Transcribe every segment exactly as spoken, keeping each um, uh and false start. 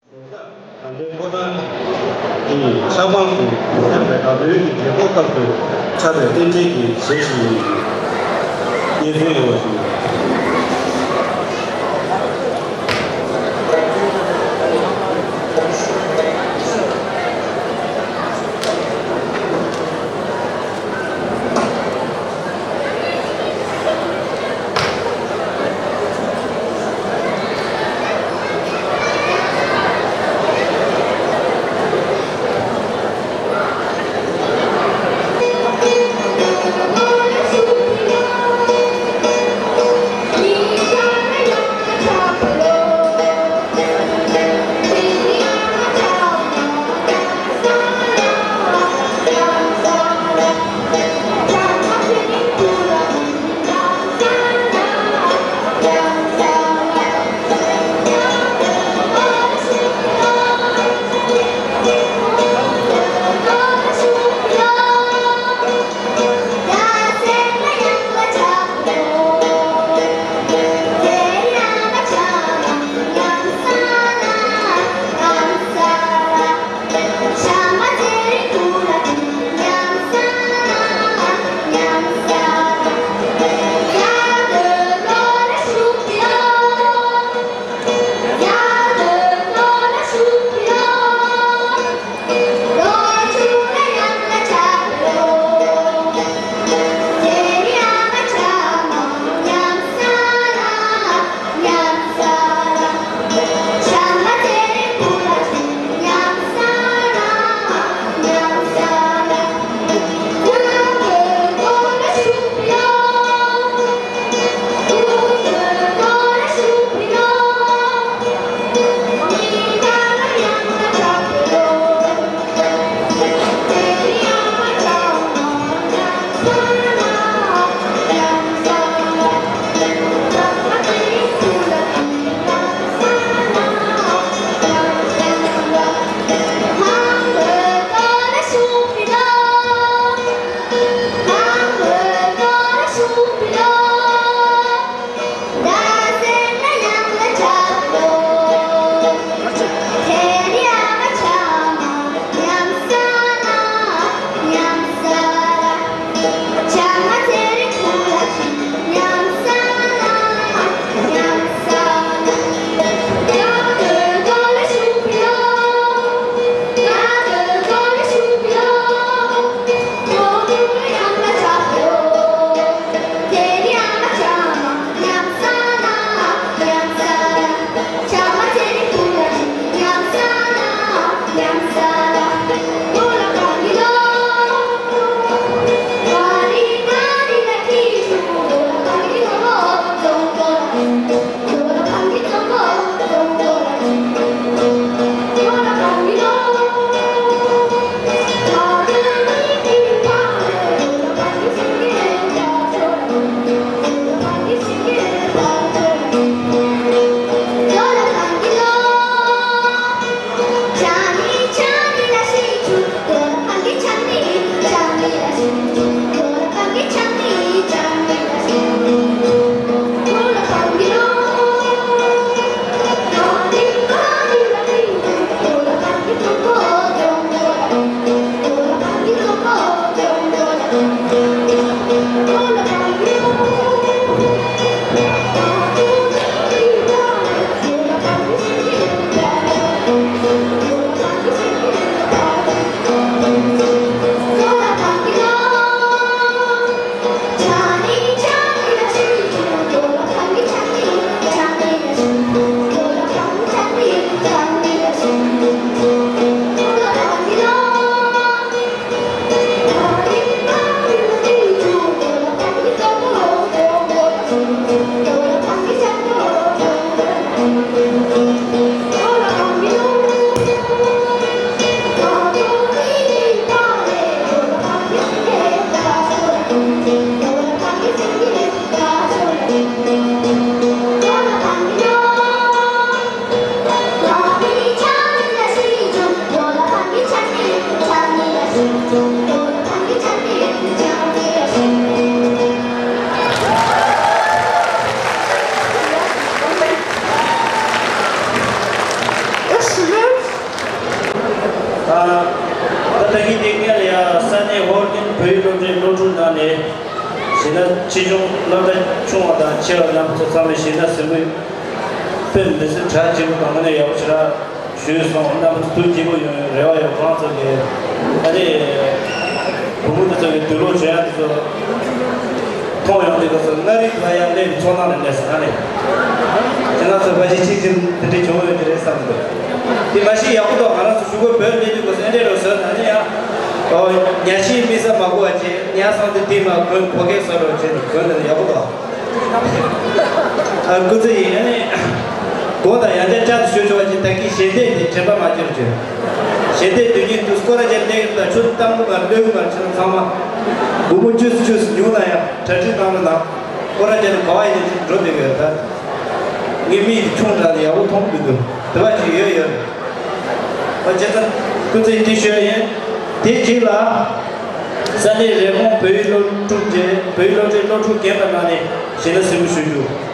ད་ལྟའི་ཕོ་བྲང་གི་ཆབ་འབངས་སུ་ཕེབས་པའི་དགའ་སྟོན་གྱི་རྒྱལ་སྒོ་ལྟར་དུ་འཁྲབ་པའི་རྟེན་འབྲེལ་གྱི་གཞས་ཤིག་ཡིན། རྗེ་བཙུན་ཡོད་པ་ཞིག་ན་ཆེ་ཆུང་སློབ་གྲྭ་ཆུང་བ་དང་ཆེ་བ་རྣམ་པ་ཚོ་ཚང་མས་ཤེས་ན་སེམས་པའི་དཔེ་མི་སྲིད་གྲ་རྒྱས་པོ་དང་དངོས་གནས་ཡག་པོ་ཞེ་དྲག་ཞུས་སོང་། རྣམ་པ་ཚོ་ཐུགས་དགྱེས་པོ་ཡོང་རེ་བ་ཡོད། ཁོང་ཚོ་གི་ཨ་ནི་བུ་མོ་དེ་ཚོ་གི་དུག་ལོག་བྱོན་ཡག་དེ་ཚོ་མཐོང་ཡོང་དུས་སྐབས་སུ་མངའ་རིས་ལ་ཡང་སླེབས་པའི་ཚོར་སྣང་རེ་སླེབས་སོང་། ཨ་ནི་ཁྱེད་རང་ཚོ་ཕལ་ཆེར་ཆེས་ཆེར་དེ་འདྲ་བྱུང་ཡོད་ཀྱི་རེད་བསམ་འདུག་དེ་མ་གཞི་ཡག་པོ་འདུག་ང་རང་ཚོ་གཞུག་གུ་བོད་སླེབས་དུས་སྐབས་སུ་ཨེ་འདྲས་རོགས་ཟེར་ན་ནི་ཡང་ཨོ་ཉ་ཤིང་དམིགས་བསལ་མ་དགོས་པ་བྱས། ཉ་སང་དེ་དེ་མ་དགོས་གོ་སྐལ་བཟོ་རོགས་བྱས་ནས་དགོས་ན་ཡག་པོ་འདུག་ཨ་སྐུ་ཚེ་ཡིན་ནི། དགོངས་དག་ཡང་བསྐྱར་བསྐྱར་དུ་ཞུ་ཆོག་པ་ཅིག་ད་གིན་ཞལ་འདེབས་དེ་དྲན་པ་མ་བརྗེད་རོགས་བྱོས། ཞལ་འདེབས་དུས་ཀྱི་དུས་སྐོར་ར་ཅན་ལེགས་ལ་ཆུ་གཏམ་དུ་མར་ལོས་མར་ཆུ་ཚང་མ་སྒོར་མོ་བཅུ་བཅུ་ཉུང་ན་ཡང་གྲ་སྒྲིག་གནང་རོགས་གནང་། སྐོར་ར་ཅན་ག་བ་ཡིན་ནས་ཅིག་འགྲོ་བསྡད་ཡོད་ད། ངའི་མིག་ཆུང་དྲགས་ནས་ཡག་པོ་མཐོང་གི་འདུག་དེ་བ་ཅིག་ཡོད་ཡོད། ཨོ་བྱས་ཙང་སྐུ་ཚེ་འདི་ཞུ་ཡ་ཡིན། དེ་རྗེས་ལ་ས་གནས་རི་ཀོན་བོད་ཡིག་སློབ་ཕྲུག་ཅེས་བོད་ཡིག་སློབ་གྲྭའི་སློབ་ཕྲུག་རྒན་པ་རྣམས་ནས་ཞལ་ལག་གཟིགས་མོ་ཞུ་རྒྱུ།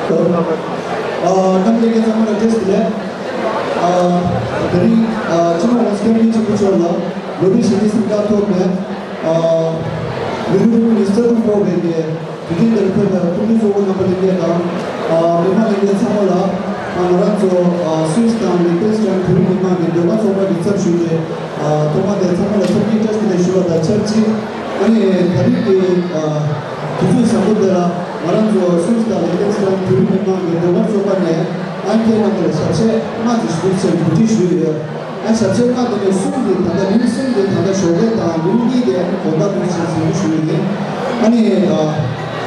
ཨ། རྣམ་པ་ལྷན་རྒྱས་ཚང་མ་ལ་བཀྲ་ཤིས་བདེ་ལེགས། ཨ། དེ་རིང་ཨ། སྤྱི་ནོར་༸གོང་ས་༸སྐྱབས་མགོན་ཆེན་པོ་མཆོག་ལ་ལོ་རེ་བཞིན་གྱི་སེམས་ཁྲལ་ཐོག་ནས། ཨ། མི་རིགས་རིང་ལུགས་ཀྱི་རྩ་དྲུང་འཁོར་བའི་གི་དུས་ཆེན་འདིར་ཕེབས་པའི་སྐུ་མགྲོན་གཙོ་བོ་རྣམ་པ་ལྷན་རྒྱས་དང་། ཨ། མི་མང་ལྷན་རྒྱས་ཚང་མ་ལ། ཨ། ང་རང་ཚོ་ཨ། སུད་སི་དང་ལིག་ཏེན་སི་ཊན་བོད་རིགས་མི་མང་གི་ཟློས་གར་ཚོགས་པ་གི་ཚབ་ཞུས་ཏེ། ཨ། ཐོག་མ་དེ་ཚང་མ་ལ་འཚམས་འདྲི་བཀྲ་ཤིས་བདེ་ལེགས་ཞུ་བ་དང་ཆབས་ཅིག་ཨ་ནི་ད་རེས་ཀྱི་ཨ། དུས་ཚོད་བཟང་པོ་འདི་ལ་ང་རང་ཚོ་སུད་སི་དང་ལིག་ཏེན་སི་ཊན་བོད་རིགས་མི་མང་གི་ཟློས་གར་ཚོགས་པ་ནས་ཨ་ནི་ཁྱེད་རྣམ་པར་ཞབས་གཞས་ལྔ་ཅིག་ཞུ་ཆེད་གོ་སྒྲིག་ཞུས་ཡོད། ཨ། ཞབས་གཞས་ལྔ་དེ་ནས་གསུམ་དེ་ད་ལྟ་རིམ་གསུམ་དེ་ད་ལྟ་ཞོགས་ཀས་དང་རིམ་གཉིས་དེ་དགོང་དག་དུས་ཆེན་ཟིན་ཞུ་ཡི་ཡིན། ཨ་ནི་ཨ།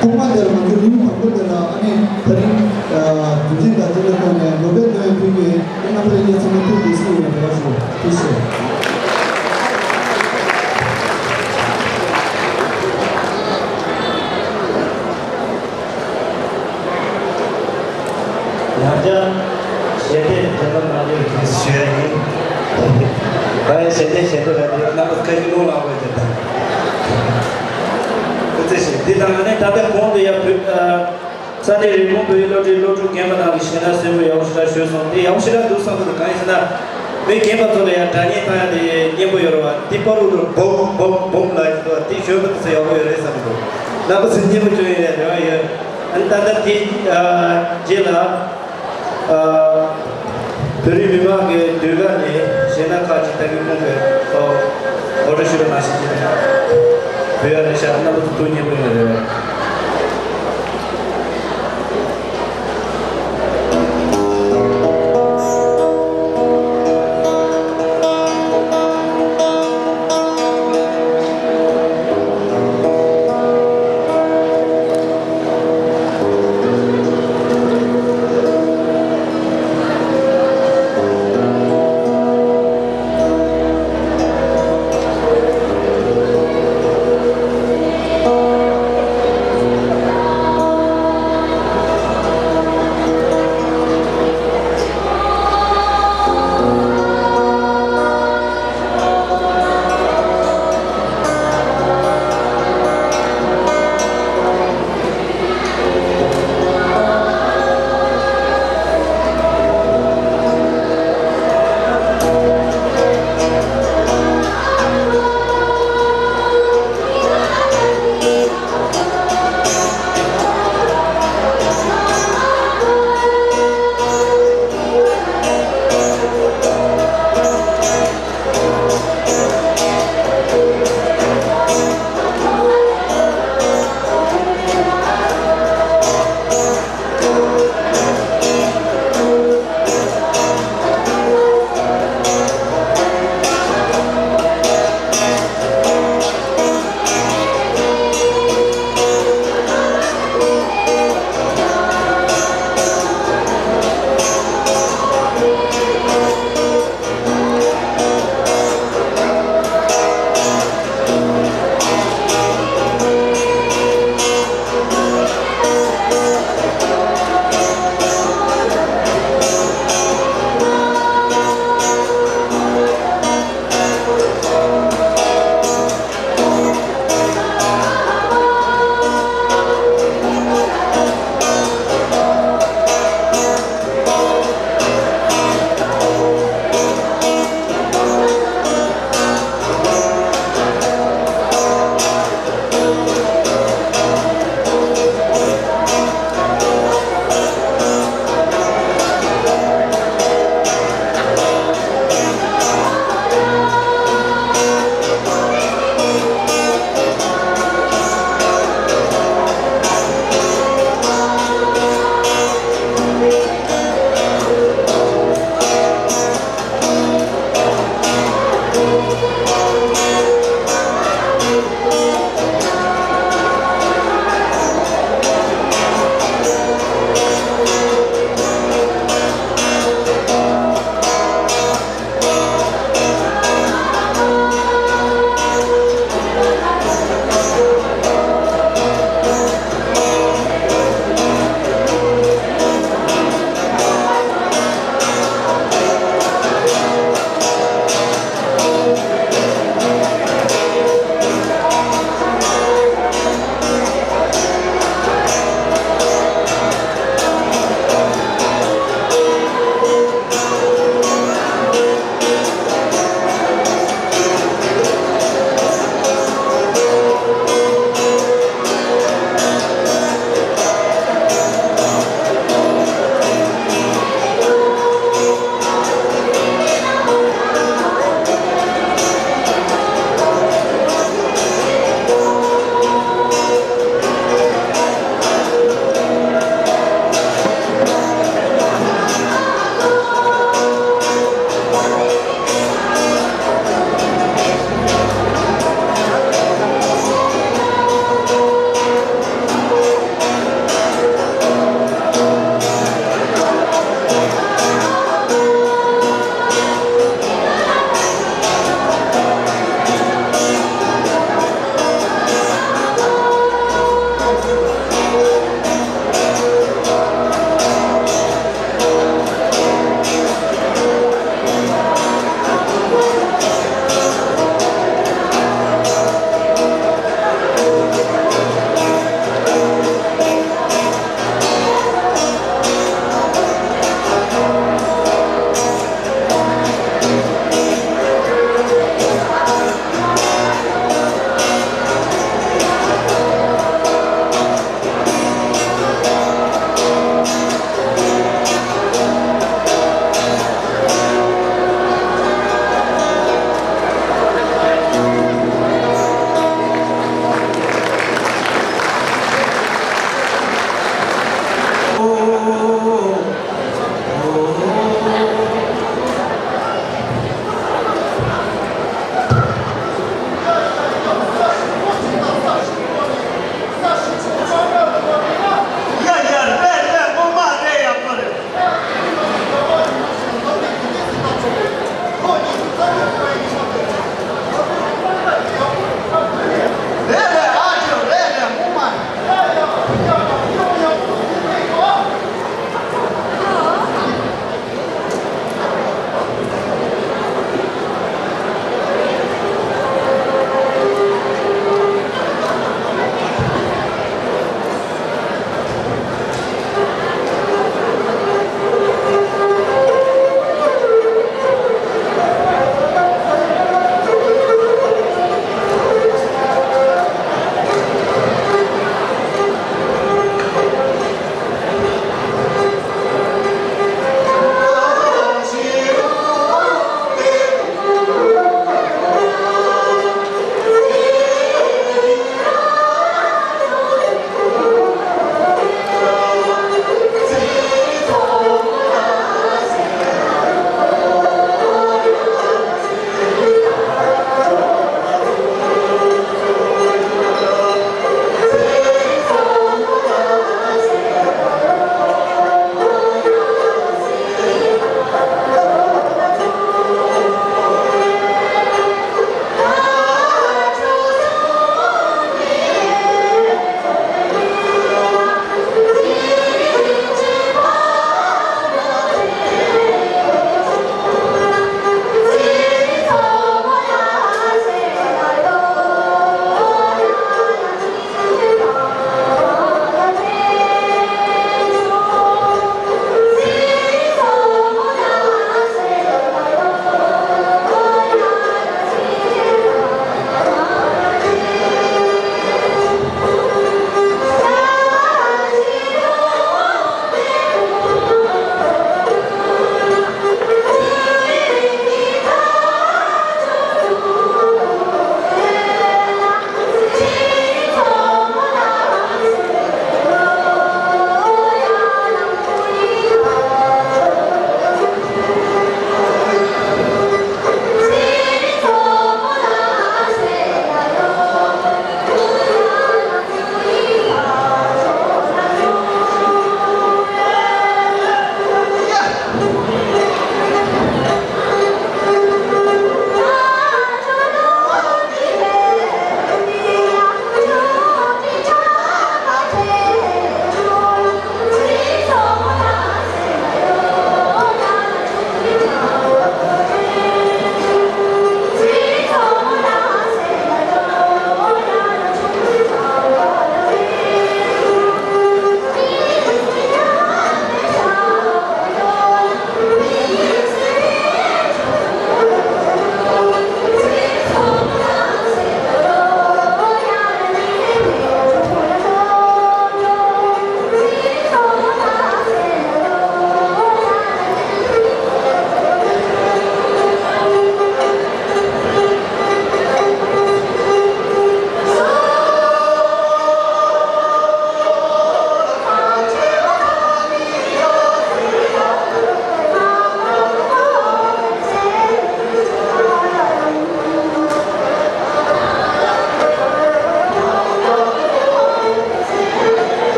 ཐོག་མ་དེར་ང་ཚོ་རིམ་དང་པོ་དེ་ལ་ཨ་ནི་ད་རིང་ཨ། དུས་ཆེན་དང་འབྲེལ་བའི་ཐོག་ནས་ལོ་པཎ་སྨོན་ཕུལ་གྱི་རྣམ་པ་ལྷན་རྒྱས་ཚང་མ་ཐུགས་དགྱེས་སུ་ཡོད་པ་ཞུ། ཐུགས་རྗེ་ཆེ། ཡང་བསྐྱར་ཞལ་འདེབས་དོན་དམ་གནང་རྒྱུ་ཞུ་ཡ་ཡིན། ད་ཡང་ཞལ་འདེབས་ཞལ་འདེབས་ར་དེ་རྣམ་པ་ཁ་ཤས་རླུང་ལངས་པ་ཞིག་དང་། ཁོ་ཚོས་ཞིག་འདི་དང་ནི་ད་ལྟ་གོང་དུ་ཡང་བོད་ས་གནས་རིན་སྤུངས་བོད་ཡིག་སློབ་གྲྭའི་སློབ་ཕྲུག་རྒན་པ་རྣམས་ཀྱིས་གཞས་སྣ་གསོན་པོ་ཡག་པོ་ཞེ་དྲག་ཞུས་སོང་། དེ་ཡག་པོ་ཞེ་དྲག་འདུག་བསམ་གྱི་འདུག་གང་ཡིན་ཟེར་ན། མི་རྒན་པ་ཚོ་ལ་ཡང་སྒྲ་སྙན་བཏང་ཡ་དེ་སྙན་པོ་ཡོད་རེད་བ། དེ་པར་རུ་རུ་བུམ་བུམ་བུམ་ལ་ཡིན་འདུག་དེ་ཞོན་པ་དེ་ཚོ་ཡག་པོ་ཡོད་རེད་བསམ་གྱི་འདུག་རྣམ་པ་ཚོས་སྙན་པོ་བྱུང་ཡོད་རེད་བ། ཡོད། ཨ་ནི་ད་ལྟ་དེ་རྗེས་ལ་བོད་རིགས་མི་མང་གི་ཟློས་གར་ནས་གཞས་སྣ་ཁག་ཅིག་ལྟ་གི་ཁོང་གི་ངོ་སྤྲོད་ཞུ་བ་ནང་བཞིན་བྱས་ནས་བོད་ཡ་རེད་ཤག་རྣམ་པ་ཚོ་ཐུགས་མཉེས་པོ་ཡོད་རེད།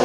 ད་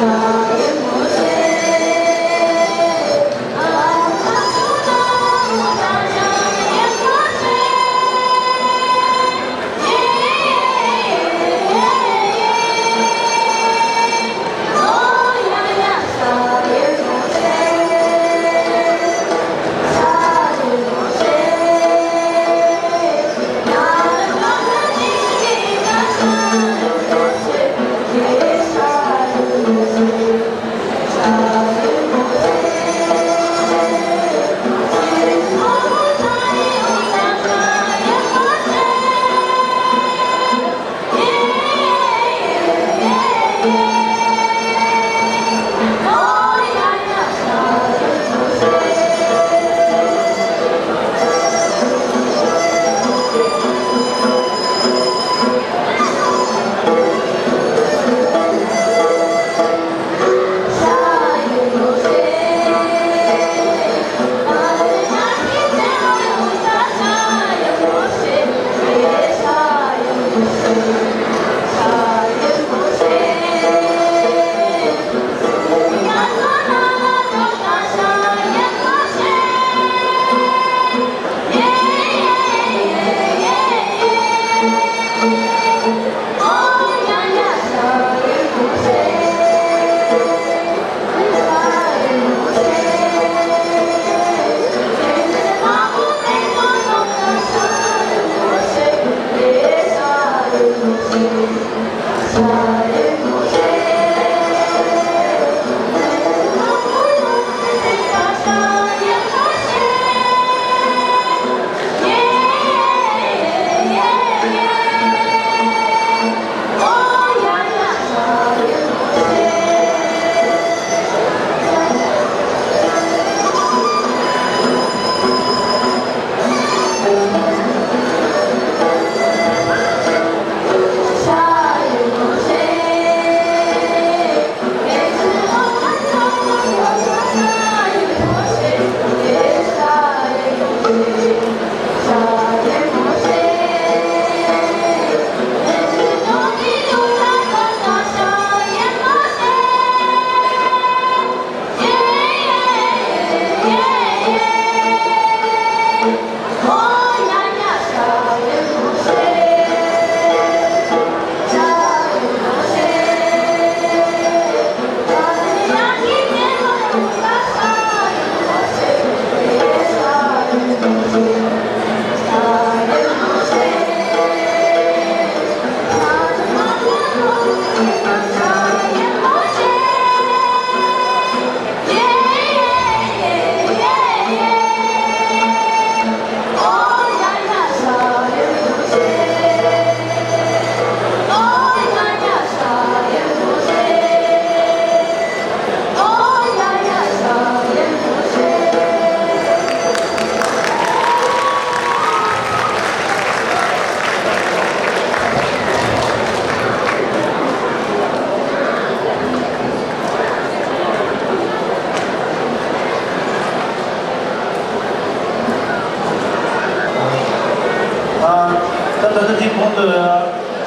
ད་ལྟ་དེ་གོང་དུ་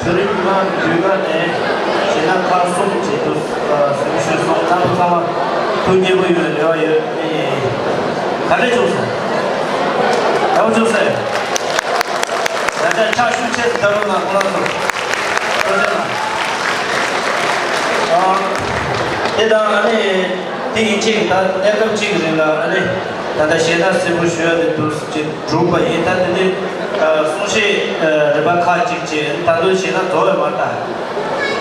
ཞུ་རིམ་ཁང་གི་དུས་སྐབས་ནས་བྱས་ན་ཁག་གསུམ་བྱེད་དུ་གསུམ་ཞུས་སོང་། རྣམ་པ་ཚང་མ་ཐུགས་མཉེས་པོ་ཡོད་རེ་བ་ཡོད། ཨེ། ག་འདྲ་བྱུང་སོང་། ཡག་པོ་བྱུང་སོང་། ད་ལྟ་ཕྱག་ཤུགས་ཆེ་ཙམ་ད་རུང་ན་ཁོ་རང་ཚོ་ཐུགས་རྗེ་གནང་། ཨ། དེ་དང་ཨ་ནི་དེ་ཡིན་ཕྱིན་ད་གནས་སྐབས་གཅིག་གི་རིང་ལ་ཨ་ནི་ད་ལྟ་ཞལ་ཏ་གསལ་པོ་ཞུ་ཡ་དེ་འདུག་ཅེས་གྲུབ་པ་ཡིན། ད་དེ་ནི་གསུང་བཤད་རིམ་པ་ཁག་ཅིག་བྱས། ད་དུང་ཞལ་ཏ་རྫོགས་ཡོད་མ་རེད།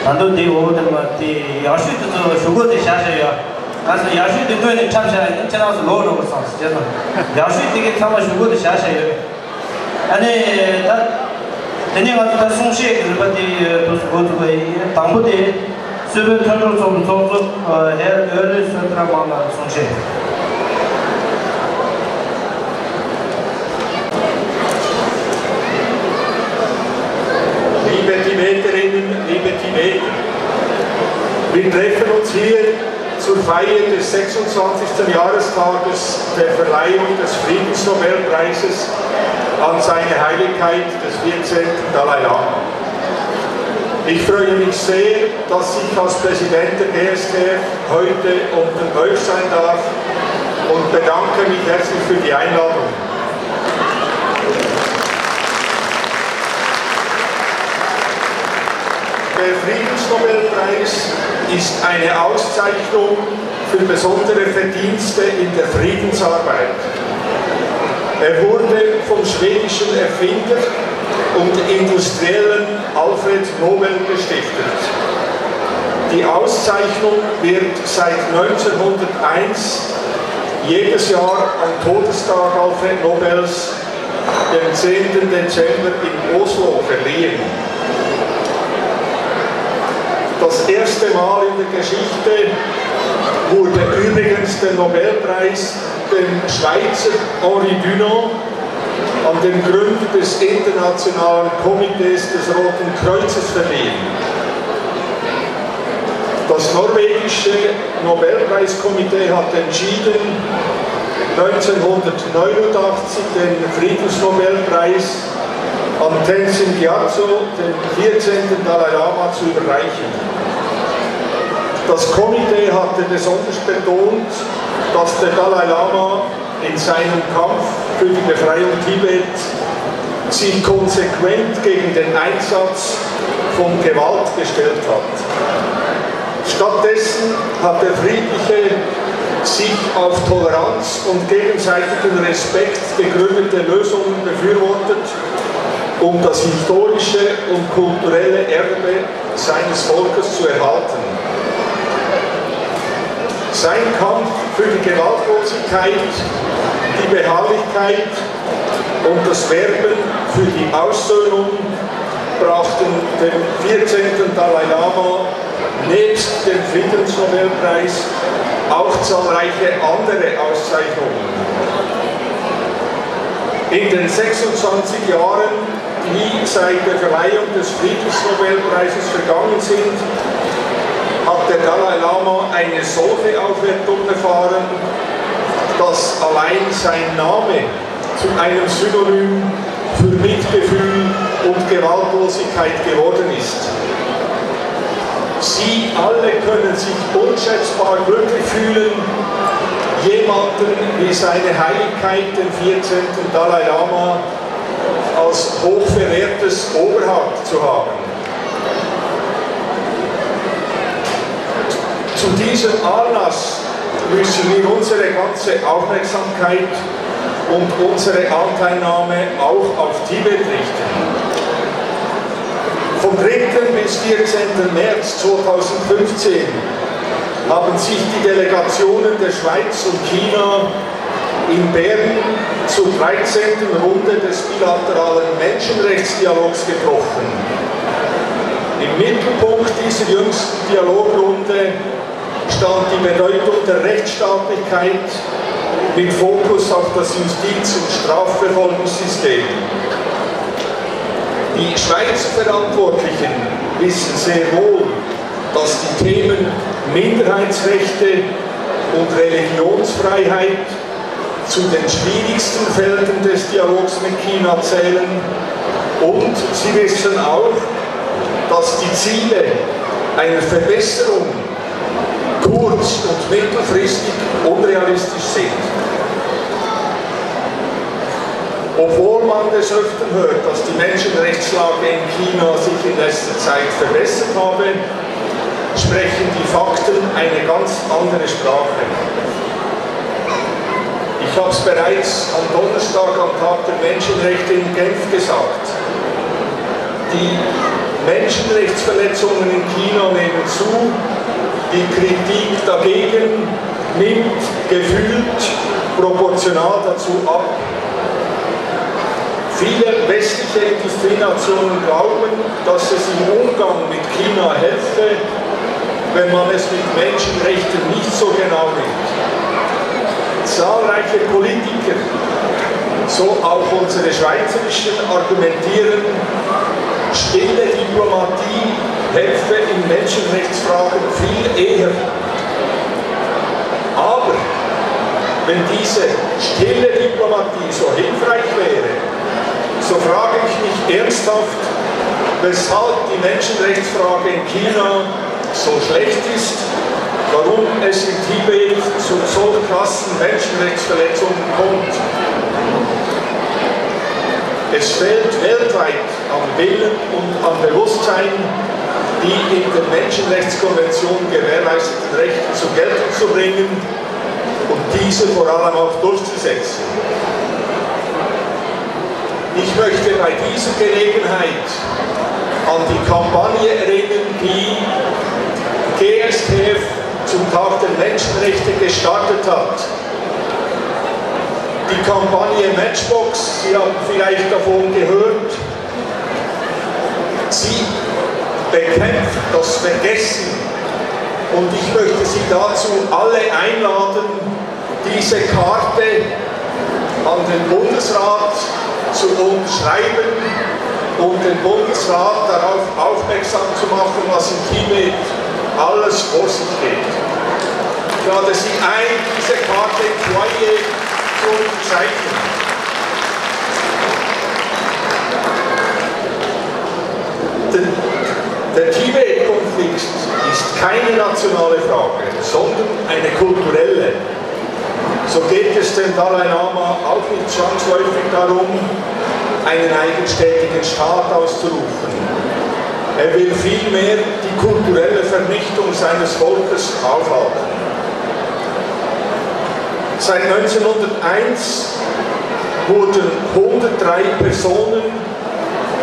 ད་དུང་དེ་འོག་དེ་མ་དེ་ཡག་ཤོས་དེ་ཚོ་ཞུ་སྒོ་དེ་བཞག་བཞག་ཡོད། ང་ཚོ་ཡག་ཤོས་དེ་སྔོན་ནས་འཁྲབ་བཞག་ཡིན་ན་ཁྱེད་རང་ཚོ་ལོག་འགྲོ་དགོས་བསམ་སོང་། བྱས་ཙང་ཡག་ཤོས་དེ་གའི་ཚང་མ་ཞུ་སྒོ་དེ་བཞག་བཞག་ཡོད། ཨ་ནི་ད་དེ་ནས་ང་ཚོ་ད་གསུང་བཤད་ཀྱི་རིམ་པ་དེ་དུས་སུ་འགོ་ཚུགས་པ་ཡིན། དང་པོ་དེ་སུད་བོད་མཐུན་གྲོགས་ཚོགས་པའི་ཚོགས་གཙོ་ཨ་ཧེར་ཨོ་ལི་སོན་ཏྲ་མང་ལགས་གསུང་བཤད། Liebe Tibeterinnen, liebe Tibeter, wir treffen uns hier zur Feier des sechsundzwanzigsten Jahrestages der Verleihung des Friedensnobelpreises an seine Heiligkeit, des vierzehnten Dalai Lama. Ich freue mich sehr, dass ich als Präsident der G S T F heute unter euch sein darf und bedanke mich herzlich für die Einladung. Der Friedensnobelpreis ist eine Auszeichnung für besondere Verdienste in der Friedensarbeit. Er wurde vom schwedischen Erfinder und Industriellen Alfred Nobel gestiftet. Die Auszeichnung wird seit neunzehnhunderteins jedes Jahr am Todestag Alfred Nobels, dem zehnten Dezember, in Oslo verliehen. Das erste Mal in der Geschichte wurde übrigens der Nobelpreis dem Schweizer Henri Dunant, an den Gründer des Internationalen Komitees des Roten Kreuzes, verliehen. Das norwegische Nobelpreiskomitee hat entschieden, neunzehnhundertneunundachtzig den Friedensnobelpreis an Tenzin Gyatso, den vierzehnten Dalai Lama, zu überreichen. Das Komitee hatte besonders betont, dass der Dalai Lama in seinem Kampf für die Befreiung Tibet sich konsequent gegen den Einsatz von Gewalt gestellt hat. Stattdessen hat er friedliche, sich auf Toleranz und gegenseitigen Respekt gegründete Lösungen befürwortet, um das historische und kulturelle Erbe seines Volkes zu erhalten. Sein Kampf für die Gewaltlosigkeit, die Beharrlichkeit und das Werben für die Aussöhnung brachten dem vierzehnten Dalai Lama nebst dem Friedensnobelpreis auch zahlreiche andere Auszeichnungen. In den sechsundzwanzig Jahren, die seit der Verleihung des Friedensnobelpreises vergangen sind, hat der Dalai Lama eine solche Aufwertung erfahren, dass allein sein Name zu einem Synonym für Mitgefühl und Gewaltlosigkeit geworden ist. Sie alle können sich unschätzbar glücklich fühlen, jemanden wie seine Heiligkeit, den vierzehnten Dalai Lama, als hochverehrtes Oberhaupt zu haben. Zu diesem Anlass müssen wir unsere ganze Aufmerksamkeit und unsere Anteilnahme auch auf Tibet richten. Vom dritten bis vierzehnten März zweitausendfünfzehn haben sich die Delegationen der Schweiz und China in Bern zur dreizehnten Runde des bilateralen Menschenrechtsdialogs getroffen. Im Mittelpunkt dieser jüngsten Dialogrunde stand die Bedeutung der Rechtsstaatlichkeit mit Fokus auf das Justiz- und Strafverfolgungssystem. Die Schweizer Verantwortlichen wissen sehr wohl, dass die Themen Minderheitsrechte und Religionsfreiheit zu den schwierigsten Feldern des Dialogs mit China zählen. Und sie wissen auch, dass die Ziele einer Verbesserung kurz- und mittelfristig unrealistisch sind. Obwohl man des Öfteren hört, dass die Menschenrechtslage in China sich in letzter Zeit verbessert habe, sprechen die Fakten eine ganz andere Sprache. Ich habe es bereits am Donnerstag, am Tag der Menschenrechte in Genf, gesagt. Die Menschenrechtsverletzungen in China nehmen zu, die Kritik dagegen nimmt gefühlt proportional dazu ab. Viele westliche Industrienationen glauben, dass es im Umgang mit China helfe, wenn man es mit Menschenrechten nicht so genau nimmt. Zahlreiche Politiker, so auch unsere schweizerischen, argumentieren, stille Diplomatie helfe in Menschenrechtsfragen viel eher. Aber wenn diese stille Diplomatie so hilfreich wäre, so frage ich mich ernsthaft, Weshalb die Menschenrechtsfrage in China so schlecht ist, warum es in Tibet zu so krassen Menschenrechtsverletzungen kommt. Es fehlt weltweit an Willen und an Bewusstsein, die in der Menschenrechtskonvention gewährleisteten Rechte zur Geltung zu bringen und diese vor allem auch durchzusetzen. Ich möchte bei dieser Gelegenheit an die Kampagne erinnern, die G S T F zum Tag der Menschenrechte gestartet hat. Die Kampagne Matchbox, Sie haben vielleicht davon gehört, sie bekämpft das Vergessen. Und ich möchte Sie dazu alle einladen, diese Karte an den Bundesrat zu unterschreiben und den Bundesrat darauf aufmerksam zu machen, was in Tibet alles vor sich geht. Ich lade Sie ein, diese Karte im Foyer zu unterzeichnen. Der, der Tibet-Konflikt ist keine nationale Frage, sondern eine kulturelle. So geht es dem Dalai Lama auch nicht zwangsläufig darum, einen eigenständigen Staat auszurufen. Er will vielmehr die kulturelle Vernichtung seines Volkes aufhalten. Seit neunzehnhunderteins wurden hundertdrei Personen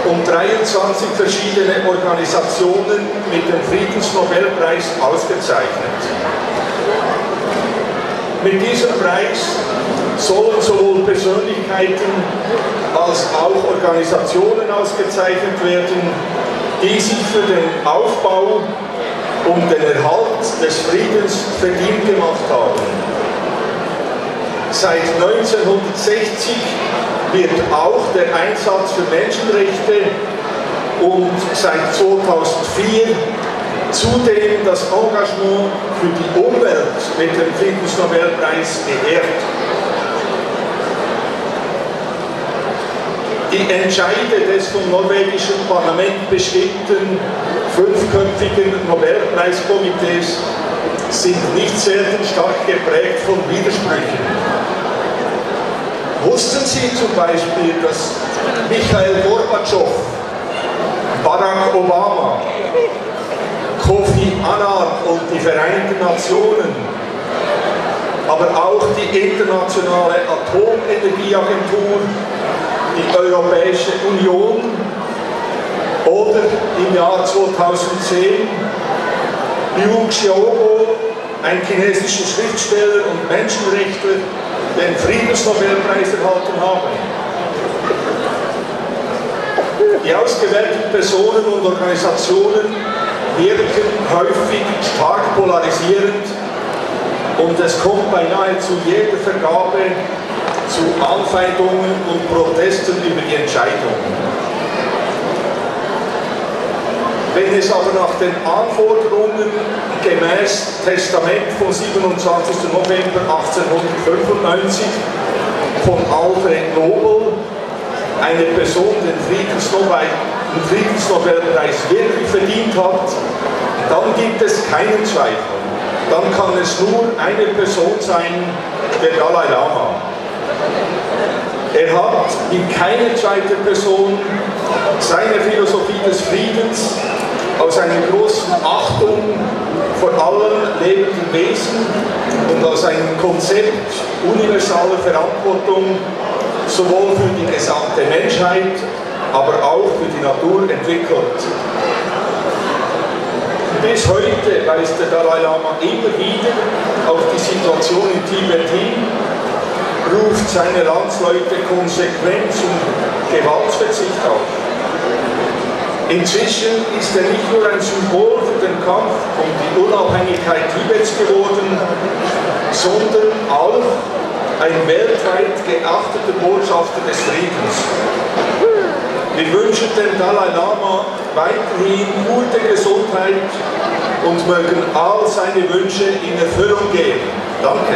und dreiundzwanzig verschiedene Organisationen mit dem Friedensnobelpreis ausgezeichnet. Mit diesem Preis sollen sowohl Persönlichkeiten als auch Organisationen ausgezeichnet werden, die sich für den Aufbau und den Erhalt des Friedens verdient gemacht haben. Seit neunzehnhundertsechzig wird auch der Einsatz für Menschenrechte und seit zweitausendvier zudem das Engagement für die Umwelt mit dem Friedensnobelpreis geehrt. Die Entscheide des vom norwegischen Parlament bestimmten fünfköpfigen Nobelpreiskomitees sind nicht selten stark geprägt von Widersprüchen. Wussten Sie zum Beispiel, dass Michail Gorbatschow, Barack Obama, Kofi Annan und die Vereinten Nationen, aber auch die Internationale Atomenergieagentur, die Europäische Union oder im Jahr zweitausendzehn Liu Xiaobo, ein chinesischer Schriftsteller und Menschenrechtler, den Friedensnobelpreis erhalten haben. Die ausgewählten Personen und Organisationen wirken häufig stark polarisierend und es kommt bei nahezu jeder Vergabe zu Anfeindungen und Protesten über die Entscheidung. Wenn es aber nach den Anforderungen gemäß Testament vom siebenundzwanzigsten November achtzehnhundertfünfundneunzig von Alfred Nobel eine Person den Friedensnobel, den Friedensnobelpreis wirklich verdient hat, dann gibt es keinen Zweifel. Dann kann es nur eine Person sein, der Dalai Lama. Er hat wie keine zweite Person seine Philosophie des Friedens aus einer großen Achtung vor allen lebenden Wesen und aus einem Konzept universaler Verantwortung sowohl für die gesamte Menschheit, aber auch für die Natur entwickelt. Bis heute weist der Dalai Lama immer wieder auf die Situation in Tibet hin, ruft seine Landsleute konsequent zum Gewaltverzicht auf. Inzwischen ist er nicht nur ein Symbol für den Kampf um die Unabhängigkeit Tibets geworden, sondern auch ein weltweit geachteter Botschafter des Friedens. Wir wünschen dem Dalai Lama weiterhin gute Gesundheit und mögen all seine Wünsche in Erfüllung gehen. Danke.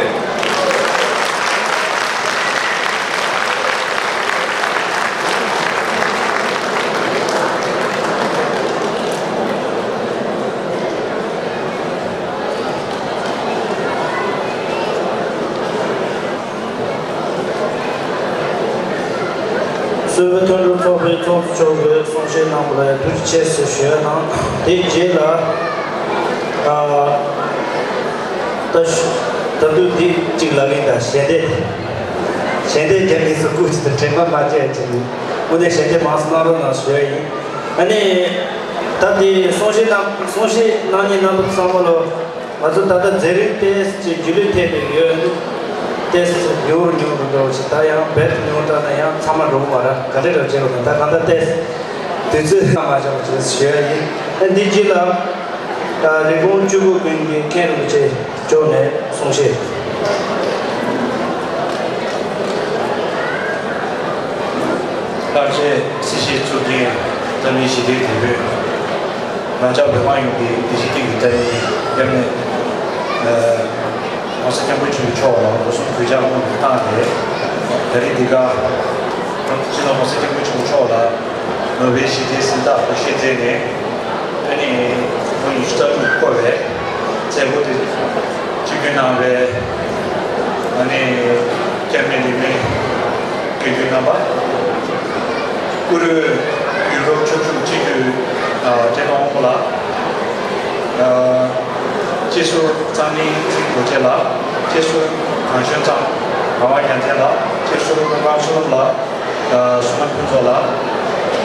གཙོས་པའི་མཐུན་སྒྲུབ་ཚོགས་པའི་ཚོགས་གཙོ་མཆོག་གིས་གསུང་བཤད་གནང་བ་ལ་ཐུགས་རྗེ་ཆེ་ཞུ་ཡ་དང་། དེའི་རྗེས་ལ་ཨ་ད་ཞུ་ད་དུས་འདི་གཅིག་ལབ་ཡིན། ད་ཞལ་འདེབས་ཞལ་འདེབས་རྒྱག་མཁན་ཚོ་སྐུ་མཁྱེན་དང་དྲན་པ་མ་བརྗེད་ཅིག་དངོས་གནས་ཞལ་འདེབས་མང་ཙམ་གནང་རོགས་གནང་ཞུ་ཡ་ཡིན། ཨ་ནི་ད་དེ་གསུང་བཤད་གནང་གསུང་བཤད་གནང་མཁན་རྣམ་པ་ཚང་མ་ལ། ང་ཚོ་ད་ལྟ་མཛད་རིམ་ཏོག་ཙམ་རྒྱུན་ལས་ཐེབས་པའི་ཡོད་འདུག་ཏོག་ཙམ་ཉུང་རུ་ཉུང་རུ་འགྲོ་ཞིག་ད་ཡང་རྦད་ཉུང་དྲགས་ན་ཡང་ཚང་མ་འགྲོ་གི་མ་རེད། ག་འདྲ་འདྲ་བྱེད་དགོས་ན་ད་གང་ལྟར་ཏོག་ཙམ་དུས་ཚོད་ཧ་མ་ཆག་པ་ཞིག་ཞུ་ཡ་ཡིན། ཨ་འདི་རྗེས་ལ་ད་རི་བོང་བཅུ་དགུ་དགོན་གྱི་མཁན་རིན་པོ་ཆེ་མཆོག་ནས་གསུང་བཤད། བཀའ་བཅད་སྲིད་ཞིའི་གཙུག་རྒྱན་བཀྲ་མི་ཞི་བདེའི་དེད་དཔོན། རང་ཅག་བོད་དམངས་ཡོངས་ཀྱི་བདེ་སྐྱིད་ཀྱི་བཀྲ་ཤིས་སྐྱབས་གནས་ཨ་༸གོང་ས་༸སྐྱབས་མགོན་ཆེན་པོ་མཆོག་ལ་སྒོ་གསུམ་གུས་ཕྱག་སྔོན་དུ་བཏང་སྟེ། ད་རེས་འདི་ག་སྤྱི་ནོར་༸གོང་ས་༸སྐྱབས་མགོན་ཆེན་པོ་མཆོག་ལ་ནོ་བེལ་ཞི་བདེའི་གཟེངས་རྟགས་འབུལ་བཞེས་མཛད་ནས། ཨ་ནི་ལོ་ཉི་ཤུ་རྩ་དྲུག་འཁོར་བའི་མཛད་སྒོ་དེ་ཆིབས་བསྒྱུར་གནང་བའི་ཨ་ནི་སྐྱབས་གནས་རིས་མེད་དགེ་འདུན་རྣམ་པ། བཀུར་འོས་ཡུ་རོབ་ཆབ་སྲིད་སྤྱི་འཐུས་ཨ་བཀྲས་མཐོང་ལྷུན་པོ་ལགས། ཨ་སྤྱི་ཟུར་གཙང་གླིང་ཚེ་རིང་རྡོ་རྗེ་ལགས། སྤྱི་ཟུར་གངས་ལྗོངས་གཙང་ངག་དབང་རྒྱལ་མཚན་ལགས། སྤྱི་ཟུར་ཀུན་དགའ་བསོད་ནམས་ལགས། ཨ་བསོད་ནམས་ཕུན་ཚོགས་ལགས།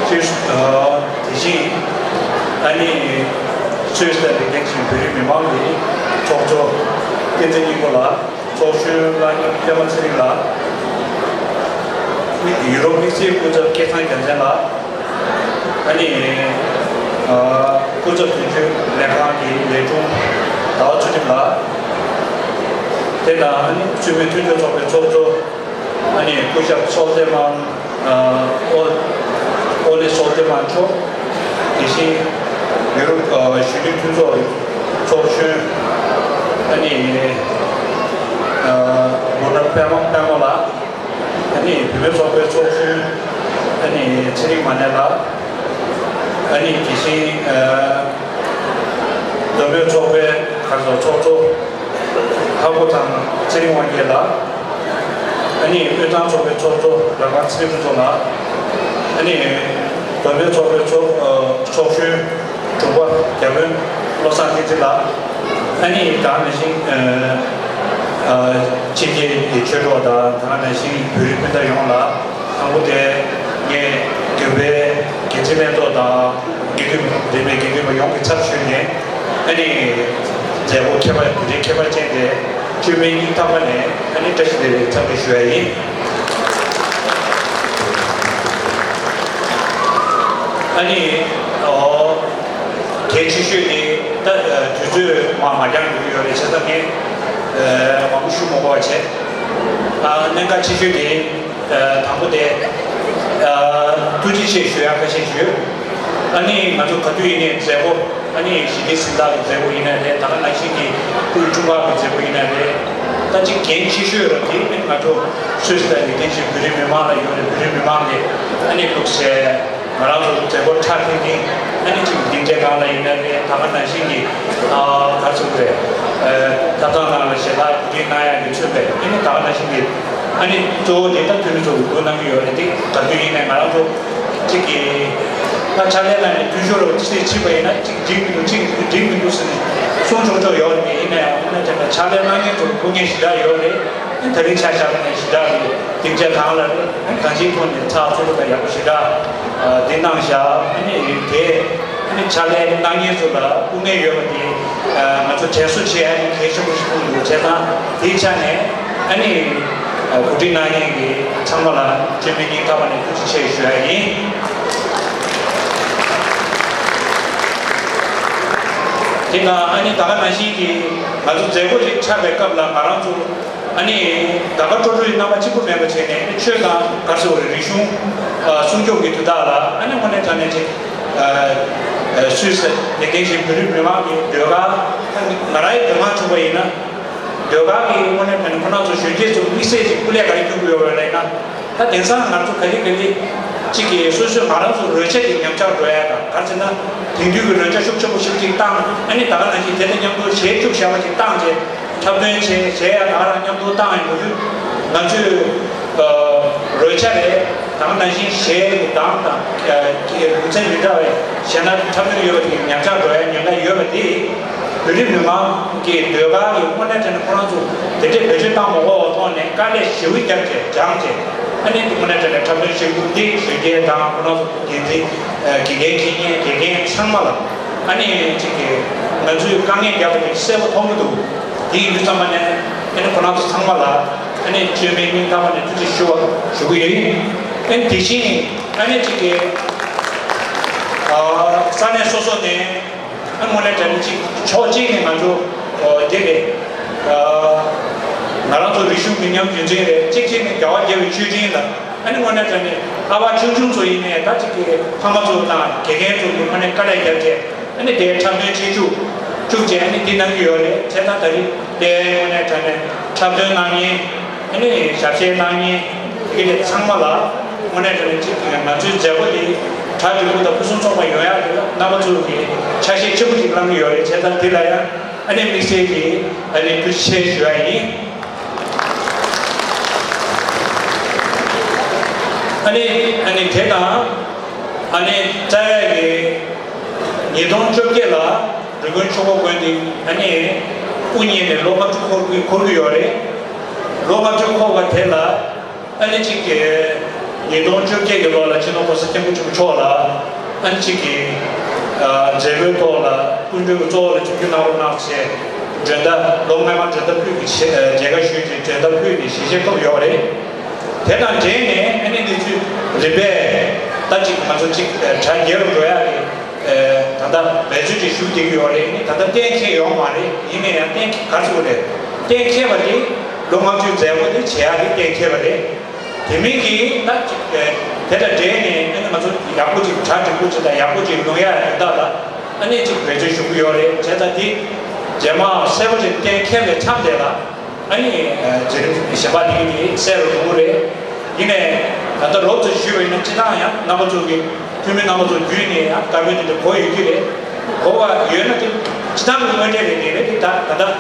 སྤྱི་ཟུར་ཨ་དེ་བཞིན་ཨ་ནི་སུད་སི་ལ་ལས་འགན་བཞེས་བོད་རིགས་མི་མང་གི་ཚོགས་གཙོ་བསྟན་འཛིན་སྙིང་པོ་ལགས། ཚོགས་གཞོན་བླ་སྤྲུལ་པད་མ་ཚེ་རིང་ལགས། ཡུ་རོབ་དམིགས་བསལ་སྐུ་ཚབ་སྐལ་བཟང་རྒྱལ་མཚན་ལགས། ཨ་ནི་ཨ་སྐུ་ཚབ་དོན་གཅོད་ལས་ཁང་གི་ལས་དྲུང་ཟླ་བ་ཚུལ་ཁྲིམས་ལགས། དེ་དང་ཨ་ནི་བཙུན་མའི་མཐུན་སྦྱོར་ཚོགས་པའི་ཚོགས་གཙོ་ཨ་ནི་སྐུ་ཞབས་སོལ་ཙེ་མཱན་ཨོ་ཨོ་ལེ་སོལ་ཙེ་མཱན་མཆོག། དེ་བཞིན་ཡུ་རོབ་གཞོན་ནུ་མཐུན་ཚོགས་ཚོགས་གཞོན་ཨ་ནི་མོ་ན་པད་མ་པད་མ་ལགས། ཨ་ནི་བུད་མེད་ཚོགས་པའི་ཚོགས་གཞོན་ཨ་ནི་ཚེ་རིང་མ་ཎི་ལགས། ཨ་ནི་དེ་བཞིན་མདོ་སྨད་ཚོགས་པའི་ག་རེ་ཟེར་ཚོགས་གཙོ་ཧ་གོ་ཐང་ཚེ་རིང་དབང་རྒྱལ་ལགས། ཨ་ནི་དབུས་གཙང་ཚོགས་པའི་ཚོགས་གཙོ་ར་ལ་ཚེ་རིང་ཕུན་ཚོགས་ལགས། ཨ་ནི་མདོ་སྨད་ཚོགས་པའི་ཚོགས་ཚོགས་གཞོན་དྲུག་པ་བརྒྱ་དཔོན་བློ་བཟང་བསྟན་འཛིན་ལགས། ཨ་ནི་ད་ག་ནང་བཞིན་ཨ་ཕྱི་རྒྱལ་གྱི་ཆོས་གྲོགས་དང་ད་ག་ནང་བཞིན་བོད་རིགས་སྤུན་ཟླ་ཡོངས་ལ། དང་པོ་དེ་ངས་བདུན་པའི་འགན་འཛིན་ལྷན་ཚོགས་དང་དགེ་འདུན་རིས་མེད་དགེ་འདུན་པ་ཡོངས་ཀྱི་ཚབ་ཞུས་ནས་ཨ་ནི་མཛད་སྒོ་ཁྱད་པར་དེ་འདྲའི་ཁྱད་པར་ཅན་དེ་བཅོས་མིན་སྙིང་ཐག་པ་ནས་ཨ་ནི་བཀྲ་ཤིས་བདེ་ལེགས་འཚམས་འདྲི་ཞུ་ཡ་ཡིན། ཨ་ནི་ཨོ་གལ་ཆེ་ཤོས་དེ་ད་དུས་ཚོད་མ་མ་འགྱངས་ཡོད་ཡོད་རེད། བྱས་ཙང་ངས་མང་པོ་ཞུ་མ་དགོས་པ་བྱས། ཨ་གནད་འགག་ཆེ་ཤོས་དེ། དང་པོ་དེ། ཐུགས་རྗེ་ཆེ་ཞུ་ཡག་ཁ་ཤས་ཞུ། ཨ་ནི་ང་ཚོ་ག་དུས་ཡིན་ནའི་མཛད་སྒོ་ཨ་ནི་ཞི་བདེའི་གཟེངས་རྟགས་ཀྱི་མཛད་སྒོ་ཡིན་ན་རེད། ད་ག་ནང་བཞིན་གྱི་སྐུའི་འཁྲུངས་སྐར་གྱི་མཛད་སྒོ་ཡིན་ན་རེད། ད་ཅིག་འགན་ཆེ་ཤོས་ར་དེ་ཨ་ནི་ང་ཚོ་སུད་སི་ལ་ལས་དོན་བྱེད་བོད་རིགས་མི་མང་ལ་ཡོད་རེད། བོད་རིགས་མི་མང་གིས་ཨ་ནི་ཐུགས་སེ། ང་རང་ཚོ་མཛད་སྒོར་ཁྲ་ཐིང་ཐིང་ཨ་ནི་གཅིག་སྡིངས་ཆ་སྒང་ལ་ཡིན་ན་རེད། ད་ག་ནང་བཞིན་གྱི་ཨ་ག་རེ་ཟེར་དགོས་རེད། ཨ་ཐབ་ཚང་ནང་ལ་ཞལ་ལག་གོ་སྒྲིག་གནང་ཡག་གི་མཚོན་པའི་ཨ་ནི་ད་ག་ནང་བཞིན་གྱི་ཨ་ནི་གཙོ་བོ་དེ་ད་འཐུས་མི་ཚོ་གི་འགོ་གནང་གི་ཡོད་རེད། དེ་ག་དུས་ཡིན་ནའི་ང་རང་ཚོ་གཅིག་གི་ཨ་ཕྱག་ལས་གནང་ནས་འཐུས་ཤོར་རོགས་ཅི་ཞིག་ཕྱིན་པ་ཡིན་ན་གཅིག་འགྲིག་མི་འདུག་གཅིག་འགྲིག་མི་འདུག་ཟེར་ནས་གསུང་ཆོག་ཆོག་ཡོད་རེད། ཡིན་ནའི་ཨ་ནི་དེ་ལ་ཕྱག་ལས་གནང་མཁན་ཚོ་ལ་དགོས་ངེས་ཞེ་དྲག་ཡོད་རེད། ད་རིང་ཆ་བཞག་པ་ནས་ཞེ་དྲག་གི་སྡིངས་ཆ་གང་ལ་རེད། གང་ཅིའི་ཐོག་ནས་ཚགས་ཚུད་པོ་དང་ཡག་པོ་ཞེ་དྲག་འདི་གནང་བཞག་ཨ་ནི་དེ་ཨ་ནི་ཕྱག་ལས་གནང་མཁན་ཚོ་ལ་སྐུ་ངལ་ཡོད་པ་དེ་ང་ཚོ་དྲན་གསོ་བྱེད་ཡ་ནི་གལ་ཆེན་པོ་ཞིག་མཐོང་འདུག་བྱས་ཙང་དེའི་ཆ་ནས་ཨ་ནི་གོ་སྒྲིག་གནང་མཁན་གྱི་ཚང་མ་ལ་བཅོས་མིན་སྙིང་ཐག་པ་ནས་ཐུགས་རྗེ་ཆེ་ཞུ་ཡ་ཡིན། དེ་དང་ཨ་ནི་ད་ག་ནང་བཞིན་གྱི་ང་ཚོ་མཛད་སྒོ་ཞིག་འཆར་བའི་སྐབས་ལ་ང་རང་ཚོ། ཨ་ནི་ད་ག་སྤྲོ་སྤྲོ་ཡི་རྣམ་པ་གཅིག་པུ་མེད་པ་བྱས་ནས་ཆོས་དང་ག་རེ་ཟེར་དགོས་རེད། རིག་གཞུང་ཨ་སྲུང་སྐྱོབ་ཀྱི་དོན་དག་ལ་ཨ་ནི་དངོས་གནས་དྲང་གནས་ཅིག་ཨ་ཨ་སུད་སི་ལ་ལས་འགན་བཞེས་བོད་རིགས་མི་མང་གི་ཟློས་གར། ང་རང་ཡི་ཟློས་གར་བྱུང་བ་ཡིན་ན་ཟློས་གར་གྱི་དངོས་གནས་དྲང་གནས་ཁོ་རང་ཚོ་གཞོན་སྐྱེས་ཚོ་དམིགས་བསལ་ཅིག་སྐུ་ལས་ག་རེ་སྐྱོན་གྱི་ཡོད་པ་རེད་ལབ་ན། ད་དེང་སང་ང་ཚོ་ག་ལེ་ག་ལེ་གཅིག་གིས་སོ་སོའི་ང་རང་ཚོ་རོལ་ཆ་དེ་ཉམས་ཆག་འགྲོ་ཡ་དང་། ག་རེ་ཟེར་ན་དེང་དུས་ཀྱི་རོལ་ཆ་ཤུགས་ཆེན་པོ་ཞིག་ཅིག་བཏང་། ཨ་ནི་ད་ག་ནང་བཞིན་དེ་དང་མཉམ་དུ་གཞས་བཅུག་བཞག་པ་ཅིག་བཏང་རྗེས་འཁྲབ་སྟོན་བྱས་གཞས་ཡང་ང་རང་མཉམ་དུ་བཏང་ཡོང་དུས་ང་ཚོས་ཨ་རོལ་ཆ་རེད། ད་ག་ནང་བཞིན་གཞས་ཀྱི་གདངས་དང་ལུས་རྩལ་མི་འདྲ་བའི་གཞས་སྣ་འཁྲབ་སྟོན་ཡོད་པ་དེ་ཉམས་ཆག་འགྲོ་ཡ་ཉེན་ཁ་ཡོད་པ་དེ། བོད་རིགས་མི་མང་གི་ཟློས་གར་གྱི་དངོས་གནས་དྲང་གནས་ཁོ་རང་ཚོ་དེ་འདྲའི་བེད་སྤྱོད་བཏང་མ་དགོས་པའི་ཐོག་ནས་དཀའ་ལས་ཞེ་པོ་བརྒྱབ་བྱས་སྦྱངས་བྱས། ཨ་ནི་དངོས་གནས་དྲང་གནས་འཁྲབ་སྟོན་བྱེད་དགོས་འདི་གཞོན་སྐྱེས་དང་ཁོ་རང་ཚོ་འགན་འཛིན་དགེ་རྒན་འཁྱེར་མཁན་དགེ་རྒན་ཚང་མ་ལ་ཨ་ནི་གཅིག་གི་ང་ཚོས་དཀའ་ངལ་བརྒྱབ་པ་དེ་གསལ་པོ་མཐོང་གི་འདུག་དེ་ཡིན་དུས་ཙམ་པ་ནས་ཨ་ནི་ཁོ་རང་ཚོ་ཚང་མ་ལ་ཨ་ནི་བཅོས་མིན་སྙིང་ཐག་པ་ནས་ཐུགས་རྗེ་ཞུ་བ་ཞུ་གི་ཡོད། ཨ་ནི་དེ་བཞིན་ཨ་ནི་གཅིག་གི་ས་གནས་སོ་སོ་ནས། ཨ་དངོས་གནས་དྲང་གནས་གཅིག་ཕྱོགས་གཅིག་ནས་ང་ཚོ་འོ་དེ་རེད། ང་རང་ཚོ་རིག་གཞུང་མི་ཉམས་རྒྱུན་འཛིན་རེད། གཅིག་གཅིག་ནས་རྒྱལ་བ་རྒྱལ་བའི་མཆོད་སྤྲིན་ལ་ཨ་ནི་དངོས་གནས་དྲང་གནས་ཨ་ཕ་ཆུང་ཆུང་ཚོ་ཡིན་ནའི་ད་གཅིག་གི་ཕ་མ་ཚོ་དང་དགེ་རྒན་ཚོ་གི་དངོས་གནས་དཀའ་ལས་བརྒྱབ་བྱས་ཨ་ནི་དེ་འཁྲབ་སྟོན་བྱེད་བཅུག་བཅུག་བྱས་ཨ་ནི་འདི་གནང་གི་ཡོད་རེད། བྱས་ཙང་ད་རེས་དེ་དངོས་གནས་དྲང་གནས་འཁྲབ་སྟོན་གནང་མཁན། ཨ་ནི་ཞབས་གཞས་གནང་མཁན་དེ་ག་ཚང་མ་ལ་དངོས་གནས་དྲང་གནས་གཅིག་ང་ཚོའི་མཛད་སྒོ་འདི་གྲ་སྒྲིག་པ་དང་ཕུན་སུམ་ཚོགས་པ་ཡོང་ཡག་གི་རྣམ་པ་ཚོ་གི་ཆ་ཤས་ཆེན་པོ་ཞིག་བླངས་ཀྱི་ཡོད་རེད། བྱས་ཙང་འདི་ལ་ཡང་ཨ་ནི་དམིགས་བསལ་གྱི་ཨ་ནི་ཐུགས་རྗེ་ཆེ་ཞུ་ཡ་ཡིན། ཨ་ནི་ཨ་ནི་དེ་དང་ཨ་ནི་རྩ་བའི་གི་ཉིས་སྟོང་བཅོ་བརྒྱད་ལ་འབྲི་གུང་ཆོས་འཁོར་དགོན་འདི་ཨ་ནི་དབུ་བརྙེས་ནས་ལོ་ལྔ་བཅུ་འཁོར་གྱི་འཁོར་གྱི་ཡོད་རེད། ལོ་ལྔ་བཅུ་འཁོར་བ་དེ་ལ་ཨ་ནི་གཅིག་གི་ཉིས་སྟོང་བཅོ་བརྒྱད་ཀྱི་ལོ་ལ་སྤྱི་ནོར་༸གོང་ས་༸སྐྱབས་མགོན་ཆེན་པོ་མཆོག་ལ་ཨ་ནི་གཅིག་གི་མཛད་སྒོའི་ཐོག་ལ་སྐུ་མགྲོན་གྱི་གཙོ་བོ་ལ་ཆིབས་བསྒྱུར་གནང་རོགས་གནང་ཞེས་མགྲོན་བརྡ་ལོ་སྔ་མ་མགྲོན་བརྡ་ཕུལ་གྱི་ཆེད་མཇལ་ཁ་ཞུས་ཏེ་མགྲོན་བརྡ་ཕུལ་ནས་ཞལ་བཞེས་ཐོབ་ཡོད་རེད། དེ་དང་འབྲེལ་ནས་ཨ་ནི་འདི་ཚོའི་རིམ་པས་ད་ཅིག་ང་ཚོ་ཅིག་གྲ་རྒྱས་རུ་འགྲོ་ཡག་གི་ད་ལྟ་འབད་བརྩོན་ཅིག་ཞུ་བསྡད་ཀྱི་ཡོད་རེད། ཨ་ནི་ད་ལྟ་གཏན་འཁེལ་ཡོད་མ་རེད། ཡིན་ན་ཡང་གཏན་འཁེལ་ག་ཚོད་རེད། གཏན་འཁེལ་བ་དེ་ལོ་ལྔ་བཅུའི་མཛད་སྒོ་དེ་བྱེད་ཡག་གི་གཏན་འཁེལ་བ་རེད། དེ་མིན་གྱི་ད་ཅིག་དེ་དང་འབྲེལ་ནས་ཨ་ནི་ང་ཚོ་ཡག་པོ་ཅིག་གྲ་སྒྲིག་པོ་ཅིག་དང་ཡག་པོ་ཅིག་ཡོང་ཡག་ཡོང་སྟངས་ལ་ཨ་ནི་ཅིག་འབད་བརྩོན་ཞུ་གི་ཡོད་རེད། བྱས་ཙང་དེ་རྗེས་མ་གསལ་པོ་ཅིག་གཏན་འཁེལ་བའི་མཚམས་དེ་ལ། ཨ་ནི་མཛད་རིམ་གཞན་པ་དེ་གའི་དེ་གསལ་རུ་འགྲོ་གི་རེད། ཡིན་ནའི་ད་ལྟ་རོབ་ཙམ་ཞུས་པ་ཡིན་ན་སྤྱིར་བཏང་ཡང་རྣམ་པ་ཚོ་གི་འཐུས་མི་རྣམ་པ་ཚོ་བརྒྱུད་ནས་ཡང་བཀའ་མོལ་དེ་འདྲ་གོ་ཡོད་ཀྱི་རེད། གོ་བ་ཡོད་ན་དེ་སྤྱིར་བཏང་གི་དངོས་འབྲེལ་རེད་དེ་རེད། དེ་ད་ད་ལྟ་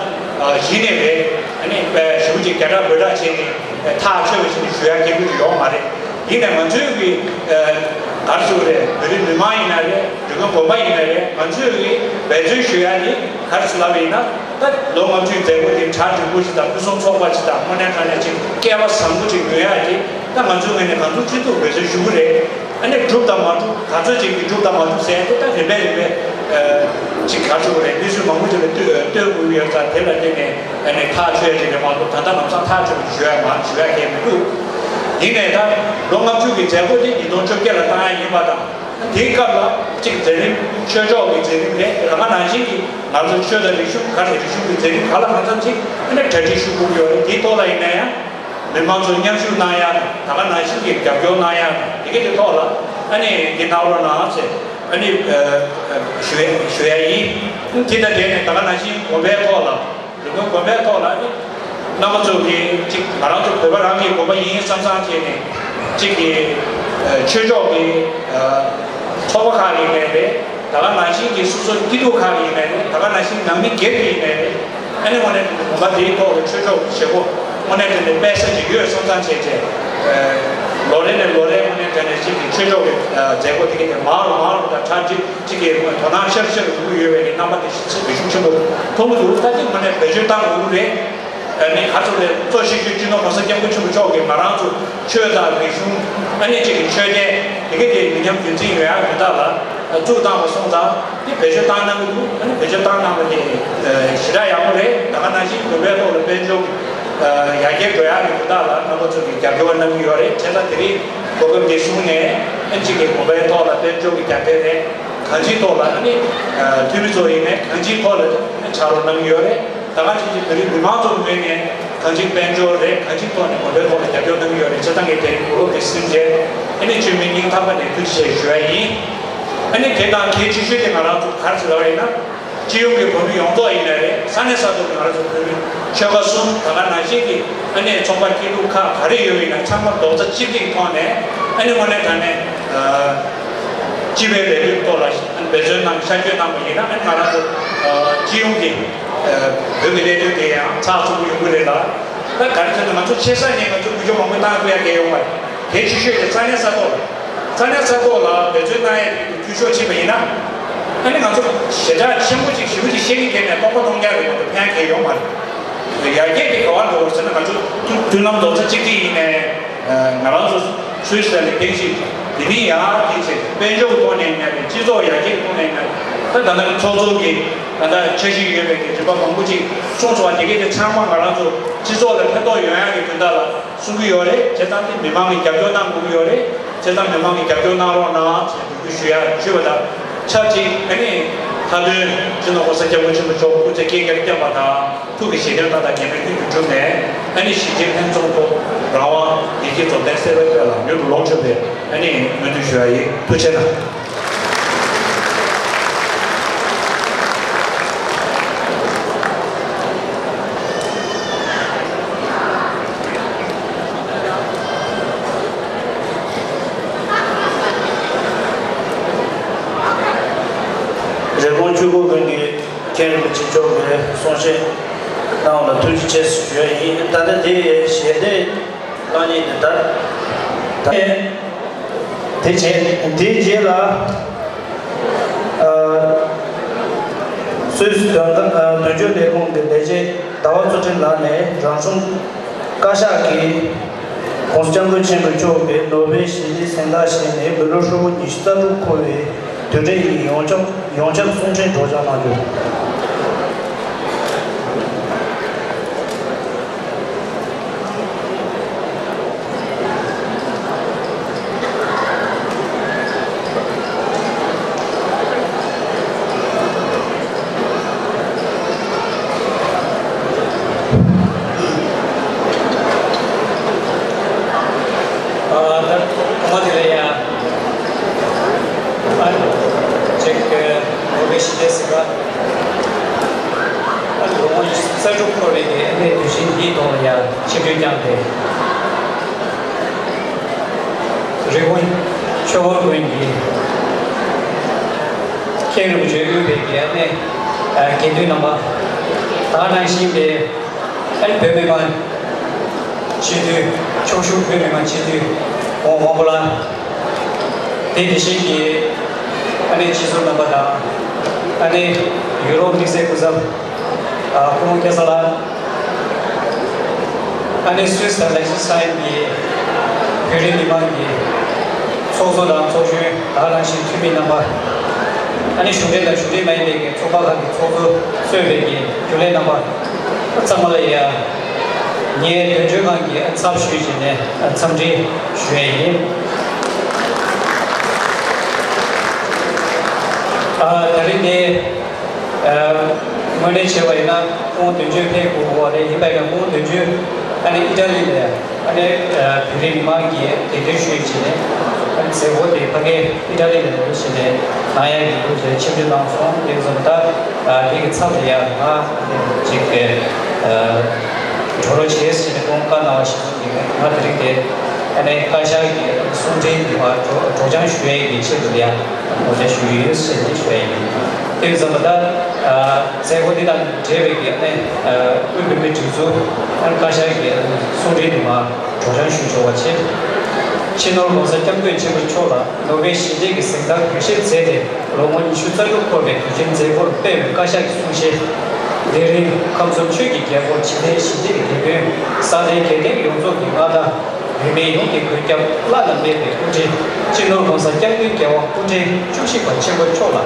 གཞི་ནས་རེད། ཨ་ནི་ཞེ་པོ་ཅིག་རྒྱ་གྲགས་འབོད་གྲགས་བྱས་ནས་ཐག་ཆོད་པ་ཞིག་ནས་ཞུ་ཡག་སྐད་འབོད་ཅིག་ཡོད་མ་རེད། ཡིན་ནའི་ང་ཚོའི་གི་ག་རེ་ཟེར་དགོས་རེད། བོད་རིགས་མི་མང་ཡིན་ན་རེད། འབྲི་གུང་དགོན་པ་ཡིན་ན་རེད། ང་ཚོའི་གི་འབད་བརྩོན་ཞུ་ཡག་དེ་ག་རེ་ཟེར་ལབ་པ་ཡིན་ན། ད་ལོ་ལྔ་བཅུའི་མཛད་སྒོ་དེ་གྲ་སྒྲིག་པོ་ཞིག་དང་ཕུན་སུམ་ཚོགས་པ་ཞིག་དང་དངོས་གནས་དྲང་གནས་ཅིག་སྐལ་བ་བཟང་པོ་ཅིག་ཡོང་ཡག་དེ་ད་ང་ཚོའི་ངོས་ནས་གང་ཐུབ་ཅི་ཐུབ་འབད་བརྩོན་ཞུ་གི་རེད། ཨ་ནི་འགྲུབ་དང་མ་འགྲུབ་ག་ཚོད་ཅིག་གིས་འགྲུབ་དང་མ་འགྲུབ་ཟེར་ཡག་དེ་ད་རིམ་པས་རིམ་པས་ཅིག་ག་ཚོད་རེད། གནས་ཚུལ་མང་པོ་ཅིག་ལ་ལྟོས་ལྟོས་དགོས་ཀྱི་ཡོད་ཙང་། དེ་ལ་བརྟེན་ནས་ཨ་ནི་ཐག་ཆོད་ཡག་ཅིག་རེད་མ་གཏོགས་ད་ལྟ་ལམ་སང་ཐག་ཆོད་པ་ཞུ་ཡག་མ་ཞུ་ཡག་གང་ཡང་མི་འདུག་ཡིན་ནའི་ད་ལོ་ལྔ་བཅུ་གི་མཛད་སྒོ་དེ་ཉིས་སྟོང་བཅོ་བརྒྱད་ལ་བཏང་ཡག་ཡིན་པ་དང་། དེའི་སྐབས་ལ་གཅིག་མཛད་རིམ་ཆོས་ཕྱོགས་ཀྱི་མཛད་རིམ་རེད། ད་ག་ནང་བཞིན་གྱི་ང་ཚོ་ཆོས་དང་རིག་གཞུང་ག་རེ་རིག་གཞུང་གི་མཛད་རིམ་ག་ལ་གང་འཚམ་ཅིག་ཨ་ནི་གྲ་སྒྲིག་ཞུ་དགོས་ཀྱི་ཡོད་རེད། དེའི་ཐོག་ལ་ཡིན་ན་ཡང་མི་མང་ཚོ་མཉམ་ཞུགས་གནང་ཡག་དང་། ད་ག་ནང་བཞིན་གྱི་རྒྱབ་སྐྱོར་གནང་ཡག་དང་། དེ་གའི་དེ་ཐོག་ལ་ཨ་ནི་འདི་གནང་རོགས་གནང་ཟེར་ཨ་ནི་ཞུ་ཡག་ཞུ་ཡག་ཡིན། དེ་དང་འབྲེལ་ནས་ད་ག་ནང་བཞིན་དགོན་པའི་ཐོག་ལ། རི་མོའི་དགོན་པའི་ཐོག་ལ་ནི་རྣམ་པ་ཚོ་གིས་གཅིག་ང་རང་ཚོ་བོད་པ་རང་གི་དགོན་པ་ཡིན་བསམ་བསམ་བྱས་ནས་གཅིག་གི་ཆོས་ཕྱོགས་ཀྱི་ཚོགས་པ་ཁག་ཡིན་ནའི་རེད། ད་ག་ནང་བཞིན་གྱི་སོ་སོ་སྐྱིད་སྡུག་ཁག་ཡིན་ནའི་རེད། ད་ག་ནང་བཞིན་ནང་མི་སྒེར་གྱི་ཡིན་ནའི་རེད། ཨ་ནི་དངོས་གནས་དགོན་པ་འདིའི་ཐོག་གི་ཆོས་ཕྱོགས་ཀྱི་བྱེད་སྒོ་དངོས་གནས་དྲང་གནས་སྤེལ་ས་ཅིག་ཡོད་བསམ་བསམ་བྱས་བྱས། ལོ་རེ་ནས་ལོ་རེ་དངོས་གནས་དྲང་གནས་གཅིག་གི་ཆོས་ཕྱོགས་ཀྱི་མཛད་སྒོ་དེ་ག་དེ་མང་རུ་མང་རུ་དང་གྲ་སྒྲིག་གཅིག་གིས་དོ་སྣང་ཤར་ཤར་ཡོང་གི་ཡོད་པའི་རྣམ་པ་དེ་ཤུགས་ཆེན་པོ་མཐོང་གི་འདུག་ད་ཐེངས་མ་ནས་བེད་སྤྱོད་བཏང་དགོས་ཀྱི་རེད། ཨ་ནི་ག་ཚོད་རེད། གཙོ་ཆེ་ཤོས་སྤྱི་ནོར་༸གོང་ས་༸སྐྱབས་མགོན་ཆེན་པོ་མཆོག་གིས་ང་རང་ཚོ་ཆོས་དང་རིག་གཞུང་ཨ་ནི་གཅིག་གི་ཆོས་ལྡན་དེ་ག་དེ་མི་ཉམས་རྒྱུན་འཛིན་ཡོང་ཡག་ཡོང་ཐབས་ལ་བཙུགས་བཏང་བ་སོང་ཙང་དེ་བེད་སྤྱོད་བཏང་གནང་གི་འདུག་ཨ་ནི་བེད་སྤྱོད་བཏང་གནང་བ་དེ་ཞེ་དྲག་ཡག་པོ་རེད། ད་ག་ནང་བཞིན་དགོན་པའི་ཐོག་ལ་དཔལ་འབྱོར་གྱི་ཡར་རྒྱས་འགྲོ་ཡག་གི་ཡོང་ཐབས་ལ་རྣམ་པ་ཚོ་གིས་རྒྱབ་སྐྱོར་གནང་གི་ཡོད་རེད། བྱས་ཙང་དེ་རིང་གོ་སྐབས་འདི་བཟུང་ནས་ཨ་ནི་གཅིག་གི་དགོན་པའི་ཐོག་ལ་དཔལ་འབྱོར་གྱི་རྒྱབ་སྐྱོར་རེད། གང་ཅིའི་ཐོག་ལ་ཨ་ནི་འཐུས་མི་ཚོ་ཡིན་ནའི་གང་ཅིའི་ཐོག་ལ་ཕྱག་རོགས་གནང་གི་ཡོད་རེད། ད་ག་ཅིག་ཅིག་བོད་རིགས་མི་མང་ཚོའི་ངོས་ནས་གང་ཅིའི་དཔལ་འབྱོར་རེད། གང་ཅིའི་ཐོག་ནས་དགོན་པའི་ཐོག་ལ་རྒྱབ་སྐྱོར་གནང་གི་ཡོད་རེད། བྱས་ཙང་ངས་དེ་རིང་གོ་སྐབས་དེ་ཟིན་བྱས་ཨ་ནི་བཅོས་མིན་སྙིང་ཐག་པ་ནས་ཐུགས་རྗེ་ཆེ་ཞུ་ཡ་ཡིན། ཨ་ནི་དེ་དང་གལ་ཆེ་ཤོས་དེ་ང་རང་ཚོ་ག་རེ་ཟེར་ལབ་པ་ཡིན་ན། སྤྱི་ཡོངས་ཀྱི་བོད་མི་ཡོངས་རྫོགས་ཡིན་ནའི་རེད། ས་གནས་ས་ཐོག་གི་ང་རང་ཚོ་བོད་མི་ཆོལ་ཁ་གསུམ་ད་ག་ནང་བཞིན་གྱི་ཨ་ནི་ཚོང་པ་སྐྱིད་སྡུག་ཁག་ག་རེ་ཡོད་པ་ཡིན་ན་ཚང་མ་རྡོག་རྩ་གཅིག་སྒྲིལ་གྱི་ཐོག་ནས་ཨ་ནི་དངོས་གནས་དྲང་གནས་སྤྱི་པའི་ལས་དོན་ཐོག་ལ་ཨ་ནི་འབད་བརྩོན་གནང་ཤར་བསྐྱོད་གནང་བ་ཡིན་ན་ཨ་ནི་ང་རང་ཚོ་སྤྱི་ཡོངས་ཀྱི་བོད་ཀྱི་གནད་དོན་དེ་ཡང་ཚགས་ཚུད་པོ་ཡོང་གི་རེད་ལ། ད་ག་རེ་ཟེར་ན་ང་ཚོ་ཆེ་ས་ནས་ང་ཚོ་འགུལ་སྐྱོད་མང་པོ་བཏང་དགོས་ཡ་གལ་ཡོད་པ་རེད། གལ་ཆེ་ཤོས་དེ་ས་གནས་ས་ཐོག་རེད། ས་གནས་ས་ཐོག་ལ་འབད་བརྩོན་གནང་ཡས་དེ་འཐུས་ཤོར་ཕྱིན་པ་ཡིན་ན། ཨ་ནི་ང་ཚོ་ཞེ་དྲག་ཆེན་པོ་ཅིག་ཞེ་པོ་ཅིག་བཤད་ཀྱི་གལ་མེད། སྟོང་པ་སྟོང་རྐྱང་རེད་མ་གཏོགས་ཕན་གལ་ཡོད་མ་རེད། ཡར་རྒྱས་དེ་ག་བར་འགྲོ་བར་ཟེར་ན། ང་ཚོ་མཐུན་ལམ་རྡོག་རྩ་གཅིག་སྒྲིལ་ཡིན་ནའི། ང་རང་ཚོ་སུད་སི་ལ་ལས་འགན་ཞིག་དེ་ནས་ཡར་དེ་བྱས་དཔལ་འབྱོར་གྱི་ཐོག་ནས་ཡིན་ནའི་རེད། སྤྱི་ཚོགས་ཡར་རྒྱས་ཀྱི་ཐོག་ནས་ཡིན་ནའི་རེད། ད་ད་ལྟ་ཚོགས་གཙོ་གིས་ད་ལྟ་འཆར་གཞི་ཡོད་པའི་གི་རིམ་པ་མང་པོ་ཅིག་གསུངས་སོང་བ། དེ་གས་དེ་ཚང་མ་ང་རང་ཚོ་སྤྱི་ཚོགས་ལ་ཕན་ཐོགས་ཡོང་ཡག་གི་དོན་དག་ལ་གསུང་གི་ཡོད་རེད། བྱས་ཙང་དེ་མི་མང་གིས་རྒྱབ་སྐྱོར་གནང་དགོས་ཀྱི་ཡོད་རེད། བྱས་ཙང་མི་མང་གིས་རྒྱབ་སྐྱོར་གནང་རོགས་གནང་ཞེས་འབོད་སྐུལ་ཞུ་ཡ་ཞུས་པ་དང་ཆབས་ཅིག་ཨ་ནི་མཐའ་དོན་སྤྱི་ནོར་༸གོང་ས་༸སྐྱབས་མགོན་ཆེན་པོ་མཆོག་སྐུ་ཚེ་བསྐལ་བརྒྱར་བརྟན་པ་དང་། ཐུགས་ཀྱི་བཞེད་དོན་མཐའ་དག་ཉེས་མེད་ཀུན་གྱིས་གྲུབ་ནས། ཨ་ནི་གཞིས་བྱེས་ཕན་ཚུན་ཐོག་རང་དབང་བདེ་སྐྱིད་འཛོམས་ལྡན་གསལ་བའི་དཔལ་ལ་མྱུར་དུ་ལོངས་སྤྱོད་པའི་ཨ་ནི་སྨོན་འདུན་ཞུ་ཡ་ཡིན། ཐུགས་རྗེ་གནང་། རི་ཀོན་ཆོས་འཁོར་དགོན་གྱི་མཁན་རིན་པོ་ཆེ་མཆོག་གིས་གསུང་བཤད་གནང་བ་ལ་ཐུགས་རྗེ་ཆེ་ཞུ་ཡ་ཡིན། ད་ལྟ་དེ་ཞལ་འདེབས་གནང་མཁན་དེ་ད་ད་དེ་བྱས། དེའི་རྗེས་ལ་ཨ་སུད་སི་དོན་དོན་གཅོད་ལས་ཁུངས་ཀྱི་ལས་བྱེད་ཟླ་བ་མཚོ་ཁྲེང་ལགས་ནས་རང་གཞུང་བཀའ་ཤག་གིས་༸གོང་ས་༸སྐྱབས་མགོན་ཆེན་པོ་མཆོག་གིས་ནོ་བེལ་ཞི་བདེའི་གཟེངས་རྟགས་བཞེས་ནས་མི་ལོ་ཧྲིལ་པོ་ཉི་ཤུ་རྩ་དྲུག་འཁོར་བའི་དུས་དྲན་ཡིན། ཡོངས་ཁྱབ་ཡོངས་ཁྱབ་གསུང་འཕྲིན་སྒྲོག་སྦྱང་གནང་རྒྱུ། ཨ་ད་ཐོག་མ་དེ་ལ་ཡ། ཨ་ཅིག་ནོ་བེལ་ཞི་བདེའི་གཟེངས་རྟགས། ཨ་ལོ་ངོ་ཉི་ཤུ་རྩ་དྲུག་འཁོར་བའི་གི་ཨ་ནི་དུས་ཆེན་འདིའི་ཐོག་ལ་ཡ་ཆིབས་བསྒྱུར་བསྐྱངས་ཏེ། རི་ཀོན་ཆོས་འཁོར་དགོན་གྱི་མཁན་རིན་པོ་ཆེ་དབུས་པའི་གི་ཨ་ནི་དགེ་འདུན་རྣམ་པ། ད་ག་ནང་བཞིན་པའི་ཨ་ནི་བོད་མི་མང་སྤྱི་འཐུས། ཕྱོགས་བཞུགས་བོད་མི་མང་སྤྱི་འཐུས་ཝང་ཝང་པོ་ལགས། དེ་དེ་བཞིན་གྱི་ཨ་ནི་སྤྱི་ཟུར་རྣམ་པ་དང་། ཨ་ནི་ཡུ་རོབ་དམིགས་བསལ་སྐུ་ཚབ་ཨ་སྐུ་ངོ་སྐལ་བཟང་ལགས། ཨ་ནི་སུད་སི་དང་ལེག་ཤན་སི་ཐན་གྱི་བོད་རིགས་མི་མང་གི་ཚོགས་གཙོ་དང་ཚོགས་གཞོན། ད་ག་ནང་བཞིན་འཐུས་མི་རྣམ་པ། ཨ་ནི་གཞུང་འབྲེལ་དང་གཞུང་འབྲེལ་མ་ཡིན་པའི་གི་ཚོགས་པ་ཁག་གི་ཚོགས་གཙོ་གཙོས་པའི་གི་རྒྱུན་ལས་རྣམ་པ་ཚང་མ་ལ་ཡ། ངས་དོན་གཅོད་ཁང་གི་ཚབ་ཞུས་བྱས་ནས་འཚམས་འདྲི་ཞུ་ཡས་ཡིན། ཨ་ད་རིང་འདི་ཨ་དངོས་གནས་བྱས་པ་ཡིན་ན་ཁོང་དོན་གཅོད་ཕེབས་དགོས་པ་རེད། ཡིན་པ་ཡིན་ན་ཁོང་དོན་གཅོད་ཨ་ནི་ཨི་ཊ་ལི་ལ་ཨ་ནི་ཨ་བོད་རིགས་མི་མང་གིས་གདན་འདྲེན་ཞུས་བྱས་ནས་ཨ་ནི་མཛད་སྒོ་དེ་ཕ་གིར་ཨི་ཊ་ལི་ལ་འགྲོ་བྱས་ནས་གནང་ཡ་ཡིན་འདུག་ཅེས་ཆིབས་བསྒྱུར་གནང་སོང་། དེ་ཙམ་ད་ཨ་དེ་གི་ཚབ་ལ་ཡ་ང་ཅིག་ཨ་འགྲོ་རོགས་བྱས་ཟེར་ནས་ཁོང་བཀའ་གནང་བ་ཞིག་སོང་། དེ་གི་ང་དེ་རིང་དེ་ཨ་ནི་བཀའ་ཤག་གི་གསུང་འཕྲིན་དེ་མར་སྒྲོག་སྒྲོག་སྦྱང་ཞུ་ཡས་ཀྱི་ཆེད་དུ་ལ་ཡ་ངོ་སྤྲོད་ཞུ་ཡི་ཡོད་ཟེར་ནས་ཞུ་ཡས་ཡིན། དེ་ཙམ་པ་ད་ཨ་མཛད་སྒོ་འདི་དང་འབྲེལ་བའི་གི་ཨ་ནི་ཨ་དབུས་བོད་མིའི་སྒྲིག་འཛུགས་ཨ་བཀའ་ཤག་གི་གསུང་འཕྲིན་དེ་མར་སྒྲོག་སྦྱང་ཞུ་ཆོག་པ་བྱས། སྤྱི་ནོར་༸གོང་ས་༸སྐྱབས་མགོན་ཆེན་པོ་མཆོག་ལ་ནོ་བེལ་ཞི་བདེ་གི་གཟེངས་རྟགས་འབུལ་བཞེས་མཛད་དེ་ལོ་ངོ་ཉི་ཤུ་རྩ་དྲུག་འཁོར་བའི་དུས་ཆེན་མཛད་སྒོར་སྤེལ་བའི་བཀའ་ཤག་གི་གསུང་བཤད། དེ་རིང་ཁམས་གསུམ་ཆོས་ཀྱི་རྒྱལ་སྒོར་འཇིག་རྟེན་ཞི་བདེའི་དེད་དཔོན་ས་གནས་དགེ་ལྡན་ཡོངས་རྫོགས་ཀྱི་མངའ་བདག་བོད་མི་ཡོངས་ཀྱི་མགོན་སྐྱབས་བླ་ན་མེད་པའི་སྐུ་ཕྲེང་སྤྱི་ནོར་༸གོང་ས་༸སྐྱབས་མགོན་རྒྱལ་དབང་སྐུ་ཕྲེང་བཅུ་བཞི་པ་ཆེན་པོ་མཆོག་ལ་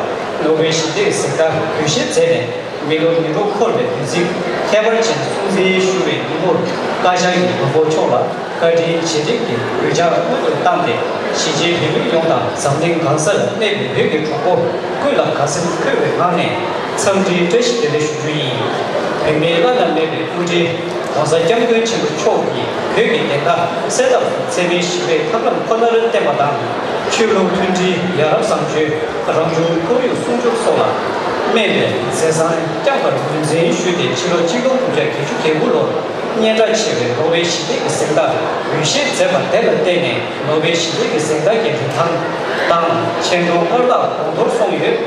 ནོ་བེལ་ཞི་བདེའི་གཟེངས་རྟགས་འབུལ་བཞེས་མཛད་ནས། མི་ལོ་ཉི་དྲུག་འཁོར་བའི་དུས་ཚིགས་ཁྱད་པར་ཅན་སྲུང་བརྩི་ཞུ་བའི་ཉིན་མོར་བཀའ་ཤག་གིས་མགོན་པོ་མཆོག་ལ་བཀའ་དྲིན་རྗེས་དྲན་གྱི་གུས་ཕྱག་སྔོན་དུ་བཏང་སྟེ་གཞིས་བྱེས་བོད་མི་ཡོངས་དང་འཛམ་གླིང་གང་སར་གནས་པའི་བོད་ཀྱི་གྲོགས་པོ་ཀུན་ལ་དགའ་སེམས་འཁོལ་བའི་ངང་ནས་འཚམས་འདྲིའི་བཀྲ་ཤིས་བདེ་ལེགས་ཞུ་རྒྱུ་ཡིན། བོད་མིའི་བླ་ན་མེད་པའི་སྐུ་ཕྲེང་༸གོང་ས་༸སྐྱབས་མགོན་ཆེན་པོ་མཆོག་གིས་བོད་ཀྱི་བདེན་མཐའ་གསལ་ཐབས་སུ་འཚེ་མེད་ཞི་བའི་ཐབས་ལམ་ཁོ་ནར་བརྟེན་པ་དང་། ཆོས་ལུགས་མཐུན་སྒྲིལ། ཡ་རབས་བཟང་སྤྱོད། རང་བྱུང་ཁོར་ཡུག་སྲུང་སྐྱོབ་སོགས་ལ་དམིགས་པའི་མཛད་བཟང་བསྐྱངས་པར་ངོས་འཛིན་ཞུས་ཏེ་ཕྱི་ལོ་ཆིག་སྟོང་དགུ་བརྒྱ་བརྒྱད་ཅུ་གྱ་དགུ་ལོར་སྙན་གྲགས་ཆེ་བའི་ནོ་བེལ་ཞི་བདེ་གི་གཟེངས་རྟགས་འབུལ་བཞེས་མཛད་པ་དེ་ལ་བརྟེན་ནས་ནོ་བེལ་ཞི་བདེ་གི་གཟེངས་རྟགས་ཀྱི་རིན་ཐང་དང་ཆེ་མཐོང་སྔར་ལྷག་གོང་མཐོར་སོང་ཡོད།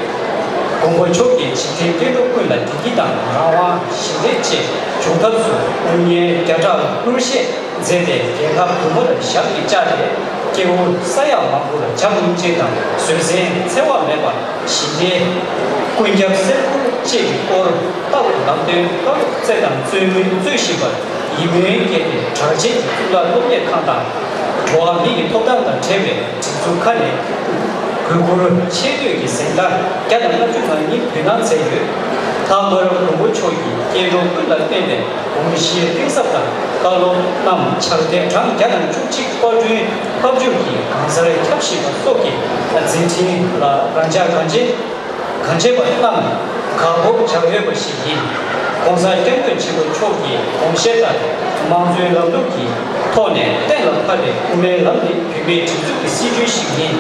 མགོན་པོ་མཆོག་གིས་འཇིག་རྟེན་སྐྱེ་འགྲོ་ཀུན་ལ་བདེ་སྐྱིད་དང་རང་དབང་ཞི་བདེ་བཅས་འབྱུང་ཐབས་སུ་དབུ་བརྙེས་བརྒྱ་ཕྲག་ལ་བསྐུར་བཞེས་མཛད་པའི་རྒྱལ་ཁབ་དུ་མར་ཞབས་ཀྱིས་བཅགས་ཏེ་སྐྱེ་བོ་ས་ཡ་མང་པོ་ལ་བྱམས་སྙིང་རྗེ་དང་བཟོད་བསྲན་འཚེ་བ་མེད་པ། ཞི་བདེ། ཀུན་ཁྱབ་སེམས་ཁུར་བཅས་ཀྱི་སྐོར་ལྟ་བུ་ལམ་སྟོན་བཀའ་སློབ་སྩལ་དང་སྩོལ་སྨོན་སྩོལ་བཞིན་པར་ཡིད་སྨོན་སྐྱེས་ཏེ། གྲགས་ཅན་གྱི་གཙུག་ལག་སློབ་གཉེར་ཁང་དང་འགྲོ་བ་མི་ཡི་ཐོབ་ཐང་དང་འབྲེལ་བའི་སྒྲིག་འཛུགས་ཁག་ནས་གུས་བཀུར་ཆེ་བསྟོད་ཀྱི་གཟེངས་རྟགས་བརྒྱ་དང་ལྔ་བཅུ་ང་གཉིས་འབུལ་གནང་མཛད་ཡོད། ལྷག་པར་མགོན་པོ་མཆོག་གིས་སྐྱེ་འགྲོ་ཀུན་ལ་བསྟན་པའི་དགོངས་གཞི་གཏིང་ཟབ་དང་བཀའ་སློབ་རྣམས་ཕྱག་དེབ་གྲངས་བརྒྱ་དང་བཅུ་གཅིག་པར་སྐྲུན་ཕབ་སྒྱུར་གྱིས་གང་སར་ཁྱབ་བཞིན་པ་སོགས་ཀྱི་མཛད་འཕྲིན་ལ་རང་ཅག་གངས་ཅན་གངས་ཅན་པ་རྣམས་དགའ་སྤོབས་འཇགས་ཡོད་པ་ཞིག་ཡིན། ྋགོང་ས་ྋསྐྱབས་མགོན་ཆེན་པོ་མཆོག་གི་དགོངས་བཞེད་ལྟར་དམངས་གཙོའི་ལམ་ལུགས་ཀྱི་ཐོག་ནས་གཏན་ལ་ཕབ་པའི་དབུ་མའི་ལམ་ནི་བོད་མིའི་སྒྲིག་འཛུགས་ཀྱི་སྲིད་བྱུས་ཤིག་ཡིན།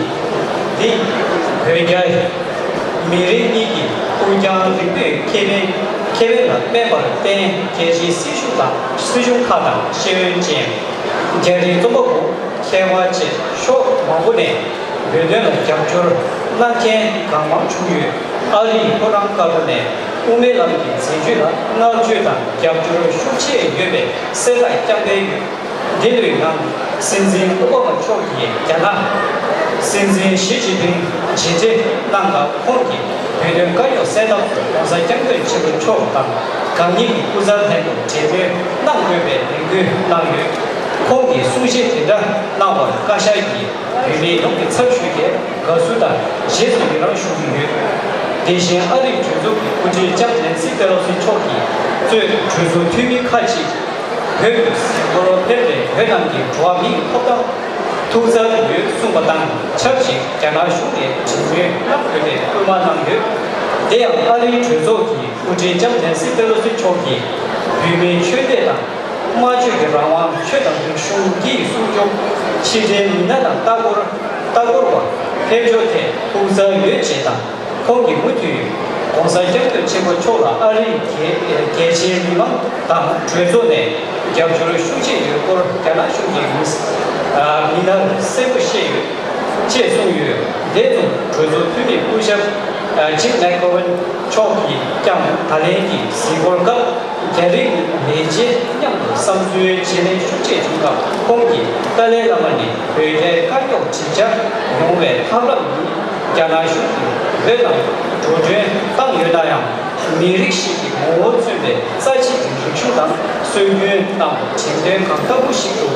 འདི་བོད་རྒྱ་མི་རིགས་གཉིས་ཀྱི་ཀུན་ཀྱང་རིག་པའི་ཁེ་ཕན་ཁེ་ཕན་ལ་དམན་པར་བརྟེན། རྒྱལ་སྤྱིའི་སྲིད་གཞུང་དང་སྲིད་གཞུང་ཁག་དང་ཤེས་ཡོན་ཅན། རྒྱ་རིགས་རྩོམ་པ་པོ། མཁས་པ་བཅས་ཕྱོགས་མང་པོ་ནས་བོད་དོན་ལ་རྒྱབ་སྐྱོར་གནང་མཁན་གང་མང་བྱུང་ཡོད། ཨ་རི་ཡི་ཕོ་བྲང་དཀར་པོ་ནས་དབུ་མའི་ལམ་གྱི་མཛད་བྱུས་ལ་བསྔགས་བརྗོད་དང་རྒྱབ་སྐྱོར་ཤུགས་ཆེ་ཡོད་པའི་གསལ་བསྒྲགས་བསྐྱངས་གནང་ཡོད། འདི་ལོའི་ནང་སྲིད་འཛིན་ཨོ་བྷ་མ་མཆོག་གིས་རྒྱ་ནག་སྲིད་འཛིན་ཞི་ཅིན་ཕིང་མཇལ་འཕྲད་གནང་སྐབས་ཁོང་གིས་བོད་དོན་དཀའ་རྙོག་སེལ་ཐབས་སུ་༧གོང་ས་༧སྐྱབས་མགོན་ཆེན་པོ་མཆོག་དང་གང་ཉིད་ཀྱི་སྐུ་ཚབ་ལྷན་དུ་གྲོས་མོལ་གནང་དགོས་པའི་ནན་སྐུལ་གནང་ཡོད། ཁོང་གིས་གསུང་བཤད་དེ་འདྲ་གནང་བར་བཀའ་ཤག་གིས་བོད་མི་ཡོངས་ཀྱི་ཚབ་ཞུས་ཏེ་དགའ་བསུ་དང་རྗེས་སུ་ཡི་རང་ཞུ་གི་ཡོད། དེ་བཞིན་ཨ་རིའི་གྲོས་ཚོགས་ཀྱི་སྐུ་ཕྲེང་ལྕམ་ནེན་སི་པེ་ལོ་སི་མཆོག་གིས་གཙོས་གྲོས་ཚོགས་འཐུས་མི་ཁག་ཅིག་བོད་དུ་གཟིགས་སྐོར་ཕེབས་ཏེ་བོད་ནང་གི་འགྲོ་བ་མིའི་ཐོབ་ཐང་ཐུགས་འཚབ་ཡོད་གསུངས་པ་དང་ཆབས་ཅིག་རྒྱ་ནག་གཞུང་ནས་གྲོས་མོལ་གནང་དགོས་པའི་སྐུལ་མ་གནང་ཡོད། དེ་ཡང་ཨ་རིའི་གྲོས་ཚོགས་ཀྱི་སྐུ་ཕྲེང་ལྕམ་ནེན་སི་པེ་ལོ་སི་མཆོག་གིས་བོད་མིའི་ཆོས་དད་དང་སྨྲ་བརྗོད་ཀྱི་རང་དབང་། ཆོས་དང་རིག་གཞུང་སྐྱིད་སྲུང་སྐྱོབ། ཕྱི་འབྲེལ་མི་སྣ་དང་ལྟ་སྐོར་ལྟ་སྐོར་བ་ཕེབས་འབྱོར་ཐད་ཐུགས་འཚབ་ཡོད་ཅེས་དང་། ཁོང་གིས་མུ་མཐུད་ྋགོང་ས་ྋསྐྱབས་མགོན་ཆེན་པོ་མཆོག་ལ་ཨ་རིའི་རྒྱལ་རྒྱལ་སྤྱིའི་མི་མང་དང་གྲོས་ཚོགས་ནས་རྒྱབ་སྐྱོར་ཤུགས་ཆེ་ཡོད་སྐོར་རྒྱ་ནག་གཞུང་གིས་མི་མི་སྣར་གསལ་པོ་བཤད་ཡོད་ཅེས་གསུངས་ཡོད། དེ་མཚུངས་གྲོས་ཚོགས་འཐུས་མི་སྐུ་ཞབས་ཇིམ་མེག་གྷོ་ཝན་མཆོག་གིས་ཀྱང་ད་ལན་གྱི་གཟིགས་སྐོར་སྐབས། རྒྱ་རིགས་ལས་བྱེད་མཉམ་དུ་བསམ་ཚུལ་བརྗེ་ལེན་ཤུགས་ཆེ་བྱུང་སྐབས་ཁོང་གིས་ཏཱ་ལའི་བླ་མ་ནི་བོད་རྒྱའི་དཀའ་རྙོག་གྲིབ་ཆ་ཡོང་བའི་ཐབས་ལམ་ཡིན། རྒྱ་ནག་གཞུང་གིས་བོད་ནང་འགྲོ་གྲོན་བཏང་ཡོད་ན་ཡང་། མི་རིགས་ཤིག་གི་ངོ་བོ་མཚོན་པའི་རྩ་ཆེ་གི་རིག་གཞུང་དང་སྲོལ་རྒྱུན་རྣམས་དྲན་རྟེན་གང་ལྟ་བུ་ཞིག་ཏུ་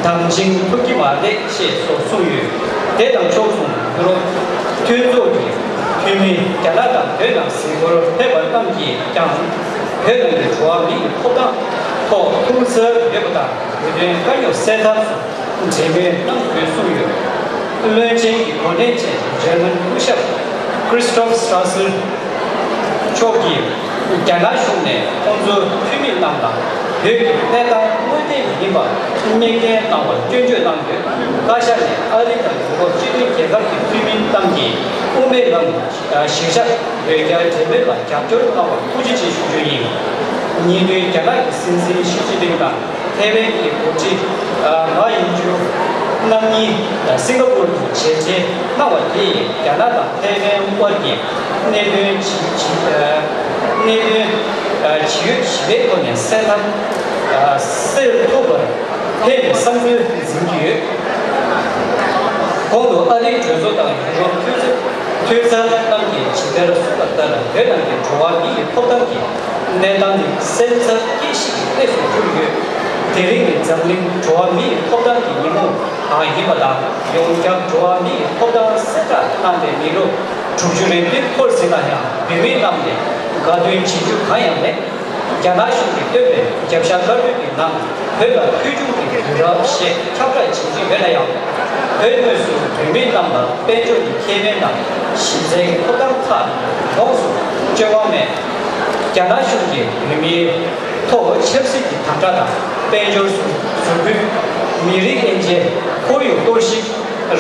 དམ་བཅིངས་ཐུབ་ཀྱི་མ་རེད་ཅེས་སོགས་གསུངས་ཡོད། དེ་དང་ཕྱོགས་མཚུངས་ཡུ་རོབ་མཐུན་ཚོགས་ཀྱི་འཐུས་མི་རྒྱ་ནག་དང་བོད་ནང་གཟིགས་སྐོར་ཕེབས་པ་རྣམས་ཀྱིས་ཀྱང་། བོད་ནང་གི་འགྲོ་བ་མིའི་ཐོབ་ཐང་ཐོག་ཐུགས་འཚབ་ཡོད་པ་དང་། བོད་དོན་དཀའ་རྙོག་སེལ་ཐབས་སུ་གྲོས་མོལ་གནང་དགོས་གསུངས་ཡོད། བློན་ཆེན་གྱི་གོ་སྒྲིག་ཆེད་འཇར་མན་སྐུ་ཞབས་Christoph Strasser མཆོག་གིས་རྒྱ་ནག་གཞུང་ནས་ཁོང་ཚོའི་འཐུས་མི་རྣམས་ལ་བོད་ཀྱི་གནས་སྟངས་དངོས་བདེན་ཡིན་པ་གཉིས་ལྡན་གནང་བར་སྐྱོན་བརྗོད་གནང་ཡོད། བཀའ་ཤག་ནས་ཨ་རི་དང་ཡུ་རོབ་སྤྱི་མཐུན་རྒྱལ་ཁབ་ཀྱི་འཐུས་མི་རྣམས་ཀྱིས་དབུ་མའི་ལམ་གཞིར་བཞག་བོད་རྒྱ་འབྲེལ་མོལ་ལ་རྒྱབ་སྐྱོར་གནང་བར་ཐུགས་རྗེ་ཆེ་ཞུ་རྒྱུ་ཡིན། ཉེ་དུས་རྒྱ་ནག་གི་སྲིད་འཛིན་ཞི་ཅིན་ཕིང་དང་། ཐའེ་ཝན་གྱི་འགོ་ཁྲིད་མཱ་ཡིན་ཅུ་རྣམ་གཉིས་སིང་ག་པུར་དུ་མཇལ་འཕྲད་གནང་བ་དེས་རྒྱ་ནག་དང་ཐའེ་ཝན་དབར་གྱི་གནད་དོན་ཇི་ཇི་གནད་དོན་ཇི་ཡོད་ཇི་བདེའི་ཐོག་ནས་སེལ་ཐབས་སེལ་ཐུབ་པར་ཕན་པའི་བསམ་ཚུལ་འཛིན་གྱི་ཡོད། གོང་དུ་ཨ་རིའི་གྲོས་ཚོགས་དང་ཡུ་རོབ་འཐུས་ཚབ་འཐུས་ཚབ་རྣམས་ཀྱིས་ཇི་ལྟར་གསུངས་པ་ལྟར་བོད་ནང་གི་འགྲོ་བ་མི་ཡི་ཐོབ་ཐང་གི་གནས་སྟངས་ནི་སེམས་འཚབ་སྐྱེ་གཞི་གི་གནས་སུ་གྱུར་ཡོད། དེ་རིང་ནི་འཛམ་གླིང་འགྲོ་བ་མི་ཡི་ཐོབ་ཐང་གི་ཉིན་མོ་ཡང་ཡིན་པ་དང་། ཡོངས་ཁྱབ་འགྲོ་བ་མི་ཡི་ཐོབ་ཐང་གསལ་བསྒྲགས་གནང་པའི་མི་ལོ་དྲུག་ཅུ་རེ་བདུན་འཁོར་ཟིན་ན་ཡང་། བོད་མི་རྣམས་ནས་དགའ་སྟོན་བྱེད་རྒྱུ་གང་ཡང་མེད། རྒྱ་ནག་གཞུང་གིས་བཏོན་པའི་རྒྱབ་ཤ་དཀར་པོའི་ནང་བོད་ལ་ཕུལ་བྱུང་གི་དུས་རབས་ཞེས་ཁྱབ་བསྒྲགས་བྱེད་ཀྱི་ཡོད་ན་ཡང་། བོད་དངོས་སུ་བོད་མི་རྣམས་ལ་དཔལ་འབྱོར་གྱི་ཁེ་ཕན་དང་གཞི་རྩའི་ཐོབ་ཐང་ཁག་ཡོངས་སུ་སྤྱོད་དབང་མེད། རྒྱ་ནག་གཞུང་གིས་བོད་མིའི་ཐོག་ཆབ་སྲིད་ཀྱི་དམ་དྲག་དང་། དཔལ་འབྱོར་ཟུར་ཟུར་ཕུད། མི་རིགས་དབྱེ་འབྱེད། ཁོར་ཡུག་གཏོར་བཤིག་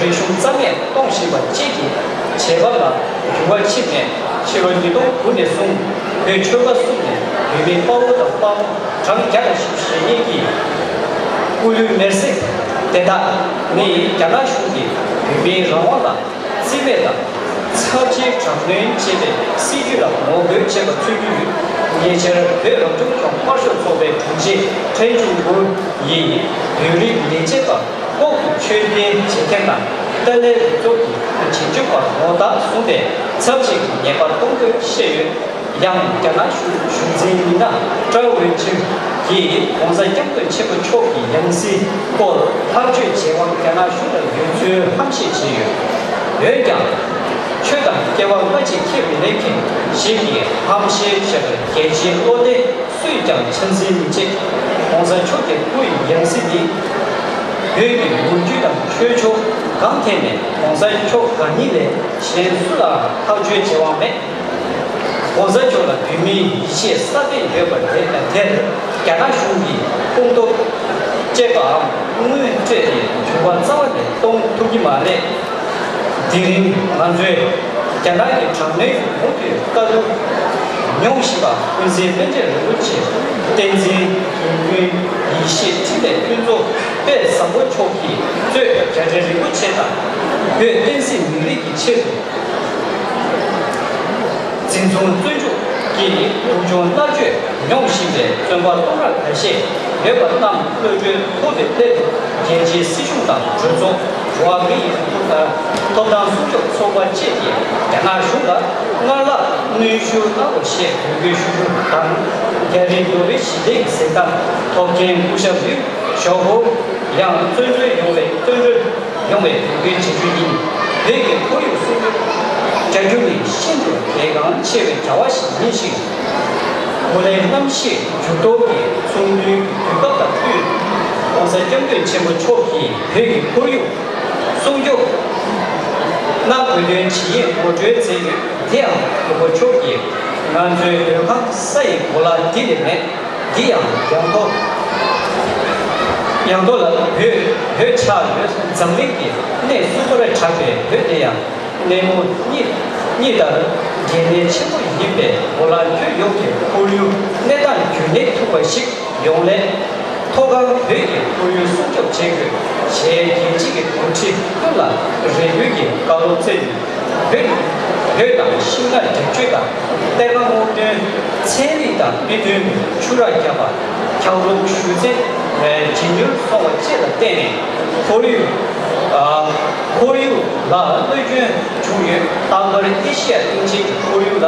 རིག་གཞུང་རྩ་མེད་གཏོང་བཞིན་པ་བཅས་ཀྱི་བྱེད་བབ་ལ་འགྱུར་བ་ཕྱིན་ནས། ཕྱི་ལོ་ཉིས་སྟོང་དགུ་ནས་བཟུང་བོད་ཆོལ་ཁ་གསུམ་ནས་བོད་མི་དཔའ་བོ་དང་དཔའ་མོ་གྲངས་བརྒྱ་དང་བཞི་བཅུ་ཞེ་གཉིས་ཀྱི་སྐུ་ལུས་མེར་སྲེག་དེ་དག་ནི་རྒྱ་ནག་གཞུང་གིས་བོད་མིའི་རང་དབང་ལ་རྩིས་མེད་དང་ ཚབས་ཆེའི་དྲག་གནོན་བྱས་པའི་སྲིད་ཇུས་ལ་ངོ་རྒོལ་བྱས་པ་ཚུད་དུས། ཉེ་ཆར་བོད་རང་སྐྱོང་ལྗོངས་དམར་ཤོག་ཚོགས་པའི་དྲུང་ཆེ་ཁྲེན་ཅུང་ཀུའུ་ཡིས་བོད་རིགས་ལས་བྱེད་པ་ལྐོག་ཏུ་ཆོས་འབྲེལ་བྱེད་མཁན་དང་ཏཱ་ལའི་རུ་ཚོགས་ཀྱི་བྱེད་སྤྱོད་པར་ངོ་རྟགས་བཟུང་སྟེ་ཚབས་ཆེ་གི་ཉེས་པ་གཏོང་དགོས་བཤད་ཡོད། ཡང་རྒྱ་ནག་གཞུང་གཞུང་འཛིན་མི་སྣ་ཀྲའོ་ཝུན་ཅུན་གྱིས་༸གོང་ས་༸སྐྱབས་མགོན་ཆེན་པོ་མཆོག་གི་ཡང་སྲིད་སྐོར་ཐག་གཅོད་བྱེད་དབང་རྒྱ་ནག་གཞུང་ལ་ཡོད་ཚུལ་ཧམ་བཤད་བྱས་ཡོད། འོན་ཀྱང་། ཆོས་དང་སྐལ་བ་སྔ་ཕྱི་ཁས་མི་ལེན་མཁན་ཞིག་གིས་ཧམ་བཤད་བྱས་པར་རྒྱལ་སྤྱིའི་བློ་གཏད་སུས་ཀྱང་ཆ་འཛིན་མི་བྱེད། ༸གོང་ས་མཆོག་གི་སྐུའི་ཡང་སྲིད་འདི་བོད་ཀྱི་ལོ་རྒྱུས་དང་ཆོས་ཕྱོགས་གང་ཐད་ནས་༸གོང་ས་མཆོག་གང་ཉིད་ལས་གཞན་སུ་ལའང་ཐག་གཅོད་བྱེད་དབང་མེད། ༸གོང་ས་མཆོག་ལ་བོད་མིའི་ཡིད་ཆེས་སྲ་བརྟན་ཡོད་པ་དེ་དེར་རྒྱ་ནག་གཞུང་གིས་དཔུང་སྟོབས་སྤྱད་པའམ་དངུལ་སྤྲད་དེ་འགྱུར་བ་རྩ་བ་ནས་གཏོང་ཐུབ་ཀྱི་མ་རེད། དེ་རིང་ང་ཚོས་རྒྱ་ནག་གི་དྲག་གནོན་གྱི་མུ་མཐུད་དཀའ་སྡུག་མྱོང་བཞིན་པ་ཀུན་གཟིགས་པཎ་ཆེན་རིན་པོ་ཆེ་བསྟན་འཛིན་ཡིད་བཞིན་འཕྲིན་ལས་ཕུན་ཚོགས་དཔལ་བཟང་པོ་མཆོག་གིས་གཙོས་རྒྱ་བསྒྲལ་རིན་པོ་ཆེ་དང་བོད་བསྟན་སྲིད་མི་རིགས་ཀྱི་ཆེད་དུ། འཛིན་བཟུང་བཙོན་འཇུག་གིས་སྡུག་སྦྱོང་མནར་གཅོད་མྱོང་བཞིན་པའི་བཙོན་པ་སྟོང་ཕྲག་འགའ་ཤས་ཡོད་པ་རྣམས་གློད་གྲོལ་ཐོག་ཏུ་སླེབས་ཏེ་རྒྱལ་སྤྱིའི་སྲིད་གཞུང་དང་གྲོས་ཚོགས། འགྲོ་བ་མི་ཡི་ཐོབ་ཐང་སྲུང་སྐྱོབ་ཚོགས་པ་བཅས་ཀྱིས་རྒྱ་ནག་གཞུང་ལ་སྔར་ལྷག་གནོན་ཤུགས་གནང་རོགས་ཞེས་འབོད་སྐུལ་ཞུ་རྒྱུ་དང་། རྒྱ་རིགས་མདོ་དབུས་ཞི་བདེ་གི་གཟེངས་རྟགས་ཐོབ་མཁན་སྐུ་ཞབས་ལིའུ་ཞའོ་ཧོ་ཡང་བཙོན་གྲོལ་ཡོང་བའི་བཙོན་གྲོལ། ཡོང་བའི་འབོད་སྐུལ་བྱེད་རྒྱུ་ཡིན། བོད་ཀྱི་ཁོར་ཡུག་སྲུང་སྐྱོབ་བྱ་རྒྱུ་ནི་ཤིན་ཏུ་གལ་འགངས་ཆེ་བའི་བྱ་བ་ཞིག་ཡིན་ཞིང་། གོ་ལའི་གནམ་གཤིས་འགྱུར་ལྡོག་གི་ཚོགས་འདུའི་དུས་སྐབས་དང་བསྟུན། ༸གོང་ས་༸སྐྱབས་མགོན་ཆེན་པོ་མཆོག་གིས་བོད་ཀྱི་ཁོར་ཡུག་སྲུང་སྐྱོབ་གནང་དགོས་དོན་ཇི་ཡིན་ངོ་སྤྲོད་མཛད་ཡོད། དེ་ཡང་མགོན་པོ་མཆོག་གིས་ང་ཚོའི་སྡོད་ཁང་ས་ཡི་གོ་ལ་འདི་ལས་མེད། འདི་ཡང་ཡང་ཐོག་ཡང་ཐོག་ལ་བོད་བོད་ཆགས་ཡོད། འཛམ་གླིང་གི་གནས་སུ་བར་གྲགས་པའི་བོད་དེ་ཡང་སྣེ་མོ་གཉིས་གཉིས་ལྟར་འགན་ལེན་ཆེན་པོ་ཡིན་པས། གོ་ལ་ཁྱོན་ཡོངས་ཀྱི་ཁོར་ཡུག་གནས་སྟངས་རྒྱུན་གནས་ཐུབ་པ་ཞིག་ཡོང་སླད། ཐོག་ཁར་བོད་ཀྱི་ཁོར་ཡུག་སྲུང་སྐྱོབ་བྱེད་དགོས་ཞེས་རྒྱལ་སྤྱི་གི་འགོ་ཁྲིད་ཀུན་ལ་རེ་སྐུལ་གྱི་བཀའ་སློབ་སྩལ་ཡོད། བོད་བོད་དང་ཤིང་ནགས་འདེབས་གཅོད་དང་གཏེར་ཁ་སྔོག་འདོན། ཚན་རིག་དང་མི་མཐུན་པའི་ཆུ་རགས་བརྒྱབ་པ། འཁྱགས་རོམ་བཞུ་རྩི་ཇེ་ཉུང་སོང་བ་བཅས་ལ་བརྟེན་ནས་ཁོར་ཡུག་ཨ། ཁོར་ཡུག་ལ་གནོད་སྐྱོན་བྱུང་ཡོད། ལྷག་པར་ཨེ་ཤི་ཡ་གླིང་ཆེན་གྱི་ཁོར་ཡུག་ལ་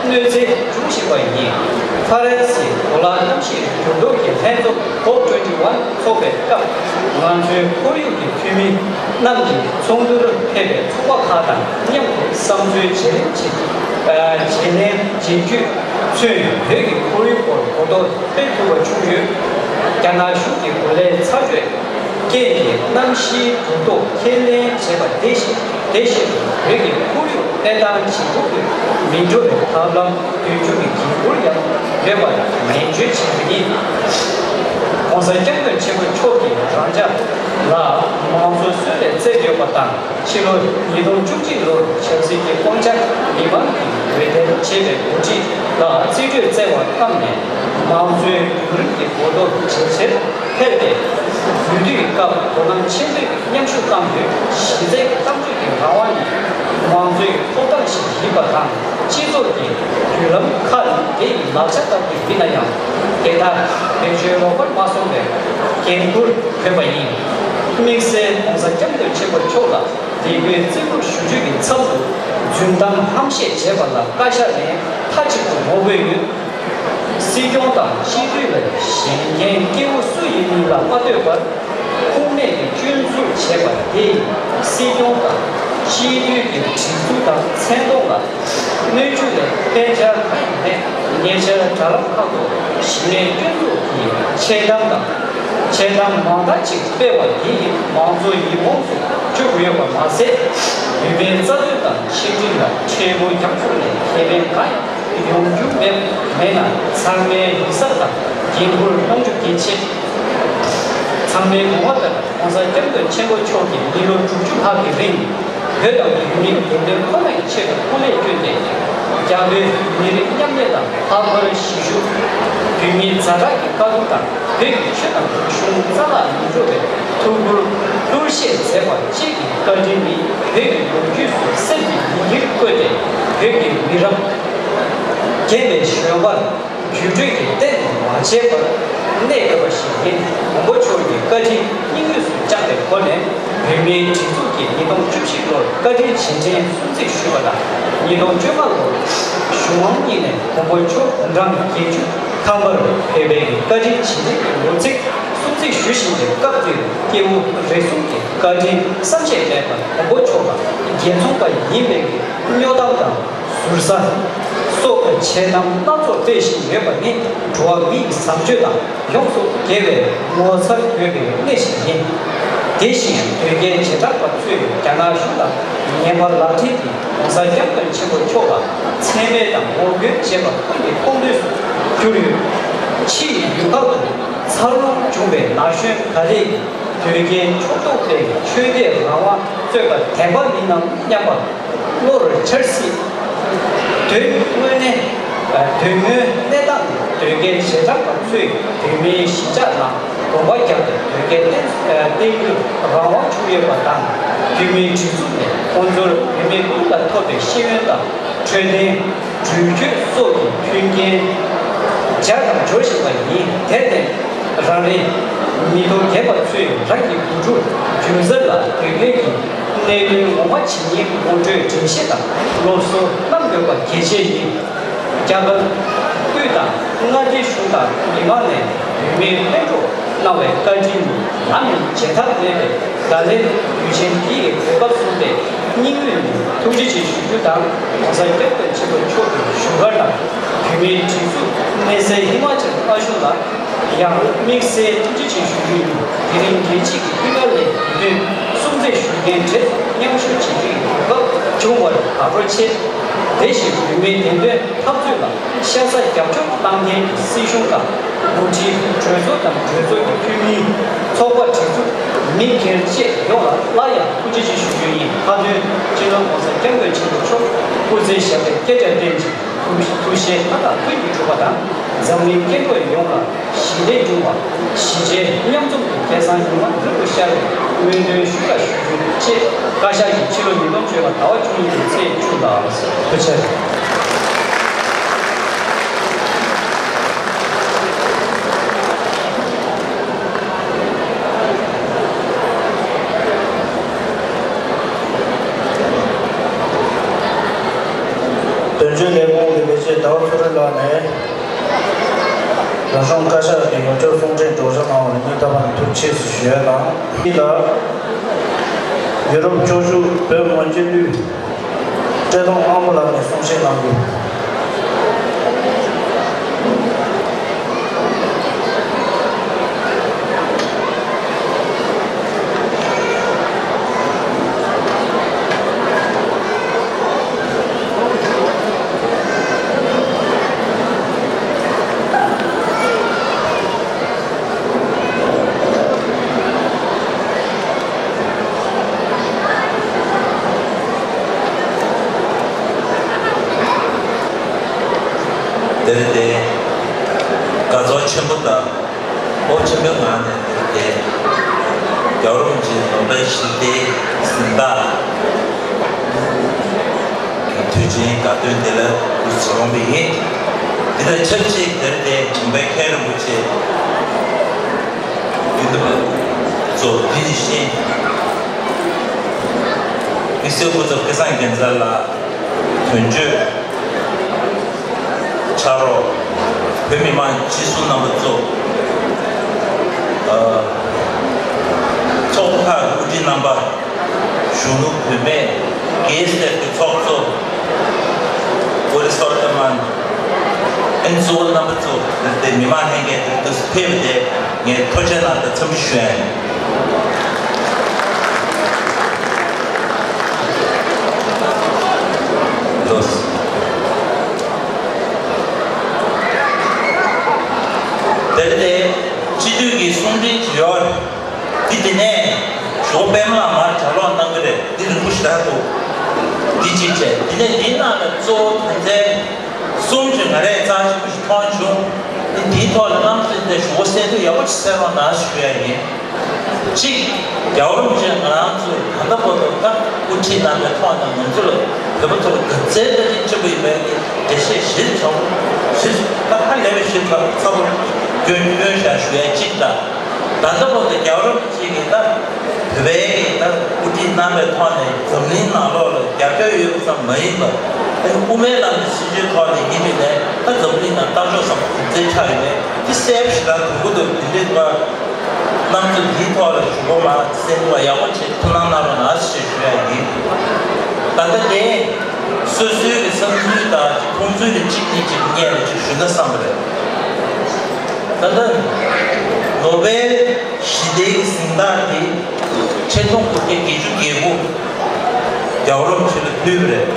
གནོད་འཚེ་འབྱུང་བཞིན་པ་ཡིན། ཧྥ་རན་སིའི་གོ་ལའི་གནམ་གཤིས་འགྱུར་ལྡོག་གི་ལྷན་ཚོགས་ཀོབ་ཊུ་ཝེན་ཊི་ཝན་ཚོགས་པའི་སྐབས། ང་ཚོའི་ཁོར་ཡུག་གི་འཐུས་མི་རྣམས་ཀྱིས་ཚོགས་འདུར་ཕེབས་པའི་ཚོགས་པ་ཁག་དང་མཉམ་དུ་བསམ་ཚུལ་བརྗེ་ལེན་བྱེད། ཨ། བརྗེ་ལེན་བྱེད་རྒྱུས་མཚོན། བོད་ཀྱི་ཁོར་ཡུག་སྐོར་གོ་རྟོགས་སྤེལ་ཐུབ་པ་བྱུང་ཡོད། རྒྱ་ནག་གཞུང་གི་གོ་ལའི་ཚ་དྲོད་རྐྱེན་གྱིས་གནམ་གཤིས་འགྱུར་ལྡོག་ཁས་ལེན་བྱས་པ་དེ་བཞིན་དེ་བཞིན་བོད་ཀྱི་ཁོར་ཡུག་གནས་སྟངས་ཇེ་སྡུག་ཏུ་མི་འགྲོ་བའི་ཐབས་ལམ་འདོན་རྒྱུ་གི་འགན་འཁུར་ཡང་ཡོད་པར་ནན་བརྗོད་བྱེད་རྒྱུ་ཡིན། ༸གོང་ས་༸སྐྱབས་མགོན་ཆེན་པོ་མཆོག་གིས་རང་ཅག་ལ་མང་གཙོའི་སྲོལ་ལས་བཙལ་ཡོད་པ་དང་། ཕྱི་ལོ་ཉིས་སྟོང་བཅུ་གཅིག་ལོར་ཆབ་སྲིད་ཀྱི་དབང་ཆ་མི་མང་གིས་འོས་འདེམས་བྱས་པའི་འགོ་ཁྲིད་ལ་རྩིས་སྤྲོད་བསྩལ་བ་བཏང་ནས། མང་གཙོའི་བརྒྱུད་རིམ་གྱི་གོ་རྟོགས་ཇེ་ཆེར་འཕེལ་ཏེ། དུས་དུས་སྐབས་དོ་སྣང་ཆེན་པོས་མཉམ་ཞུགས་གནང་ཡོད། གཞི་རྩའི་གཏམ་བརྗོད་ཀྱི་རང་དབང་ནི་མང་གཙོའི་ཐོབ་ཐང་ཞིག་ཡིན་པ་དང་། སྤྱི་ཚོགས་ཀྱི་བརྒྱུད་ལམ་ཁག་ནི་དེ་ཡི་ལག་ཆ་ལྟ་བུ་ཡིན་ན་ཡང་། དེ་དག་བེད་སྤྱོད་ལོག་པར་མ་སོང་བའི་འགན་འཁུར་དགོས་པ་ཡིན། དམིགས་བསལ་༸གོང་ས་༸སྐྱབས་མགོན་ཆེན་པོ་མཆོག་ལ་དད་གུས་བརྩི་བཀུར་ཞུ་རྒྱུ་གི་ཚབ་ཏུ། རྫུན་གཏམ་ཧམ་བཤད་བྱས་པ་ལ་བཀའ་ཤག་ནས་མཐའ་གཅིག་ཏུ་ངོ་རྒོལ་ཡོད། སྲིད་སྐྱོང་དང་སྤྱི་འཐུས་ལ་ཞེན་མཁན་སྐྱེ་བོ་སུ་ཡིན་མིན་ལ་མ་ལྟོས་པར། ཁུངས་མེད་ཀྱི་སྐྱོན་འཛུགས་བྱས་པ་དེས་སྲིད་སྐྱོང་དང་སྤྱི་འཐུས་ཀྱི་སྒྲིག་འཛུགས་དང་མཚན་མཐོང་ལ་གནོད་རྒྱུ་ལས་ཕན་ཆེ་གང་ཡང་མེད། ཉེ་ཆར་དྲ་ལམ་ཁག་ཏུ་ཞི་བའི་སྐྱོན་འཛུགས་ཀྱི་འཆལ་གཏམ་དང་། འཆལ་གཏམ་མང་དག་ཅིག་སྤེལ་བ་དེས་མང་གཙོ་ཡིད་འོང་དུ་བཅུག་ཡོད་པ་མ་ཟད། བོད་པའི་རྩ་དོན་དང་ཆིག་སྒྲིལ་ལ་འཕྲལ་ཕུགས་ཡང་ཤུགས་ནས་ཁེ་ཕན་གང་ཡང་ཡོང་རྒྱུ་མེད་མེད་ན། ཚང་མའི་ཡིད་གཟབ་དང་འགན་འཁུར་གནང་རྒྱུ་གལ་ཆེ། ཚང་མས་གོ་བ་ལྟར་༸གོང་ས་༸སྐྱབས་མགོན་ཆེན་པོ་མཆོག་གིས་མི་ལོ་དྲུག་ཅུ་ལྷག་གི་རིང་བོད་དང་བོད་མིའི་བདེན་དོན་ཁོ་ན་ཡི་ཆེད་དུ་སྐུ་ལས་བསྐྱོན་ཏེ། རྒྱ་བོད་མི་རིགས་མཉམ་གནས་དང་། ལྷག་པར་གཞིས་བཞུགས་བོད་མིའི་ཛ་དྲག་གི་དཀའ་སྡུག་དང་། བོད་ཀྱི་ཆོས་དང་རིག་གཞུང་རྩ་བརླག་མི་འགྲོ་བའི་ཐུགས་ཁུར་ གཏོར་བཤིག་མཛད་པ་བཅས་ཀྱི་བཀའ་དྲིན་ནི། བོད་ཀྱི་ལོ་རྒྱུས་སུ་གསེར་གྱི་ཡི་གེར་བཀོད་དེ། བོད་ཀྱི་མི་རབས་རྒས་པའི་གཞོན་པར་རྒྱུད་སྤྲོད་ཀྱི་རྟེན་དུ་མ་བྱས་པར་གནས་ཡོད་པ་ཞིག་ཡིན། མགོན་པོ་མཆོག་གི་བཀའ་དྲིན་སྙིང་དབུས་སུ་བཅངས་པའི་སྒོ་ནས། བོད་མིའི་སྒྲིག་འཛུགས་ཀྱིས་ཉིས་སྟོང་བཅུ་བཞི་ལོར་བཀའ་དྲིན་རྗེས་དྲན་སྲུང་བརྩི་ཞུས་པ་དང་། ཉིས་སྟོང་བཅོ་ལྔ་ལོར་གཞུང་དབང་གཉིས་ནས་མགོན་པོ་མཆོག་དགུང་གྲངས་བརྒྱད་ཅུ་ཐམ་པར་ཕེབས་པའི་བཀའ་དྲིན་རྗེས་དྲན་གྱི་ལོ་ཚིགས་སྲུང་བརྩི་ཞུ་བཞིན་པའི་སྐབས་དེར། སྐྱེས་བུ་རེ་ཟུང་གིས་བཀའ་དྲིན་བསམ་གྱིས་མེད་པར་མགོན་པོ་མཆོག་ལ་རྒྱལ་ཚོང་པ་ཡིན་པའི་སྨྱོ་གཏམ་དང་ཟུར་ཟ་སོགས་འཆལ་གཏམ་སྣ་ཚོགས་སྤེལ་བཞིན་ཡོད་པ་ནི། འགྲོ་བ་མིའི་བཟང་སྤྱོད་དང་ཡོངས་སུ་འགལ་བའི་ངོ་མཚར་ཡོད་པའི་གནས་ཤིག་ཡིན། དེ་བཞིན་དོལ་རྒྱལ་བྱེ་བྲག་པ་ཚོས་རྒྱ་ནག་གཞུང་དང་ངན་པ་ལག་འབྲེལ་གྱིས་༸གོང་ས་༸སྐྱབས་མགོན་ཆེན་པོ་མཆོག་ལ་མཚན་སྨད་དང་ངོ་རྒོལ་བྱས་པ་ཀུན་གྱི་ཕུང་དུས་སུ་གྱུར་ཡོད། ཕྱིའི་ཡུལ་ཁག་ཏུ་འཚར་ལོངས་བྱུང་བའི་ན་གཞོན་ག་རེ་ཡིས་དོལ་རྒྱལ་ཕྱོགས་གཏོགས་པའི་ཆོས་དད་རང་དབང་རྩོད་པར་འདོད་པ་མིན་ནམ་སྙམ་པ་བློར་འཆར་སྲིད། དོན་དངོས་གནས། དོན་དངོས་གནས་སྟངས་དོལ་རྒྱལ་བྱེ་བྲག་པ་ཚོས་བོད་མིའི་གཞིས་ཆགས་ནང་དགོངས་པ་བརྒྱབ་སྟེ་དོལ་རྒྱལ་བསྟེན་བསྟེན་རྒྱུར་རང་དབང་བྱུང་ཡོད་པ་དང་། བོད་མིའི་སྒྲིག་འཛུགས་ནས་ཁོང་ཚོར་བོད་མི་ཀུན་ལ་ཐོབ་པའི་ཤེས་ཡོན་དང་འཕྲོད་བསྟེན། འགྲུལ་སྐྱོད་སོགས་ཀྱི་མཐུན་རྐྱེན་སྦྱར་དང་སྦྱོར་བཞིན་པ་ཡིན། དེར་བརྟེན། རང་རེའི་མི་ཐོབ་རྒྱལ་པ་ཚོས་རང་གི་བུ་ཕྲུག་སྒྱུ་རྩལ་ལ་དོལ་རྒྱལ་གྱི་གནད་དོན་ངོ་མ་ཇི་སྙེད་ངོ་སྤྲོད་འགྲེལ་བཤད་དང་སློབ་གསོ་གནང་དགོས་པ་གལ་ཆེ་ཡིན། རྒྱ་གར་དབུས་དང་མངའ་སྡེ་གཞུང་དང་མི་མང་ནས་བོད་མིར་སྨན་གྲོགས་གནང་བའི་བཀའ་དྲིན་ནི་ལམ་ཡིན་བརྗེད་ཐབས་མེད་པས། ད་ལན་དུས་ཆེན་འདི་ཡི་གོ་སྐབས་བཟུང་སྟེ། སྙིང་དབུས་ནས་ཐུགས་རྗེ་ཆེ་ཞུ་རྒྱུ་དང་། ༸གོང་ས་༸སྐྱབས་མགོན་ཆེན་པོ་མཆོག་གི་བཞུགས་སྒར་དང་། བོད་མིའི་སྒྲིག་འཛུགས་གནས་སའི་ཧི་མ་ཅལ་ཨ་གཞུང་ལ་ཡང་དམིགས་བསལ་ཐུགས་རྗེ་ཆེ་ཞུ་རྒྱུ་ཡིན། དེ་རིང་རྒྱལ་སྤྱི་གི་དབུས་སྒར་ལ་དུས་སྟོན་སྲུང་བརྩི་ཞུ་མཁན་གྲས་མཉམ་ཞུགས་བྱེད་རྒྱུའི་གོ་སྐབས་བྱུང་བར་དགའ་སྤྲོ་ཆེ། དེ་བཞིན་བོད་མིའི་བདེན་དོན་འཐབ་རྩོད་ལ་ཤ་ཚ་རྒྱབ་སྐྱོར་གནང་མཁན་གྱི་སྲིད་གཞུང་དང་། འགོ་ཁྲིད། གྲོས་ཚོགས་དང་གྲོས་ཚོགས་ཀྱི་འཐུས་མི། ཚོགས་པ་སྒྲིག་འཛུགས། མི་སྒེར་བཅས་ཡོངས་ལ་སླར་ཡང་ཐུགས་རྗེ་ཆེ་ཞུ་རྒྱུ་ཡིན། མཐའ་དོན་སྤྱི་ནོར་༸གོང་ས་༸སྐྱབས་མགོན་ཆེན་པོ་མཆོག་སྐུ་ཚེ་ཞབས་པད་བསྐལ་བརྒྱར་བརྟན་ཅིང་། ཐུགས་ཐུགས་བཞེད་མཐའ་དག་ཀུན་གྱིས་འགྲུབ་པ་དང་། འཛམ་གླིང་སྐྱེ་འགྲོ་ཡོངས་ལ་ཞི་བདེ་འབྱུང་བ། གཞིས་བྱེས་མཉམ་འཛོམས་ཀྱི་སྐལ་བཟང་ཡུན་རིང་དུ་ཤར་བའི་སྨོན་འདུན་ཞུ་བ་ཞུ་རྒྱུ་བཅས། བཀའ་ཤག་གིས་ཕྱི་ལོ་ཉིས་སྟོང་བཅོ་ལྔ་ཟླ་བ་བཅུ་གཉིས་ཀྱི་ཚེས་བཅུ་ལ། ཐུགས་རྗེ་ཆེ། དོན་གཅོད་ལས་ཁུངས་ཀྱི་ལས་བྱེད་ཟླ་བ་མཚོ་རིགས་ལགས་ནས། རང་གཞུང་བཀའ་ཤག་གི་ཡོངས་ཁྱབ་གསུང་འཕྲིན་སྒྲོག་སྦྱང་གནང་བར་སྙིང་ཐག་པ་ནས་ཐུགས་རྗེ་ཆེ་ཞུ་ཡ་དང་། འདི་ལ་ཡུ་རོབ་ཕྱོགས་བཞུགས་བོད་མང་སྤྱི་འཐུས་བཀྲས་མཐོང་དབང་པོ་ལགས་ནས་གསུང་བཤད་གནང་རྒྱུ། དེར་བརྟེན། དགའ་ཚོར་ཆེན་པོ་དང་སྤོབས་ཆེན་པོའི་ངང་ནས་དེར་བརྟེན། རྒྱལ་བ་རིན་པོ་ཆེའི་ལུང་པའི་ཞི་བདེའི་གཟེངས་རྟགས་དུས་ཆེན་དགའ་སྟོན་དེ་ལ་འགོ་འཛུགས་ཡོང་བ་ཡིན། དེ་དང་ཆབས་ཅིག་དེར་བརྟེན་ལུང་པའི་མཁན་རིན་པོ་ཆེ་དགེ་འདུན་པ་ཚོ། དེ་ནི་གཤེན་དམིགས་བསལ་སྐུ་ཚབ་སྐལ་བཟང་རྒྱལ་མཚན་ལགས། དོན་གཅོད། ཕྱག་རོགས། བོད་མི་མང་སྤྱི་ཟུར་རྣམ་པ་ཚོ། ཨ། ཚོགས་པ་ཁག་གི་དབུ་ཁྲིད་རྣམ་པ། གཞོན་ནུ་བུད་མེད། རྒྱལ་སྲས་ཀྱི་ཚོགས་གཙོ། ཨོ་རི་སོར་ཏ་མན། ཨན་གཙོ་བོ་རྣམ་པ་ཚོ། དེ་མི་མང་ལྷན་རྒྱས་དེ་དུས་ཕེབས་ཏེ་ངས་ཐུགས་རྗེ་གནང་དང་འཚམས་འདྲི་ཞུ་ཡ་ཡིན། ལགས་སོ། དེར་བརྟེན་སྤྱི་འཐུས་ཀྱི་གསུང་འཕྲིན་ཅིག་ཡོད་རེད། འདི་དེ་ནས་ཞོགས་པད་མ་ལགས་མར་གྲྭ་ལོག་གནང་གི་རེད། འདི་རིང་པོ་ཞེ་དྲག་འདུག་འདི་གཅིག་བྱས། དེ་ནས་འདིའི་ནང་ལ་གཙོ་བོ་དོན་ཚན་གསུམ་ཅིག་ང་རས་རྩ་ཆེན་པོ་ཞིག་མཐོང་བྱུང་། འདི་ དེའི་ཐོག་ལ་རྣམ་ཚོས་འདི་ཞུ་བ་གསལ་དུ་ཡག་པོ་ཅིག་གསལ་རོགས་གནང་ཞུ་ཡ་ཡིན། གཅིག་རྒྱལ་བ་རིན་པོ་ཆེ་ང་རང་ཚོས་ད་ལྟ་བར་དུ་ད་དབུ་ཁྲིད་གནང་པའི་ཐོག་ནས་ང་ཚོ་ལ་བོད་པ་ཚོ་ལ་དགའ་ཚལ་ལྟ་ཅིག་ཆེན་པོ་ཡིན་པའི་གི་འགྲེལ་བཤད་ཞིབ་ཚགས་པོ་ཞིབ་ད་ཧ་ལས་པའི་ཞིབ་ཚགས་པོ་སྐྱོན་སྐྱོན་བཞག་ཞུ་ཡ་གཅིག་དང་། ད་ལྟ་བར་དུ་རྒྱལ་བ་རིན་པོ་ཆེ་གིས་ད་བོད་པའི་ད་དབུ་ཁྲིད་གནང་པའི་ཐོག་ནས་འཛམ་གླིང་ནང་ལོགས་ལ་རྒྱབ་སྐྱོར་ཡོད་པ་ཙམ་མ་ཡིན་པར། དབུ་མའི་ལམ་གྱི་སྲིད་བྱུས་ཐོག་ནས་ཡིན་མིན་ནས་ད་འཛམ་གླིང་ནང་ལྟ་ཕྱོགས་སམ་གུང་ཚན་ཆགས་ཡོད་མེད་དེ་གསལ་པོ་ཞེ་དྲག་མཐོང་གི་འདུག་དེ་འདྲའི་ཐོག་རྣམ་ཚོས་འདིའི་ཐོག་ལ་ཞུ་གོ་མ་གསལ་པོ་ཡག་པོ་བྱེད་ཐུགས་སྣང་གནང་རོགས་གནང་ཞེས་ཞུ་ཡ་ཡིན། ད་ལྟ་དེ་སོ་སོའི་གི་བསམ་ཚུལ་དང་མཐོང་ཚུལ་ལ་གཅིག་ནས་གཅིག་སྙན་ལ་གཅིག་ཞུ་ན་བསམ་པ་རེད། ད་ལྟ་ནོ་བེལ་ཞི་བདེའི་གཟེངས་རྟགས་དེ་ཆིག་སྟོང་དགུ་བརྒྱ་བརྒྱད་ཅུ་གྱ་དགུ་རྒྱལ་བ་རིན་པོ་ཆེ་ལ་ཕུལ་བ་རེད།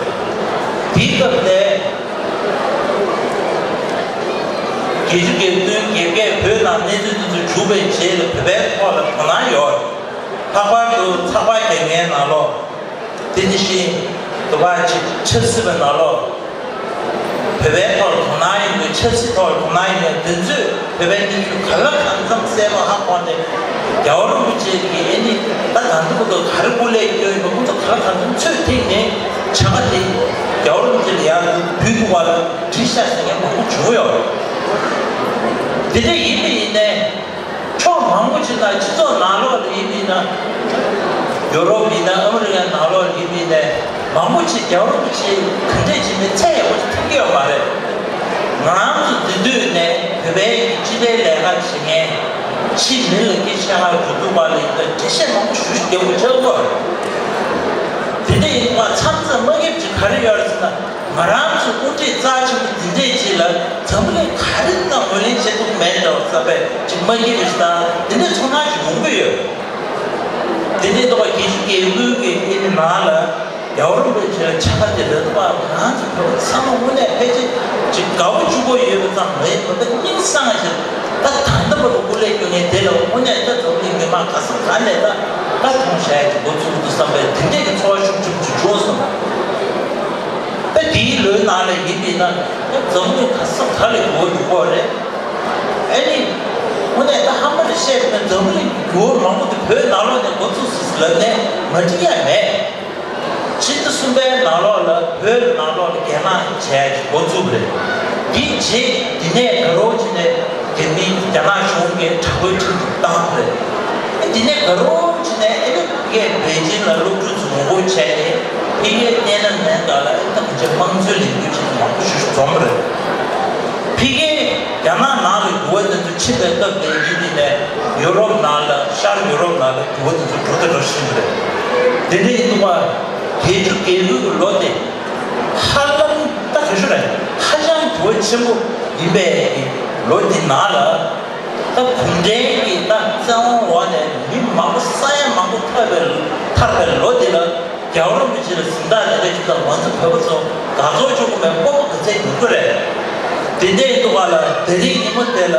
དེའི་སྐབས་ནས་བརྒྱད་ཅུ་གྱ་བདུན་བརྒྱད་བརྒྱད་བོད་ནང་གནས་ཚུལ་དེ་ཚོ་བྱུང་བའི་རྗེས་ལ་བོད་པའི་ཐོག་ལ་དོ་སྣང་ཡོད། ལྷག་པར་དུ་ཚགས་པར་རྒྱག་མཁན་ནང་ལོགས། དེ་ནི་ཤིང་དུ་བ་ཆིག་ཆབ་སྲིད་པའི་ནང་ལོགས། བོད་པའི་ཐོག་ལ་དོ་སྣང་ཡོད་མཁན་ཆབ་སྲིད་ཐོག་ལ་དོ་སྣང་ཡོད་མཁན་དེ་ཚོས་བོད་པའི་གནས་ཚུལ་ག་ལ་གང་འཚམ་གསལ་པོ་ཧ་གོ་སྟེ། རྒྱལ་བ་རིན་པོ་ཆེ་གིས་ཨེ་ནི་ད་ད་ལྟ་བར་དུ་ག་རེ་སྐུ་ལས་བསྐྱོན་ཡོད་པ་ཁོང་ཚོ་ག་ལ་གང་འཚམ་ཚོད་ཐིག་ནས་བྱ་དགའ་དེ་རྒྱལ་བ་རིན་པོ་ཆེ་ལ་ཡར་ཕུལ་ཐུབ་པ་ལ་བྲིས་ཤག་ཟེར་མཁན་མང་པོ་བྱུང་ཡོད་རེད། དེ་འདྲ་ཡིན་པ་ཡིན་ནའི། ཕྱོགས་མང་པོ་ཅིག་དང་སྤྱི་ཚོགས་ནང་ལོགས་ལ་ཡིན་མིན་ན། ཡུ་རོབ་ཡིན་ན་ཨ་མི་རི་ཀའི་ནང་ལོགས་ལ་ཡིན་མིན་ནས་མང་པོ་ཅིག་རྒྱལ་བ་རིན་པོ་ཆེ་ག་འདྲས་ཅིག་མིན་ཚད་ཡག་པོ་ཅིག་ཐུབ་ཀྱི་ཡོད་མ་རེད། ང་རང་ཚོ་འདི་དུས་ནས་བོད་པའི་སྤྱི་པའི་ལས་ཀ་བྱེད་མཁན་ཕྱི་མི་ལ་སྐད་ཆ་ཧ་གོ་ཐུབ་པ་ལ་ཡིན་ན་འགྲེལ་བཤད་མང་པོ་ཞུ་ཞུ་རྒྱག་དགོས་ཆགས་ཀྱི་ཡོད་རེད། དེ་འདྲ་ཡིན་པ་མཚམས་མཚམས་མ་འགེབས་ཅིག་ག་རེ་ཡོད་རེད་ཟེར་ན། ང་རང་ཚོའི་དབུ་ཁྲིད་རྩ་ཆེན་པོ་འདི་འདྲས་ཅིག་ལ་འཛམ་བུ་གླིང་ག་རེ་དང་ངོས་ལེན་བྱེད་ཐུབ་མེད་འདྲ་བ་བསམ་པའི་ཅིག་མ་སྐྱིད་པ་ཞིག་དང་འདི་འདྲས་ཚོར་སྣང་ཞིག་ཡོང་གི་ཡོད། འདི་འདྲའི་ཐོག་བརྒྱད་ཅུ་གྱ་དགུ་གི་ཨེ་ནི་ནང་ལ་རྒྱལ་བ་རིན་པོ་ཆེ་ལ་ཕྱག་འཚལ་ལ་འདུག་པ་ང་རང་ཚོ་བོད་པ་ཚང་མ་དངོས་གནས་ཕལ་ཆེར་ཅིག་དགའ་པོ་སྐྱིད་པོ་ཡོད་པ་ཙམ་མ་ཡིན་པར་ད་སྙིང་སངས་ཤིང་ད་ད་ལྟ་བར་དུ་སྐུ་ལས་བསྐྱོན་མཁན་དེ་ལ་དངོས་གནས་ད་འཛམ་བུ་གླིང་མི་མང་ག་ས་ག་ནས་ད་བཀའ་གཏོང་བྱ་ཡ་ཅིག་འགོ་ཚུགས་འདུག་བསམ་པའི་དེ་འདྲས་ཀྱི་ཚོར་བ་ཤུགས་ཆེན་པོ་ཅིག་བྱུང་སོང་། ད་དེའི་ལོའི་ནང་ལ་ཡིན་པས་ན་ད་འཛམ་གླིང་ག་ས་ག་ལ་འགྱུར་བ་འགྲོ་གི་རེད། ཨ་ནི་དངོས་གནས་ད་ཧམ་པ་རེ་བཤད་པ་ན་འཛམ་གླིང་གི་འགྱུར་བ་མང་པོ་དེ་བོད་ནང་ལོགས་ནས་འགོ་ཚུགས་སོང་ཟེར་ལབ་ནས་མ་འགྲིག་ཡ་མེད། ཕྱི་ཟླ་གསུམ་པའི་ནང་ལོགས་ལ་བོད་ནང་ལོགས་ལ་རྒྱ་ནག་བྱས་འགོ་བཙུགས་པ་རེད། དེའི་རྗེས་དེ་ནས་དགའ་རོགས་བྱས་ནས་རྒྱ་མིའི་རྒྱ་ནག་གཞུང་གིས་དྲག་པོའི་ཁྲིམས་བཏང་བ་རེད། དེ་ནས་དགའ་རོགས་བྱས་ནས་ཨེ་ནི་ཕ་གིར་པེ་ཅིན་ལ་སློབ་ཕྲུག་ཚོ་ངོ་རྒོལ་བྱས་ཏེ་ཕ་གིར་བསྟན་ན་མེད་ག་ལ་ཨེ་ད་ག་ཅིག་དམངས་གཙོའི་ལས་འགུལ་བྱས་ནས་མང་པོ་ཞེ་པོ་ཅིག་འཛོམས་པ་རེད། ཕ་གིར་རྒྱ་ནག་ནང་ལ་འགྱུར་བ་དེ་ཚོ་ཕྱིན་པའི་སྐབས་དེ་ཡིན་དུས་ནས་ཡུ་རོབ་ནང་ལ་ཤར་ཡུ་རོབ་ནང་ལ་འགྱུར་བ་དེ་ཚོ་འགྲོ་དང་འགྲོ་བཞིན་པ་རེད། དེ་འདྲ་ཡིན་དུས་བརྒྱད་ཅུ་གྱ་དགུ་གི་ལོ་དེ་ཧ་ལམ་ད་ག་ཞུ་རེད། ཧ་ཅང་འགྱུར་བ་ཆེན་པོ་ཡིན་པའི་ལོ་འདི་ནང་ལ་ད་གུང་ཁྲན་གྱི་ད་བཙན་དབང་འོག་ནས་མི་མང་པོ་ས་ཡ་མང་པོ་ཐར་པའི་ཐར་པའི་ལོ་འདི་ལ། རྒྱལ་བ་རིན་པོ་ཆེ་ལ་གཟེངས་རྟགས་འདི་འདྲ་ཞིག་དང་ང་ཚོ་བོད་པ་ཚོ་དགའ་ཚོར་ཆོག་གི་མེད་སྤོབས་པ་ག་ཚད་ཡོད་ཀྱི་རེད། དེ་འདྲ་ཡིན་དུས་ག་ལ་དེ་རིང་ཉིན་མོ་དེ་ལ་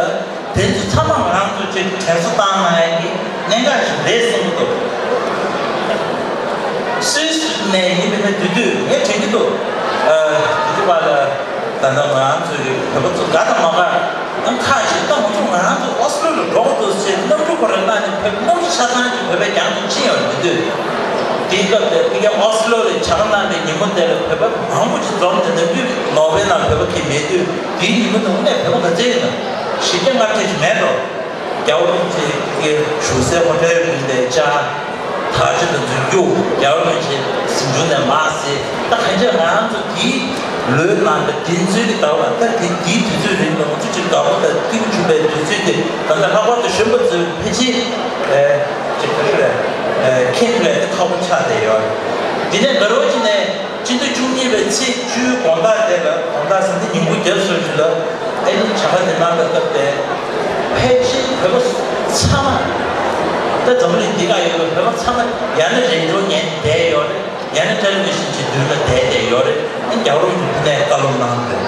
དེ་ཚོ་ཚང་མ་ང་རང་ཚོ་ཅིག་དྲན་གསོ་བཏང་གནང་ཡ་གི་གནད་འགག་ཞིག་རེད་བསམ་གྱི་འདུག་སུད་སི་ནས་ཡིན་པ་ན་དེ་དུས་ངས་དྲན་གྱི་འདུག་ཨ་དེ་དུས་ག་ལ་ད་ལྟ་ང་རང་ཚོ་གི་བོད་པ་ཚོ་དགའ་དང་མ་དགའ། ཁག་ཅིག་ད་ང་ཚོ་ང་རང་ཚོ་ཨོ་སི་ལོ་ལ་འགྲོ་དགོས་འདུག་ཟེར་གནམ་གྲུ་ཁོ་རང་གནང་ནས་བོད་གནམ་གྲུ་ཆ་ཚང་ཅིག་བོད་པའི་རྒྱང་དུ་ཕྱིན་ཡོད་མི་འདུག་དེའི་སྐབས་དེར་ཕ་གིའི་ཨོ་སི་ལོ་ལ་བྱ་དགའ་གནང་བའི་ཉིན་མོ་དེ་ལ་བོད་པ་མང་པོ་ཅིག་འཛོམས་ཏེ་ནམ་རྒྱུན་ནོར་ཝེ་ནང་བོད་པ་གང་མེད་དུས་དེའི་ཉིན་མོ་དེ་དངོས་གནས་བོད་པ་ག་ཚད་ཡོད་ན་བཞི་བརྒྱ་ལྔ་བརྒྱ་ཅིག་མེད་འགྲོ། རྒྱལ་བ་རིན་པོ་ཆེ་ཕ་གིའི་བཞུགས་སའི་ཧོ་ཊེལ་ཡིན་པའི་ཅ། དར་ཆ་དང་འཛུལ་རྒྱུག་རྒྱལ་བ་རིན་པོ་ཆེ་གཟིམ་ཆུང་ནས་མར་གཟིགས། ད་གང་ཅི་ང་རང་ཚོ་དེའི་ལོའི་ནང་ལ་དེ་ཚོའི་གི་ཟླ་བ་ད་དེ་དེའི་དུས་ཚོད་རིང་ལ་ང་ཚོ་ཅིག་དགའ་པོ་དང་སྐྱིད་པོ་བྱུང་བའི་དུས་ཚོད་དེ་ད་ལྟ་ལྷག་པར་དུ་གཞོན་པ་ཚོས་ཕལ་ཆེར་ཨེ་ཅིག་ག་ཚོད་རེད་ཨེ་མཁྱེན་ཐུབ་ཡ་དེ་ཁག་པོ་ཆགས་བསྡད་ཡོད་རེད། དེ་ནས་དགའ་རོགས་ཅིག་ནས། སྤྱི་ཟླ་བཅུ་གཉིས་པའི་ཚེས་བཅུའི་དགོང་དག་དེ་ལ་དགོང་དག་ཟེར་ན་ཉིན་གུང་རྒྱབ་སོང་ཞིག་ལ་ཨེ་ནི་བྱ་དགའ་དེ་གནང་བའི་སྐབས་དེ་ཕལ་ཆེར་བོད་པ་ཚང་མ་ད་འཛམ་བུ་གླིང་འདི་ག་ཡོད་པའི་བོད་པ་ཚང་མ་ཡང་ན་རེ་ཌི་ཡོ་ཉན་བསྡད་ཡོད་རེད། ཡང་ན་ཊེ་ལི་བི་ཤན་གྱི་མདུན་ལ་བསྡད་བསྡད་ཡོད་རེད། ཨེ་རྒྱལ་བ་རིན་པོ་ཆེ་དེ་ནས་བཀའ་སློབ་གནང་རེད།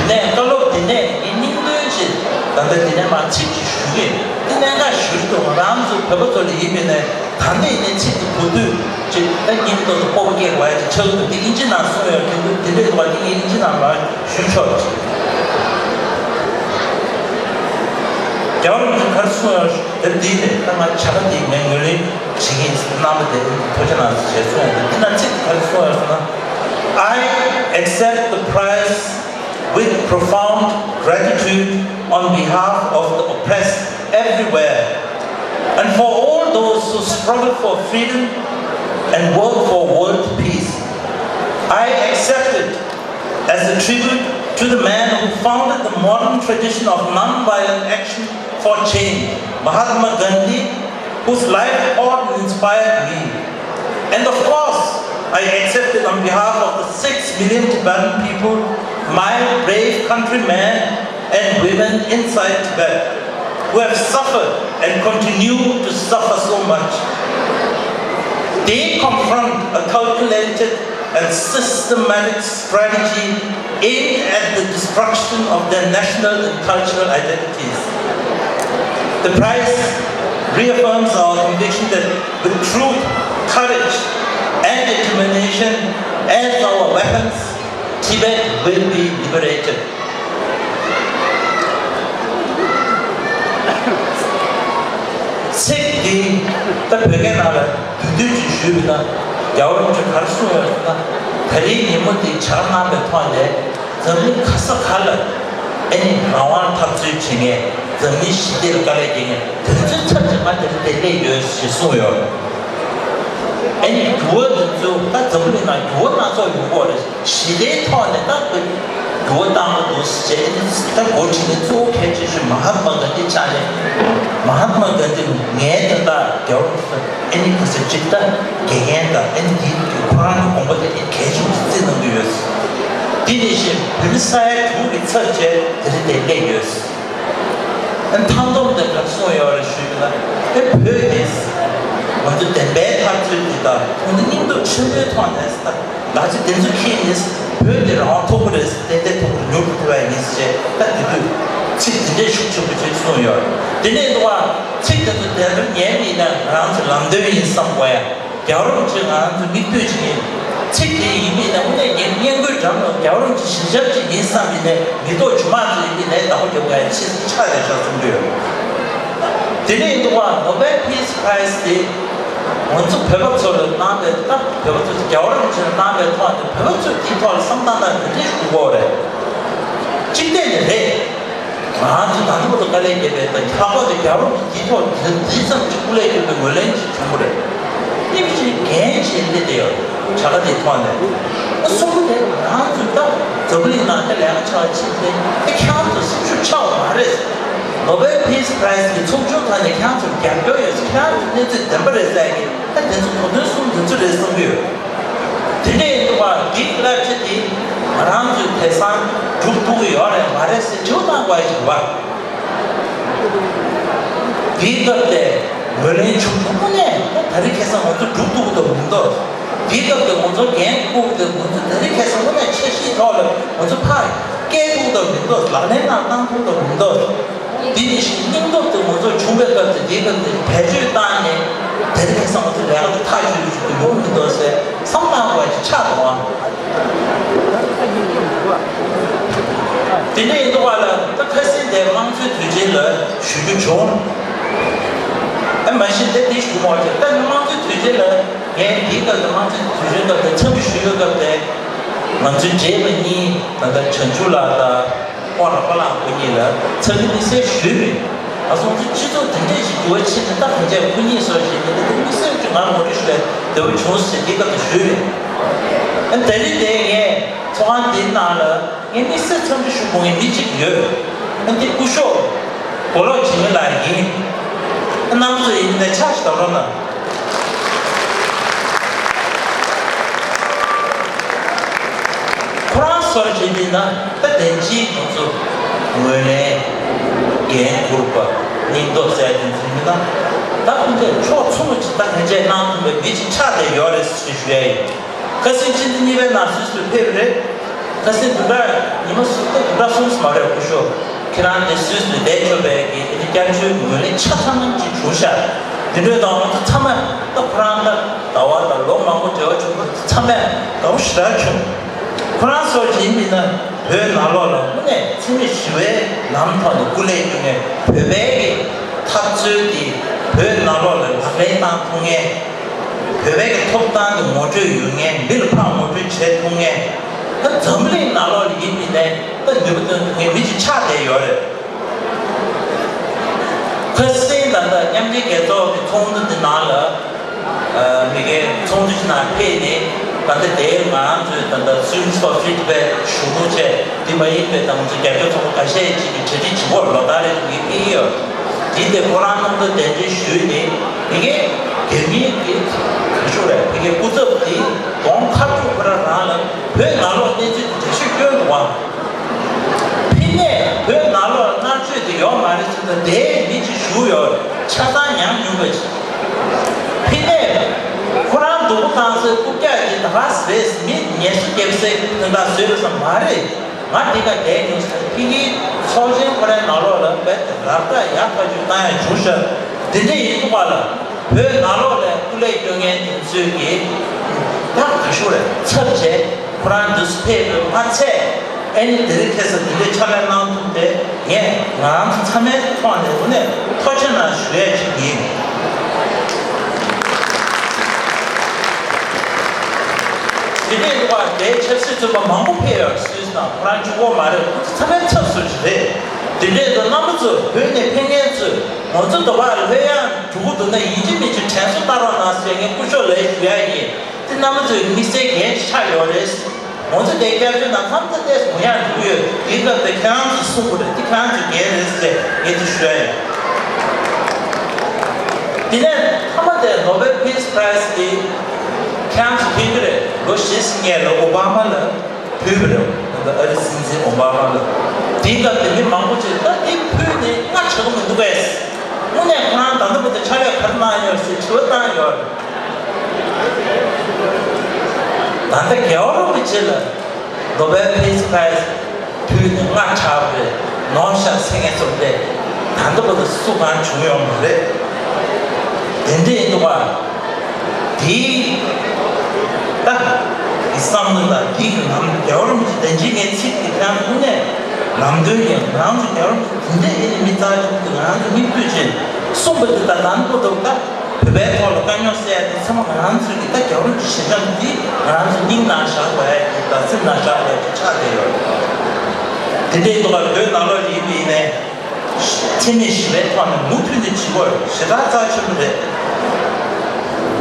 དེ་ནས་བཀའ་སློབ་དེ་ནས་ངས་སྙིང་དོན་ཆེད་ད་ལྟ་དེ་ནས་མར་ཚིག་ཅིག་ཞུ་གི་ཡིན། དེ་གནད་འགག་ཞུ་རྒྱུ་ང་རང་ཚོ་བོད་པ་ཚོ་ལ་ཡིན་མིན་ནས། ད་ལྟའི་གནས་ཚུལ་དེ་གོ་དུས་ཅིག་ད་སྙིང་ཐོག་ཏུ་སྤོབས་པ་སྐྱེ་དགོས་ཡ་ཅིག་ཆགས་འདུག་དེ་དབྱིན་ཇི་ནང་གསུངས་ཡོད་དུས་འདུག་དེ་འདྲའི་ཐོག་དེ་ངས་དབྱིན་ཇི་ནང་མར་ཞུ་ཆོག་ཅིག་རྒྱལ་བ་རིན་པོ་ཆེས་ག་རེ་གསུངས་ཡོད་རེད། དེ་འདི་རེད། ད་ང་བྱ་དགའ་འདི་ངས་ངོས་ལེན་བྱེད་ཀྱི་ཡིན། རྣམ་པ་དེ་ཐུགས་རྗེ་གནང་ཞེས་གསུངས་ཡོད་རེད། འདི་ན་ཚིག་ག་རེ་གསུངས་ཡོད་ཟེར་ན། I accept the prize with profound gratitude on behalf of the oppressed everywhere and for all those who struggle for freedom and work for world peace. I accept it as a tribute to the man who founded the modern tradition of non-violent action for change, Mahatma Gandhi, whose life taught and inspired me. And of course, I accept it on behalf of the six million Tibetan people, my brave countrymen and women inside Tibet, who have suffered and continue to suffer so much. They confront a calculated and systematic strategy aimed at the destruction of their national and cultural identities. The prize reaffirms our conviction that with truth, courage, and determination as our weapons, Tibet will be liberated. ཚིག་འདི་ད་བོད་སྐད་ནང་ལ་བསྡུས་བསྡུས་ཅིག་ཞུས་པ་ན། རྒྱལ་བ་རིན་པོ་ཆེས་ག་རེ་གསུངས་ཡོད་ཟེར་ན། ད་རེས་ཉིན་མོ་འདི་བྱ་དགའ་གནང་བའི་ཐོག་ནས་འཛམ་གླིང་ག་ས་ག་ལ་ཨ་ནི་རང་དབང་འཐབ་རྩོད་བྱེད་མཁན། འཛམ་གླིང་ཞི་བདེ་ལ་དཀའ་ལས་རྒྱག་མཁན་དེ་ཚོའི་ཚབ་བྱས་ང་དེ་རིང་འདིར་སླེབས་ཡོད་ཞེས་གསུངས་ཡོད། ཨ་ནི་འགྱུར་བ་འདི་ཚོ་ད་འཛམ་བུ་གླིང་ནང་འགྱུར་བ་སྣ་ཚོགས་ཡོང་གི་ཡོད་རེད། ཞི་བདེའི་ཐོག་ནས་ད་འགྱུར་བ་བཏང་གི་འདུག་ཟེར་བྱས། ཨ་ནི་ད་འགོ་ཁྲིད་མཁན་གཙོ་བོ་གལ་ཆེ་ཤོས་མ་ཧཱ་ཏ་མ་གྷན་དྷི་ཆགས་ནས། མ་ཧཱ་ཏ་མ་གྷན་དྷི་ངའི་དོན་དག་རྒྱལ་བ་རིན་པོ་ཆེ་ཨ་ནི་ག་ཚོད་ཅིག་ད་དགེ་རྒན་དང་། ཨ་ནི་འདི་ཁོ་རང་གི་དགོངས་པ་དེ་ཨ་ནི་གལ་ཆེན་པོ་ཞིག་བརྩི་གནང་གི་ཡོད། དེ་ནང་བཞིན་བོད་མི་ས་ཡ་དྲུག་གི་ཚབ་བྱས་དེ་རིང་འདིར་སླེབས་ཡོད། ཨ་ནི་མཐའ་སྡོམ་དེ་ག་རེ་གསུངས་ཡོད་རེད་ཞུས་ན། ཨེ་བོད་དེ་ང་ཚོ་བདེན་པའི་འཐབ་རྩོད་འདི་དང་ཁོང་ཚོ་སྙིང་སྟོབས་ཆེན་པོའི་ཐོག་ནས་ད་ང་ཚོ་དེ་ཚོ་ཁྱེར་ནས་བོད་དེ་རང་དབང་ཐོབ་ཀྱི་རེད། ཏན་ཏན་ཐོབ་ཀྱི་རེད། མྱུར་དུ་ཐོབ་པ་ཡིན་ཟེར་བྱས། ད་དེ་དུས་ཚིག་དེ་འདྲའི་ཤུགས་ཆེན་པོ་ཅིག་གསུངས་ཡོད། དེ་ནས་འདུག་བ། ཚིག་དེ་ཚོ་བདེན་དོན་ཉན་མིན་ན་ང་རང་ཚོ་ལམ་སྟོན་ཡིན་བསམ་དགོས་ཡ། རྒྱལ་བ་རིན་པོ་ཆེ་ང་རང་ཚོ་མིག་ལྟོས་ཅིག་ཡིན། ཚིག་དེ་ཡིན་མིན་ན་དངོས་གནས་ངས་སྔས་མགོའི་འགྲམ་ལ་རྒྱལ་བ་རིན་པོ་ཆེ་ཞལ་ཆབ་ཅིག་ཡིན་བསམ་ཡིན་ནའི་མི་ཐོག་ཇོ་མང་ཚོ་ཡིན་མིན་ནའི་བདག་པོ་རྒྱབ་ག་ཡ་ཆེས་ཆགས་བསྡད་ཤག་བསམ་གྱི་ཡོད། དེ་ནས་འདུག་བ། Nobel Peace Prize དེ་ང་ཚོ་བོད་པ་ཚོ་ལ་གནང་བའི་ད་བོད་པ་ཚོ་རྒྱལ་བ་རིན་པོ་ཆེ་ལ་གནང་བའི་ཐོག་ནས་བོད་པ་ཚོས་དེའི་ཐོག་ལ་བསམ་བློ་བཏང་ན་འདི་འདྲས་ཞུ་དགོས་རེད། གཅིག་བལྟས་ནས་རེད། ང་ཚོ་ད་ལྟ་བར་དུ་དཀའ་ལས་བརྒྱབ་པའི་དང་ཁྱབ་པ་དེ་རྒྱལ་བ་རིན་པོ་ཆེ་འདིའི་ཐོག་འདི་འདི་ཙམ་གྱི་སྐུ་ལས་བསྐྱོན་པའི་ངོས་ལེན་ཅིག་བྱུང་བ་རེད། སྙིང་རྗེ་འགན་བཞེས་སླེབས་བསྡད་ཡོད། བྱ་དགའ་དེའི་ཐོག་ནས། ཨ་གསུམ་པ་དེ་ང་ཚོ་ད་འཛམ་བུ་གླིང་ནང་དེ་ལས་ཀ་ཆགས་ཕྱིན་ཏེ་ཨེ་ཁྱེད་རང་ཚོ་སེམས་ཤུགས་ཆག་པ་མ་རེད། Nobel Peace Prize གི་ཚོགས་ཆུང་ཐོག་ནས་ཁྱེད་རང་ཚོར་རྒྱབ་སྐྱོར་ཡོད། ཁྱེད་རང་ཚོའི་གནས་ཚུལ་བདེན་པ་རེད་ཟེར་གི། ད་དེ་ཚོ་གོ་དོན་གསུམ་དེ་ཚོ་རེད་བསམ་གི་ཡོད། དེ་འདྲ་ཡིན་དུས་བར་འདི་གི་བསླབ་བྱ་དེ་ང་རང་ཚོས་དེང་སང་སྒྲུབ་ཐུབ་ཀྱི་ཡོད་རེད་མ་རེད་ཟེར་དྲི་བ་བཏང་དགོས་ཡ་ཞིག་རེད་བ། དེའི་སྐབས་དེ་ངོས་ལེན་བྱུང་ཐུབ་ནས་ད་ད་རེས་ཁ་སང་ང་ཚོ་སྒྲུབ་ཐུབ་ཀྱི་འདུག་མི་འདུག་དེའི་སྐབས་དེ་ང་ཚོ་འགན་འཁུར་ཏེ་ང་ཚོ་ད་རེས་ཁ་སང་དངོས་གནས་འཆར་གཞིའི་ཐོག་ལ་ང་ཚོ་ཕར་སྐྱེལ་ཐུབ་ཀྱི་མི་འདུག་ལག་ལེན་ནང་བཏང་ཐུབ་ཀྱི་མི་འདུག་དེ་ནི་ཞིག་སྙིང་སྟོབས་དེ་ང་ཚོར་བྱུང་བའི་སྐབས་དེ། དེའི་སྐབས་དེ་བེད་སྤྱོད་བཏང་ནས་དེ་རིང་ཁ་སང་ང་ཚོ་ལས་ཀ་དེ་ཐག་ཆོད་པོ་ཞིག་ཏུ་ཡོང་མི་འདུག་ཟེར་བསམ་བློ་བཏང་དགོས་ཀྱི་ཆགས་འདུག་ཨང་། དེ་འདྲ་ཡིན་དུས་བར་ལ་ད་ཁ་སང་དེ་དམངས་གཙོའི་དུས་ཆེན་ལ་ཞུ་རྒྱུ་བྱུང་། ཨ་མ་གཞི་དེ་དེ་ཞུ་མ་བྱུང་། ད་དམངས་གཙོའི་དུས་ཆེན་ལ་ངས་དེའི་སྐབས་དེ་དམངས་གཙོའི་དུས་ཆེན་སྐབས་དེ་འཚམས་འདྲི་ཞུ་ཡོད་སྐབས་དེ། ང་ཚོའི་བགྲེས་པ་གཉིས་ད་ལྟ་བྱང་ཆུབ་ལགས་དང་། ཁོང་རང་ཁོ་རང་ཁོ་གཉིས་ལ་འཚམས་འདྲི་དམིགས་བསལ་ཞུས་མེད། ང་ཚོ་སྤྱི་ཚོགས་དེ་འདྲས་ཞིག་འགྱུར་བ་ཕྱིན་ནས་ད་གང་བྱས་ཁོ་གཉིས་སོགས་ཞིག་ནས་དེ་དམིགས་བསལ་གྱི་ང་ངོ་སྤྲོད་ཞུ་བའི་འདོད་པ་བྱུང་ཟེར་དེའི་སྐབས་དུ་ཞུས་མེད། ཨ་ད་རེས་དེ་ངས་ཚོགས་ཁང་འདིའི་ནང་ལ་ངས་དམིགས་བསལ་འཚམས་འདྲི་ཞུ་དགོས་མཁན་མི་གཅིག་ཡོད། ཨ་འདི་སྐུ་ཞབས་མགོ་ལོག་འཇིགས་མེད་ལགས་ཡིན། ཨ་རྣམ་པ་ཚོ་ཡིན་ནའི་ཕྱག་ཞིག་བརྡབ་རོགས་གནང་། ཁོ་རང་སོར་བཞེས་པས་ན་ད་དེང་ཕྱིན་ང་ཚོ་ངོས་ལེན་འགན་འཁུར་པ་སྙིང་སྟོབས་གསལ་སྟོན་ཚུལ་མིན་ན་ད་ཁོང་ཚོས་ཕྱོགས་མཚུངས་ཀྱི་ད་གང་བྱས་གནང་ཐུབ་པའི་མི་ཅིག་ཆགས་བསྡད་ཡོད་རེད་ཞེས་ཞུ་ཡ་ཡིན། ཁ་སང་ཕྱི་ཟླ་གཉིས་པའི་ནང་སུད་སི་ཕེབས་རེད། ཁ་སང་བདུན་ཕྲག་ཉི་མ་གསུམ་ད་བདུན་ཕྲག་གསུམ་མ་རེད་སྐུ་ཞབས། ཁྱེད་རང་དེ་སུད་སི་བསྡད་ཆོག་པའི་གི་དེ་བསྐྱར་བཅོས་ངོས་ལེན་ཆ་ཚང་ཅིག་བྱུང་ཤག་དེ་འདྲ་དང་ང་ཚོ་ཚང་མ་ད་ཁོ་རང་ད་ཟླ་བ་དང་ལོ་མང་པོ་འབྲེལ་བ་བྱུང་ཚོ་ཚང་མས་དགའ་པོ་ཞེ་དྲག་བྱུང་། ཁོ་རང་སོགས་ཡིན་མིན་ན་ བོད་ནང་ལོགས་ལ་དངོས་གནས་འཚེ་མེད་ཞི་བའི་ལམ་ཐོག་ནས་སྐུ་ལས་སྐྱོན་མཁན། བོད་པའི་གི་འཐབ་རྩོད་དེ་བོད་ནང་ལོགས་ལ་ལག་ལེན་བསྟར་ཐུབ་མཁན། བོད་པའི་གི་ཐོབ་ཐང་དེ་ངོ་སྤྲོད་ཡོད་མཁན། མི་ལ་ཕར་ངོ་སྤྲོད་བྱེད་ཐུབ་མཁན། ད་འཛམ་གླིང་ནང་ལོགས་ལ་ཡིན་མིན་ནས་ད་ནུས་པ་བཏོན་ཐུབ་མཁན་མི་ཅིག་ཆགས་བསྡད་ཡོད་རེད། ཁ་སང་ད་ལྟ་མཉམ་འབྲེལ་རྒྱལ་ཚོགས་ཀྱི་ཚོགས་འདུ་འདི་ནང་ལ། ཨ། མི་སྒེར་ཚོགས་འདུ་ཞིག་ནང་ཕེབས་ནས། ད་ལྟ་དེའི་ང་རང་ཚོའི་ད་ལྟ་Students for Free Tibet ཞུ་གཏུག་བྱས། དེ་མ་ཡིན་པའི་ད་ང་ཚོ་རྒྱབ་སྐྱོར་ཚོགས་པ་ཁ་ཤས་ཅིག་གིས་གྲ་སྒྲིག་བྱེད་སྒོར་ལོ་ལྟར་རེ་བཞིན་ཕེབས་ཀྱི་ཡོད། དེ་དེ་ཁོ་རང་རྣམ་ཐར་གདན་འདྲེན་ཞུས་ནས། མི་སྒེར་རྒྱ་མིའི་གི་ག་ཞུ་རེད། མི་སྒེར་སྐུ་ཚབ་དེ་གདོང་ཁ་དྲུག་ཁོ་རང་རང་ལ་བོད་ནང་ལོགས་གནས་ཚུལ་དེ་འགྲེལ་བཤད་སྐྱོན་འདུག་བ། ཕི་ནས་བོད་ནང་ལོགས་མནར་གཅོད་དེ་ཡོད་མ་རེད་ཟེར་ད་དེའི་མི་གཅིག་བཞུགས་ཡོད། ཆ་ཚང་ཉམས་མྱོང་བ་ཅིག་ཕི་ནས་ཁོ་རང་སྡུག་པོ་བཏང་སའི་རྐུབ་བཀྱག་དེ་ད་ག་ཟེ་རེད། མི་ངལ་གསོ་རྒྱབ་སའི་དོན་དག་བཟོས་པ་ཙམ་མ་རེད། ང་འདི་ག་བསྡད་མྱོང་ཟེར། ཕི་གིའི་ཚོགས་ཆེན་ཁོ་རའི་ནང་ལོགས་ལ་བེད་རབ་ཏ་ཡག་ཐག་ཆོད་བཏང་ཡ་བྱུང་ཤག་དེ་འདྲ་ཡིན་དུས་པ་ལ། བོད་ནང་ལོགས་ལ་སྐུ་ལས་སྐྱོན་མཁན་དེ་ཚོས་ཀྱིས་ད་ག་ཞུ་རེད། ཚབ་བྱས་ཁོ་རང་འདི་སུ་ཕེབས་པའི་མ་ཚད། ཨེ་ནི་དེ་རིང་ཁ་སང་འདི་འདྲའི་ཕྱག་ལས་གནང་ཐུབ་སྟེ། ངས་ང་རང་ཚོ་ཚང་མའི་ཐོག་ནས་དངོས་གནས་ཐུགས་རྗེ་ཆེ་གནང་ཞུ་ཡས་ཅིག་ཡིན། དེ་འདྲའི་འདུག་པ། དེའི་ཆབ་སྲིད་བཙོན་པ་མང་པོ་ཕེབས་ཡོད། སུད་སི་དང་ཁོ་རང་གཅིག་པོ་མ་རེད། ཁོ་ཚོ་ཚང་མའི་ཚབ་ཟུར་ཅིག་རེད། དེ་འདྲའི་འདུག་རྣམ་པ་ཚོ། བོད་ནས་ཕེབས་མཁན་ཚོས་ང་ཚོ་འདི་པར་སླེབས་ཡག་འགྲོ་གི་འདུག་ན། ཡིན་གཅིག་མིན་གཅིག་དྲན་གསོ་བསྟར་རོགས་གནང་ཟེར་ངས་སྐུ་ཞབས་ལ་ཞུ་ཡ་ཡིན། དེ་རྣམ་པ་ཚོས་དམིགས་བསལ་འགན་ཞིག་ཆགས་ཡོད་རེད། ང་ཚོ་དེ་སྐྱབས་བཅོལ་ནང་མཚམས་ད་ལྟས་སུ་ཡང་འགྲོ་གི་ཡོད། དེའི་སྐབས་དེ་ཁྱེད་རང་ཚོས་གསུང་དགོས་རེད། དེ་ཁྱེད་རང་ཚོའི་འགན་རེད་ཟེར་ངས་དེ་ཞུ་ཡ་ཡིན། དེ་ནས་མཐའ་མ་དེ་Nobel Peace Prize དེ་ཁྱེད་རང་ཚོས་མཁྱེན་གྱི་རེད། ལོ་བཞི་ཙམ་སྔོན་ལ་ཨོ་བྷ་མ་ལ་ཕུལ་བ་རེད། ད་ལྟ་ཨ་རིའི་སྲིད་འཛིན་ཨོ་བྷ་མ་ལ། དེའི་སྐབས་དེ་མི་མང་པོ་ཅིག་ད་དེ་ཕུལ་ནས་སྔ་ཆགས་མི་འདུག་གས། དངོས་གནས་ཁོ་རང་ད་ལྟ་བར་དུ་ཕྱག་ལས་ག་རེ་གནང་ཡོད་ཟེར་དྲི་བ་བཏང་ཡོད། ད་ལྟ་རྒྱལ་བ་རིན་པོ་ཆེ་ལ་Nobel Peace Prize ཕུལ་ནས་སྔ་ཆགས་པ་རེད། ནོར་ཤག་ཟེར་མཁན་ཚོ་རེད། ད་ལྟ་བར་དུ་སུ་གང་བྱུང་ཡོད་མ་རེད། དེ་འདྲ་ཡིན་དུས་པ། དེའི་ད་གི་བསམ་བློ་དང་། དེའི་གི་ནང་རྒྱལ་བ་རིན་པོ་ཆེ་བདེན་བཞིའི་ངའི་ཚིག་དེ་ཀྱང་དངོས་གནས་ལམ་སྟོན་ཡིན། ང་རང་ཚོ་རྒྱལ་བ་རིན་པོ་ཆེ་དེ་འདྲ་ཡིན་མི་རྩ་ཆེན་པོ་དེ་ང་རང་ཚོ་མིག་ལྟོས་བྱས་གསུངས་པ་དེ། ད་དང་པོ་དུ་ད་བོད་པའི་ཐོག་ལ་དཀའ་རྙོག་སེལ་ཡ་དེ་ཚང་མ་ང་རང་ཚོའི་གི་ད་རྒྱལ་བ་རིན་པོ་ཆེ་ཞལ་ཆེམས་འདི་ང་རང་ཚོ་སྙིང་ནང་བཞག་དགོས་ཡ་གི། ད་སེམས་ནང་བཞག་དགོས་ཡ་གི་ཆགས་བསྡད་ཡོད། དེ་འདྲའི་ཐོག་ལ་བོད་ནང་ལོགས་ཡིན་པ་ཡིན་ནའི། འཚེ་མེད་ཞི་བའི་ཐོག་ནས་མུ་མཐུད་ནས་བྱེད་དགོས་ཞེ་དྲག་རྩ་ཆེན་པོ་རེད།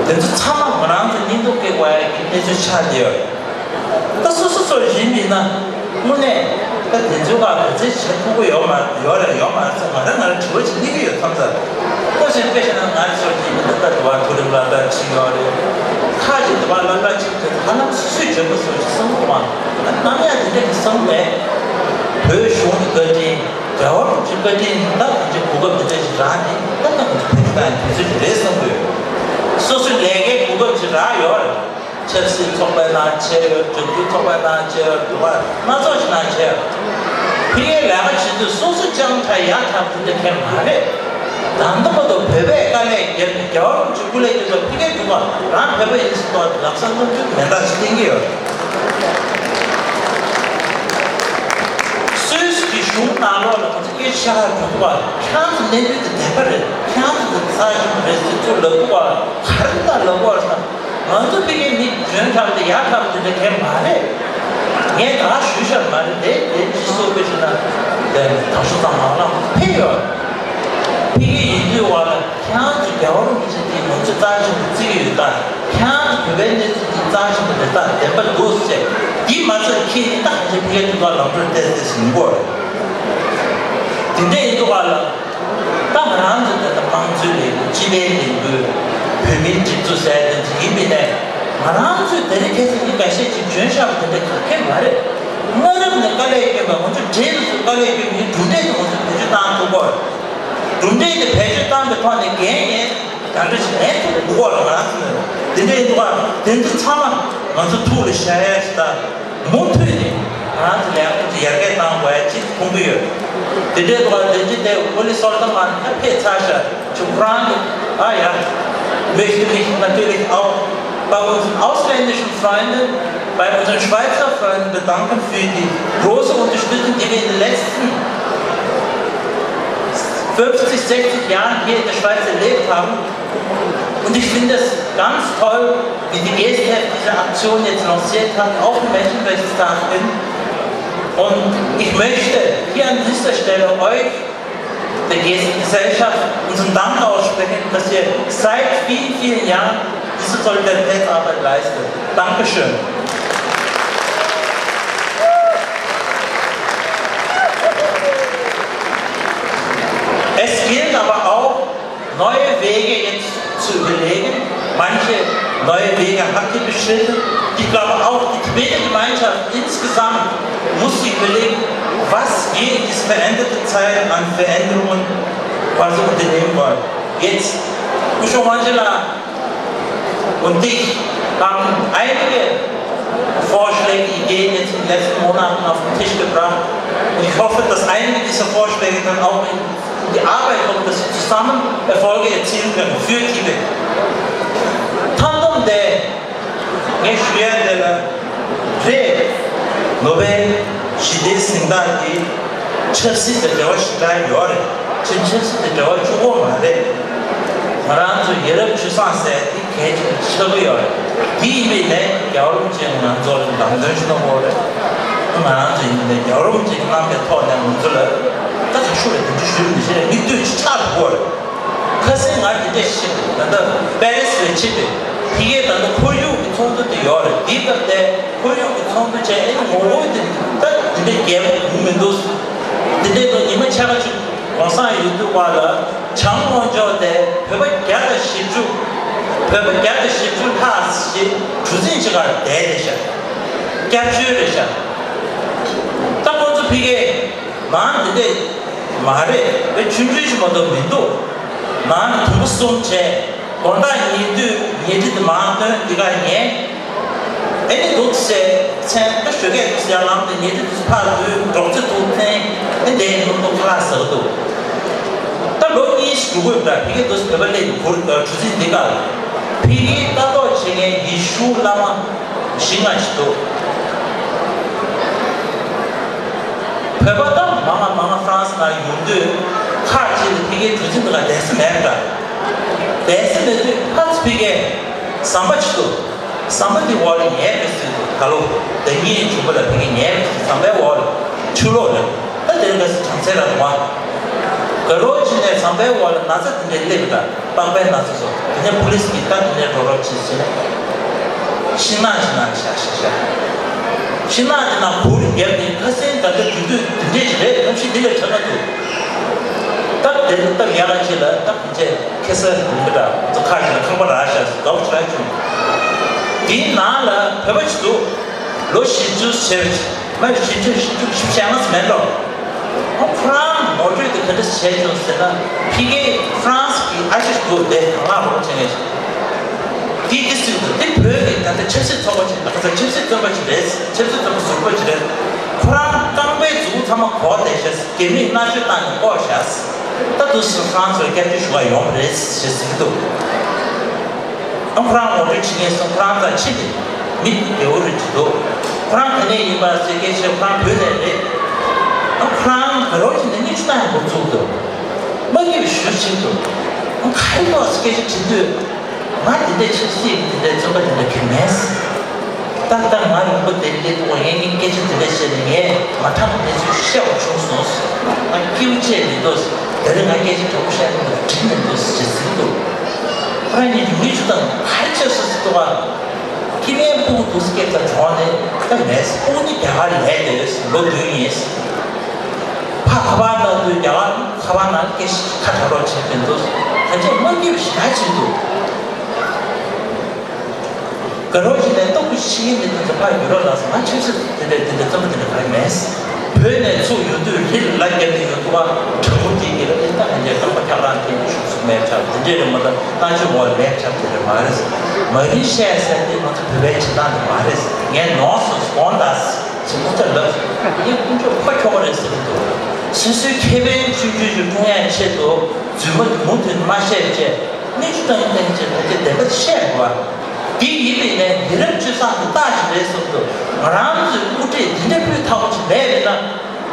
དེ་ཚོ་ཚང་མ་ང་རང་ཚོ་སྙིང་སྟོབས་སྐྱེ་དགོས་ཡ་གི་གནས་ཚུལ་ཆགས་བསྡད་ཡོད། ད་སོ་སོ་སོར་ཡིན་པས་ན། དངོས་གནས་ད་དེ་ཚོའི་ཁ་ག་ཚད་བྱེད་ཐུབ་ཀྱི་ཡོད་མ་ཡོད་རེད། ཡོད་མ་རེད་ཟེར་ང་རང་ང་རང་དྲི་བ་ཅིག་སླེབས་ཀྱི་ཡོད་མཚམས་མཚམས། ད་བཞིན་དཔེ་བཞག་ན་ང་ཚོ་ཡིན་ན་ད་ལྟ་དུ་བ་མཐོ་རིམ་སློབ་གྲྭ་ཕྱིན་ཡོད་རེད། ཁ་ཅིག་དུ་བ་སློབ་གྲྭ་ཕྱིན་དུས་ཧ་ལམ་སུས་བྱེད་དགོས་སོ་ཞིག་བསམ་གི་མ། ནམ་ཡང་དེ་འདྲ་གི་བསམ་མེད། བོད་གཞུང་གི་བཀའ་དྲིན། རྒྱལ་བ་རིན་པོ་ཆེའི་བཀའ་དྲིན། ད་དེ་འདྲའི་གོ་སྐབས་འདི་འདྲ་ཞིག་རག་ནས་ད་ལྟ་ང་ཚོ་བོད་ཀྱི་ནང་དུས་ཚོད་ཅིག་རེད་བསམ་གི་ཡོད། སོ་སོའི་ལས་ཀའི་གོ་སྐབས་ཅིག་རག་ཡོད་རེད། ཆབ་སྲིད་ཚོགས་པའི་ནང་བྱས་ཡོད། འབྲུག་རྒྱུད་ཚོགས་པའི་ནང་བྱས་ཡོད། འགྲོ་བ་སྣ་ཚོགས་ཤིག་ནང་བྱས་ཡོད། ཕ་གིའི་ལས་ཀ་བྱེད་དུས་སོ་སོ་ཅང་ཁྲ་ཡག་ཁྲ་དེ་འདྲ་གང་མ་རེད། ད་ལྟ་བར་དུ་བོད་པས་དཀའ་ལས་བརྒྱབ་ནས་རྒྱལ་བ་རིན་པོ་ཆེ་སྐུ་ལས་བསྐྱོན་ཙང་ཕ་གིར་འགྲོ་བ་རང་བོད་པ་ཡིན་ཟེར་ཐོག་ལམ་སང་རྣམ་འགྱུར་མེ་མདའ་ཞིག་བསྟན་གྱི་ཡོད། སུད་སི་གི་གཞུང་ནང་ལོགས་ལ་ང་ཚོ་སྐད་ཆ་བཤད་ག་འགྲོ་དུས་ཁྱེད་རང་ཚོ་གནས་ཚུལ་དེ་བདེན་པ་རེད། ཁྱེད་རང་ཚོ་དེ་རྩ་ཆེན་པོ་རེད་ཟེར་ཚུར་ལབ་དུས་ག་རེ་འདྲ་ལབ་དགོས་རེད་ཟེར། ང་ཚོ་ཕ་གིའི་མི་འཇོན་ཐབས་དེ་ཡག་ཐབས་དེ་འདྲ་གང་མ་རེད། ངས་ད་ཞུས་ཤག་མ་རེད་དེ། དེ་ཅི་སོ་པའི་ཕྱིར་ན་དེ་དང་ཤོག་ཚང་མ་ལ་ཕེབས་ཡོད། ཕ་གི་ཡིན་དུས་བ་ལ་ཁྱེད་རང་ཚོ་རྒྱལ་བ་རིན་པོ་ཆེ་དེ་ང་ཚོ་རྩ་ཆེན་པོ་བརྩི་གི་ཡོད་ད། ཁྱེད་རང་ཚོ་བོད་པའི་གནས་ཚུལ་དེ་རྩ་ཆེན་པོ་རེད་ད། བདེན་པ་འདུག་ཟེར། དེ་མ་ཚད་ཁྱེད་ནི་ད་ཧ་ཅང་ཕ་གིའི་ཐུགས་ཁ་ལམ་འགྲོ་བལྟས་ཏེ་ཟིན་གོ། དེ་འདྲ་ཡིན་དུས་བ་ལ། ད་ང་རང་ཚོ་ད་ལྟ་དམངས་གཙོའི་ལས་འགུལ། སྤྱི་པའི་ལས་འགུལ། བོད་མིའི་སྒྲིག་འཛུགས་ཟེར་དེ་ཚོ་ཡིན་པས་ནས། ང་རང་ཚོས་དེ་རིང་ཁ་སང་མི་འགའ་ཤས་ཅིག་འཇོན་ཤག་པ་དེ་འདྲ་ག་གེ་མ་རེད། སྔ་རབས་ནས་དཀའ་ལས་བསྐྱོན་པ། ང་ཚོ་འབྲས་ལ་སུ་དཀའ་ལས་བསྐྱོན་མིའི་གྲུབ་འབྲས་དེ་ང་ཚོ་བེད་སྤྱོད་བཏང་ཐུབ་དགོས། གྲུབ་འབྲས་དེ་བེད་སྤྱོད་བཏང་པའི་ཐོག་ནས་འགན་ཡིན་གང་འདྲ་ཞིག་ལེན་ཐུབ་དགོས་ལ། ང་རང་ཚོ་ནས་དེ་འདྲ་ཡིན་དུས་དེ་ཚོ་ཚང་མ་ང་ཚོ་ཐུགས་ལ་བཞག་ཡ་ཞིག་དང་། མུ་མཐུད་ནས་ང་རང་ཚོ་ལས་ཀ་དེ་ཡར་རྒྱས་གཏང་དགོས་ཡ་ཅིག་མཐོང་གི་ཡོད། དེ་འདྲའི་ཐོག་དེ་རྗེས་དེ་ཨོ་ལི་སོལ་ཏ་མ་ད་ཕེབས་ཚར་ཤག་ཆུ་ཁོ་རང་གི་ཨ་ཡ་མེ་ཤི་མེ་ཤི་ན་ཏི་ལི་ཨའོ། Bei unseren ausländischen Freunden, bei unseren Schweizer Freunden bedanken für die große Unterstützung, die wir in den letzten fünfzig, sechzig Jahren hier in der Schweiz erlebt haben. Und ich finde es ganz toll, wie die G S T F diese Aktion jetzt lanciert hat, auf dem Menschenrechtstag hin. Und ich möchte hier an dieser Stelle euch, der G S T F-Gesellschaft, unseren Dank aussprechen, dass ihr seit vielen, vielen Jahren diese Solidaritätsarbeit leistet. Dankeschön. Es gilt aber auch, neue Wege jetzt zu überlegen. Manche neue Wege habt ihr beschritten. Ich glaube, auch die Tibeter Gemeinschaft insgesamt muss sich überlegen, was wir in dieser veränderten Zeit an Veränderungen quasi unternehmen wollen. Jetzt, Usho Manjula und ich haben einige Vorschläge, Ideen jetzt in den letzten Monaten auf den Tisch gebracht. Und ich hoffe, dass einige dieser Vorschläge dann auch in die Arbeit kommen, dass wir zusammen Erfolge erzielen können für Tibet. Tandem de Ngesh Yendela Re Nobel Shide Singdagi Chelsea de Josh Dai Yore, Chelsea de Josh Womare, Maranzo Yerem Chusan said, གལ་ཆེ་ཆགས་ཀྱི་ཡོད་རེད། དེ་ཡིན་པའི་ནས་རྒྱལ་བ་རིན་པོ་ཆེ་ང་ཚོ་ལ་ལམ་སྟོན་ཞུ་གནང་གི་ཡོད་རེད། ང་རང་ཚོ་ཡིན་པའི་རྒྱལ་བ་རིན་པོ་ཆེ་གནང་པའི་ཐོག་ནས་ང་ཚོ་ལ་ད་ཁ་ཤུ་རེད། དེ་འདྲ་ཞུ་མི་ཤེས་རེད། མིག་ལྟོས་ཅིག་ཆགས་འགྲོ་གི་རེད། ཁ་སང་ང་འདི་འདྲ་ཞིག་ད་ལྟ་པེ་རི་སི་ལ་ཕྱིན་པའི་ཕ་གིའི་ད་ལྟ་ཁོར་ཡུག་གི་ཚོགས་འདུ་དེ་ཡོད་རེད། དེའི་སྐབས་དེ་ཁོར་ཡུག་གི་ཚོགས་འདུ་བྱས་ཨེ་ནི་ངོ་བོ་དེ་ད་འདི་འདྲ་རྒྱལ་པོ་ཡོང་མི་འདུག་འདི་འདྲའི་ཐོག་ཉི་མ་ཕྱེད་ཀ་ཅིག་གོང་ས་ཡོད་དུས་བར་ལ་བྱང་དབང་ཕྱོགས་དེ་བོད་པ་བརྒྱ་དང་བཞི་བཅུ། བོད་པ་བརྒྱ་དང་བཞི་བཅུ་ལྷག་ཞིག་གྲུ་གཟིངས་ཅིག་གར་བསྡད་རེད་ཤག་སྐྱབས་བཅོལ་རེད་ཤག་ད་ཁོང་ཚོ་ཕ་གིའི་ནང་འདི་འདྲས་མ་རེད། བོད་ཆུང་ཆུང་ཞིག་མ་གཏོགས་མི་འདུག་ནང་ནས་དུམ་བུ་གསུམ་བྱས། དགོང་དག་ཉལ་དུས་ཉལ་ཁྲི་དེ་མར་བཏོན། འདི་ག་ཉལ། ཨེ་ནི་འདུག་ཟེར། མཚན་ད་ཞོགས་ཀས་འདུག་ཟེར་ལངས་ཏེ་ཉལ་ཁྲི་འདུག་ཟེར་ཕར་འདུག་འབྲོག་རྩེ་འདུག་འཐེན། ཨེ་འདས་ནས་ལོ་ཏོག་ཁ་ལག་ཟ་གི་འདུག་ད་ལོ་གཉིས་ཤིག་འགྲོ་གི་ཡོད་འདྲ། ཕ་གིར་འདུག་ཟེར་བོད་པ་སླེབས་ནས་གུར་གྲུ་གཟིངས་འདི་ག་ལ། ཕ་གིའི་ལྟ་རྟོག་བྱེད་མཁན་ཡེ་ཤུ་བླ་མ་བཞི་ལྔ་ཞིག་འདུག་བོད་པ་ད་མང་ང་མང་ང་ཧྥ་རན་སི་ནང་ཡོང་དུས་ཁག་ཅིག་ལ་ཕ་གིའི་གྲུ་གཟིངས་འདི་ག་བསྡད་ས་མེད་འདྲ། བསྡད་ས་མེད་དུས་ཕར་ཚུར་ཕ་གིའི་ཟམ་པ་ཅིག་འདུག་ཟམ་པ་འདི་འོག་ལ་ཉལ་དགོས་ཟེར་འདུག་ད་ལོ་ཟླ་གཉིས་བྱུང་བ་ལ་ཕ་གིར་ཉལ་དགོས་ཟེར། ཟམ་པའི་འོག་ལ་ཆུ་ལོག་ལ་ད་དེ་རིང་ག་ཟེར་གྲང་ཚད་ར་མ། དགའ་རོགས་བྱས་ནས་ཟམ་པའི་འོག་ལ་ན་ཚ་དེ་འདྲའི་སླེབས་པ་འདྲ། པགས་པའི་ན་ཚ་སོགས། དེ་ནས་པུ་ལིས་ཀྱིས་ད་དེ་ནས་འགྲོ་རོགས་བྱེད་ཟེར་ནས། ཤིང་ནགས་ཤིང་ནགས་ཤག་ཤག་ཤག་ཤིང་ནགས་དེ་ནང་གུར་བརྒྱབ་ནས་ཁ་སང་ད་ལྟ་དུས་ཚོད་དེ་འདྲས་ཞིག་རེད། གནམ་གཤིས་འདི་ལས་གྲང་ང་འདུག་སྟབས་བདེ་སྟབས་ཡག་ག་ཅིག་ལ་ད་ཕན་ཆད་ཁེ་སར་ཡིན་པ་འདྲ། ཚོ་ཁ་ཅིག་ལ་ཁང་པ་རག་ཤག་དགའ་པོ་ཞེ་དྲག་བྱུང་། དེའི་ནང་ལ་བོད་པ་ཞིག་འདུག་ལོ་བཞི་བཅུ་ཟེར། མ་བཞི་བཅུ་བཞི་བཅུ་བཞི་བཅུ་ཞེ་ལྔ་ཙམ་མེད་འགྲོ། ཁོ་ཁོ་རང་ངོ་སྤྲོད་དེ་ག་འདྲ་བྱས་བྱུང་ཟེར་ན། ཕ་གིའི་ཧྥ་རན་སི་གི་ཨ་ཅག་ཞིག་འདུག་དེ་དང་བླངས་རོགས་བྱེད་མཁན་ཞིག་དེས་དེ་ཟེར་འདུག་དེ་བོད་ཀྱི་ད་ལྟ་ཆབ་སྲིད་ཚོགས་པ་ཞིག་ད་ག་ས་ཆབ་སྲིད་བཙོན་པ་ཞིག་རེད། ཆབ་སྲིད་བཙོན་པ་ཟུར་པ་ཞིག་རེད། ཁོ་རང་རྐང་པའི་མཛུབ་གུ་ཚང་མ་གོག་བསྡད་ཤག་རྒྱ་མིས་མནར་གཅོད་བཏང་ནས་བཀོག་ཤག་ད་དུང་ཧྥ་རན་སི་བར་སྐྱབས་བཅོལ་ཞུ་ག་ཡོང་བ་རེད་ཞེས་ཟེར་གྱི་འདུག་ཨ་ཁོ་རང་ངོ་སྤྲོད་བྱེད་མཁན་སོང་། ཁོ་རང་ཚ་ཕྱི་ནས་མི་བདེ་བོ་རེད་ཅིག་འདུག་ཁོ་རང་ག་ནས་ཡིན་པ་ཟེར་སྐད་ཆ། ཁོ་རང་བོད་ནས་རེད། ཨ་ཁོ་རང་དགའ་རོགས་ཀྱི་ནས་གཉིད་ཆུ་བཏང་ཡང་འགོ་ཚུགས་འདུག་མ་སྐྱིད་པའི་ཞུ་ཕྱིན་འདུག་ཨ་ཁ་ཡི་ཏོག་སྐད་ཆ་དྲི་དུས། ང་དེ་འདྲའི་ཆབ་སྲིད་ཀྱི་དེ་འདྲའི་བཙོན་པ་དེ་འདྲ་གི་མེད། ཏག་ཏག་ང་རིང་པོ་དེ་འདྲའི་ཐོག་ངས་ངའི་སྐད་ཆ་དེ་འདྲ་བཤད་ནས་ངས་མ་དྲང་གནས་ཚུལ་བཤད་དགོས་བྱུང་སོང་། ང་སྐྱིད་པོ་བྱས་མི་འདུག་དེ་རིང་ང་སྐད་ཆ་དྲང་པོ་བཤད་ན་འགྲིག་མི་འདུག་ཅེས་ཟེར་གྱི་འདུག་ཁོ་རང་ཉིད་ཀྱི་མིག་ཆུ་དང་ག་རེ་བྱས་སོང་ཟེར་འདུག་ག་ཁྱི་མའི་སྤུ་གུ་འདུག་སྐད་ཆ་གྲོངས་ནས་ད་མེད། སྤུ་གུ་ནི་རྒྱ་གར་ལས་བསྡད་ཡོད། ལོ་བདུན་ཡིན། ཕ་ཁ་པར་གནང་དུས་རྒྱ་གར་ཁ་པར་ནང་སྐད་ཆ་ཁ་གྲག་རོགས་བྱེད་མི་འདུག་ད་ཆ་མ་སྐྱིད་པ་ཞེ་དྲག་བྱེད་འདུག་དགའ་རོགས་ཀྱི་ལས་སྟོབས་ཀྱི་ཤེས་ཡོན་མི་དེ་ཚོ་ཕར་ཡུལ་ལ་ལ་སོང་། ང་ཆབ་སྲིད་དེ་འདྲ་དེ་འདྲ་བཙོན་པ་དེ་འདྲ་ག་རེ་མེད། བོད་ནས་ཚུར་ཡོང་དུས་རི་ལ་ལ་བརྒྱབ་ནས་ཡོང་དུས་བ་དྲང་པོ་དེ་གི་ལ་དེ་ལྟ་ཧན་རྒྱ་རྐང་པ་འཁྱག་རང་དེ་ཤུགས་སུ་མེད་ཆགས་དེ་འདྲས་རེད་མ་གཏོགས་ལྟ་ཆུ་འོག་ལ་མེད་ཆགས་དེ་འདྲ་མ་རེད། མ་རིན་ཤེས་ཟེར་དེ་ང་ཚོ་བོད་པའི་བྱེད་སྟངས་དེ་མ་རེད། ངས་ནོར་སོང་དགོངས་དག་ཟེར་ཁོ་ཚོ་ལབ། ངས་དཀོན་མཆོག་ཕ་ཁྱོ་ག་རེད་ཟེར་གི་འདུག་སོ་སོའི་ཁེ་ཕན་ཆུང་ཆུང་ཞིག་སྲུང་ཡ་ཆེད་དུ་རྫུན་མ་མུ་མཐུད་མ་བཤད་བྱས། གནས་ཚུལ་བཏང་ཡིན་བཏང་ཡིན་བྱས་ད་ཆ་བདེན་པ་བཤད་དགོས། དེ་ཡིན་པའི་ནས་ཡི་རབས་སྤྱོད་བཟང་གི་རྟགས་ཤིག་རེད་བསམ་འདུག་ང་རང་ཚོའི་དབུ་ཁྲིད་འདི་འདྲ་སྤུས་དག་པོ་ཞིག་མེད་པས་ན།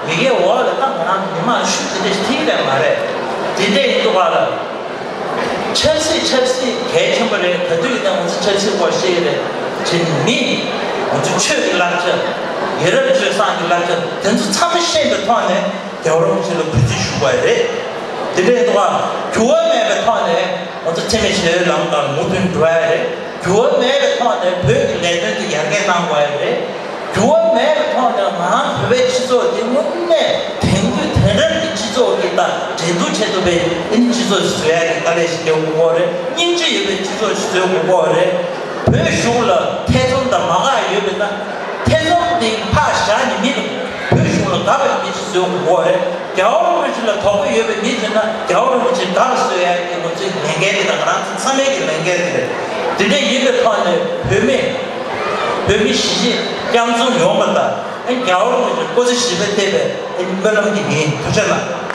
ཡི་གེ་འོག་ལ་ད་ང་རང་མི་མང་ཤུགས་དེ་འདྲ་ཞིག་ཐིག་ལེ་མ་རེད། དེ་འདྲ་ཡིན་འདུག་ག་ལ། ཆབ་སྲིད་ཆབ་སྲིད་གལ་ཆེན་པོ་རེད། ག་དུས་ཡིན་ན་ང་ཚོ་ཆབ་སྲིད་སྐོར་བཤད་ཀྱི་རེད། དེ་ནི་ང་ཚོ་ཆོས་ཀྱི་བསླབ་བྱ། ཡི་རབས་སྤྱོད་བཟང་གི་བསླབ་བྱ་དེ་ཚོ་ཚང་མ་ཤེས་པའི་ཐོག་ནས་རྒྱལ་བ་རིན་པོ་ཆེ་ལ་གུས་བརྩི་ཞུ་དགོས་རེད། དེ་འདྲ་ཡིན་འདུག་ག་འགྱུར་བ་མེད་པའི་ཐོག་ནས་ང་ཚོ་འཚེ་མེད་ཞི་བའི་ལམ་ལྟར་མུ་མཐུད་འགྲོ་ཡ་རེད། འགྱུར་བ་མེད་པའི་ཐོག་ནས་བོད་ཀྱི་ལས་དོན་དེ་ཡར་རྒྱས་གནང་དགོས་ཡ་རེད། འགྱུར་བ་མེད་པའི་ཐོག་ནས་ང་རང་བོད་པའི་སྤྱི་ཚོགས་འདི་དངོས་གནས་དེང་དུས་དེང་རབས་ཀྱི་སྤྱི་ཚོགས་ཀྱི་དང་འབྲེལ་གཏུག་བྱེད་ཐུབ་པའི་ཨ་ནི་སྤྱི་ཚོགས་ཤིག་བཟོ་ཡ་གི་དཀའ་ལས་ཤིག་རྒྱག་དགོས་ཀྱི་རེད། སྙིང་རྗེ་ཡོད་པའི་སྤྱི་ཚོགས་ཤིག་བཟོ་དགོས་ཀྱི་རེད། བོད་གཞུང་ལ་ཐེ་ཚོམ་དང་མ་དགའ་ཡོད་པ་ཡིན་ན་ཐེ་ཚོམ་དེ་ཕར་བཞག་ནས་མི་དང་བོད་གཞུང་ལ་དགའ་བའི་མི་ཞིག་བཟོ་དགོས་ཀྱི་རེད། རྒྱལ་བ་རིན་པོ་ཆེ་ལ་དོགས་པ་ཡོད་པའི་མི་ཚོས་ན་རྒྱལ་བ་རིན་པོ་ཆེ་དགའ་བ་བཟོ་ཡ་གི་ང་ཚོའི་ལས་འགན་དེ་དང་ང་རང་ཚོ་ཚང་མའི་གི་ལས་འགན་དེ་རེད། དེ་འདྲ་ཡིན་པའི་ཐོག་ནས་བོད་མི་བོད་མི་གཞིས་བྱེས་བསྐྱར་འཛོམས་ཡོང་བ་དང་ཨ་རྒྱལ་བ་རིན་པོ་ཆེ་སྐུ་ཚེ་ཞིབ་པར་བརྟན་པའི་ཨ་སྨོན་ལམ་གྱི་ཡིན། ཐུགས་རྗེ་གནང་།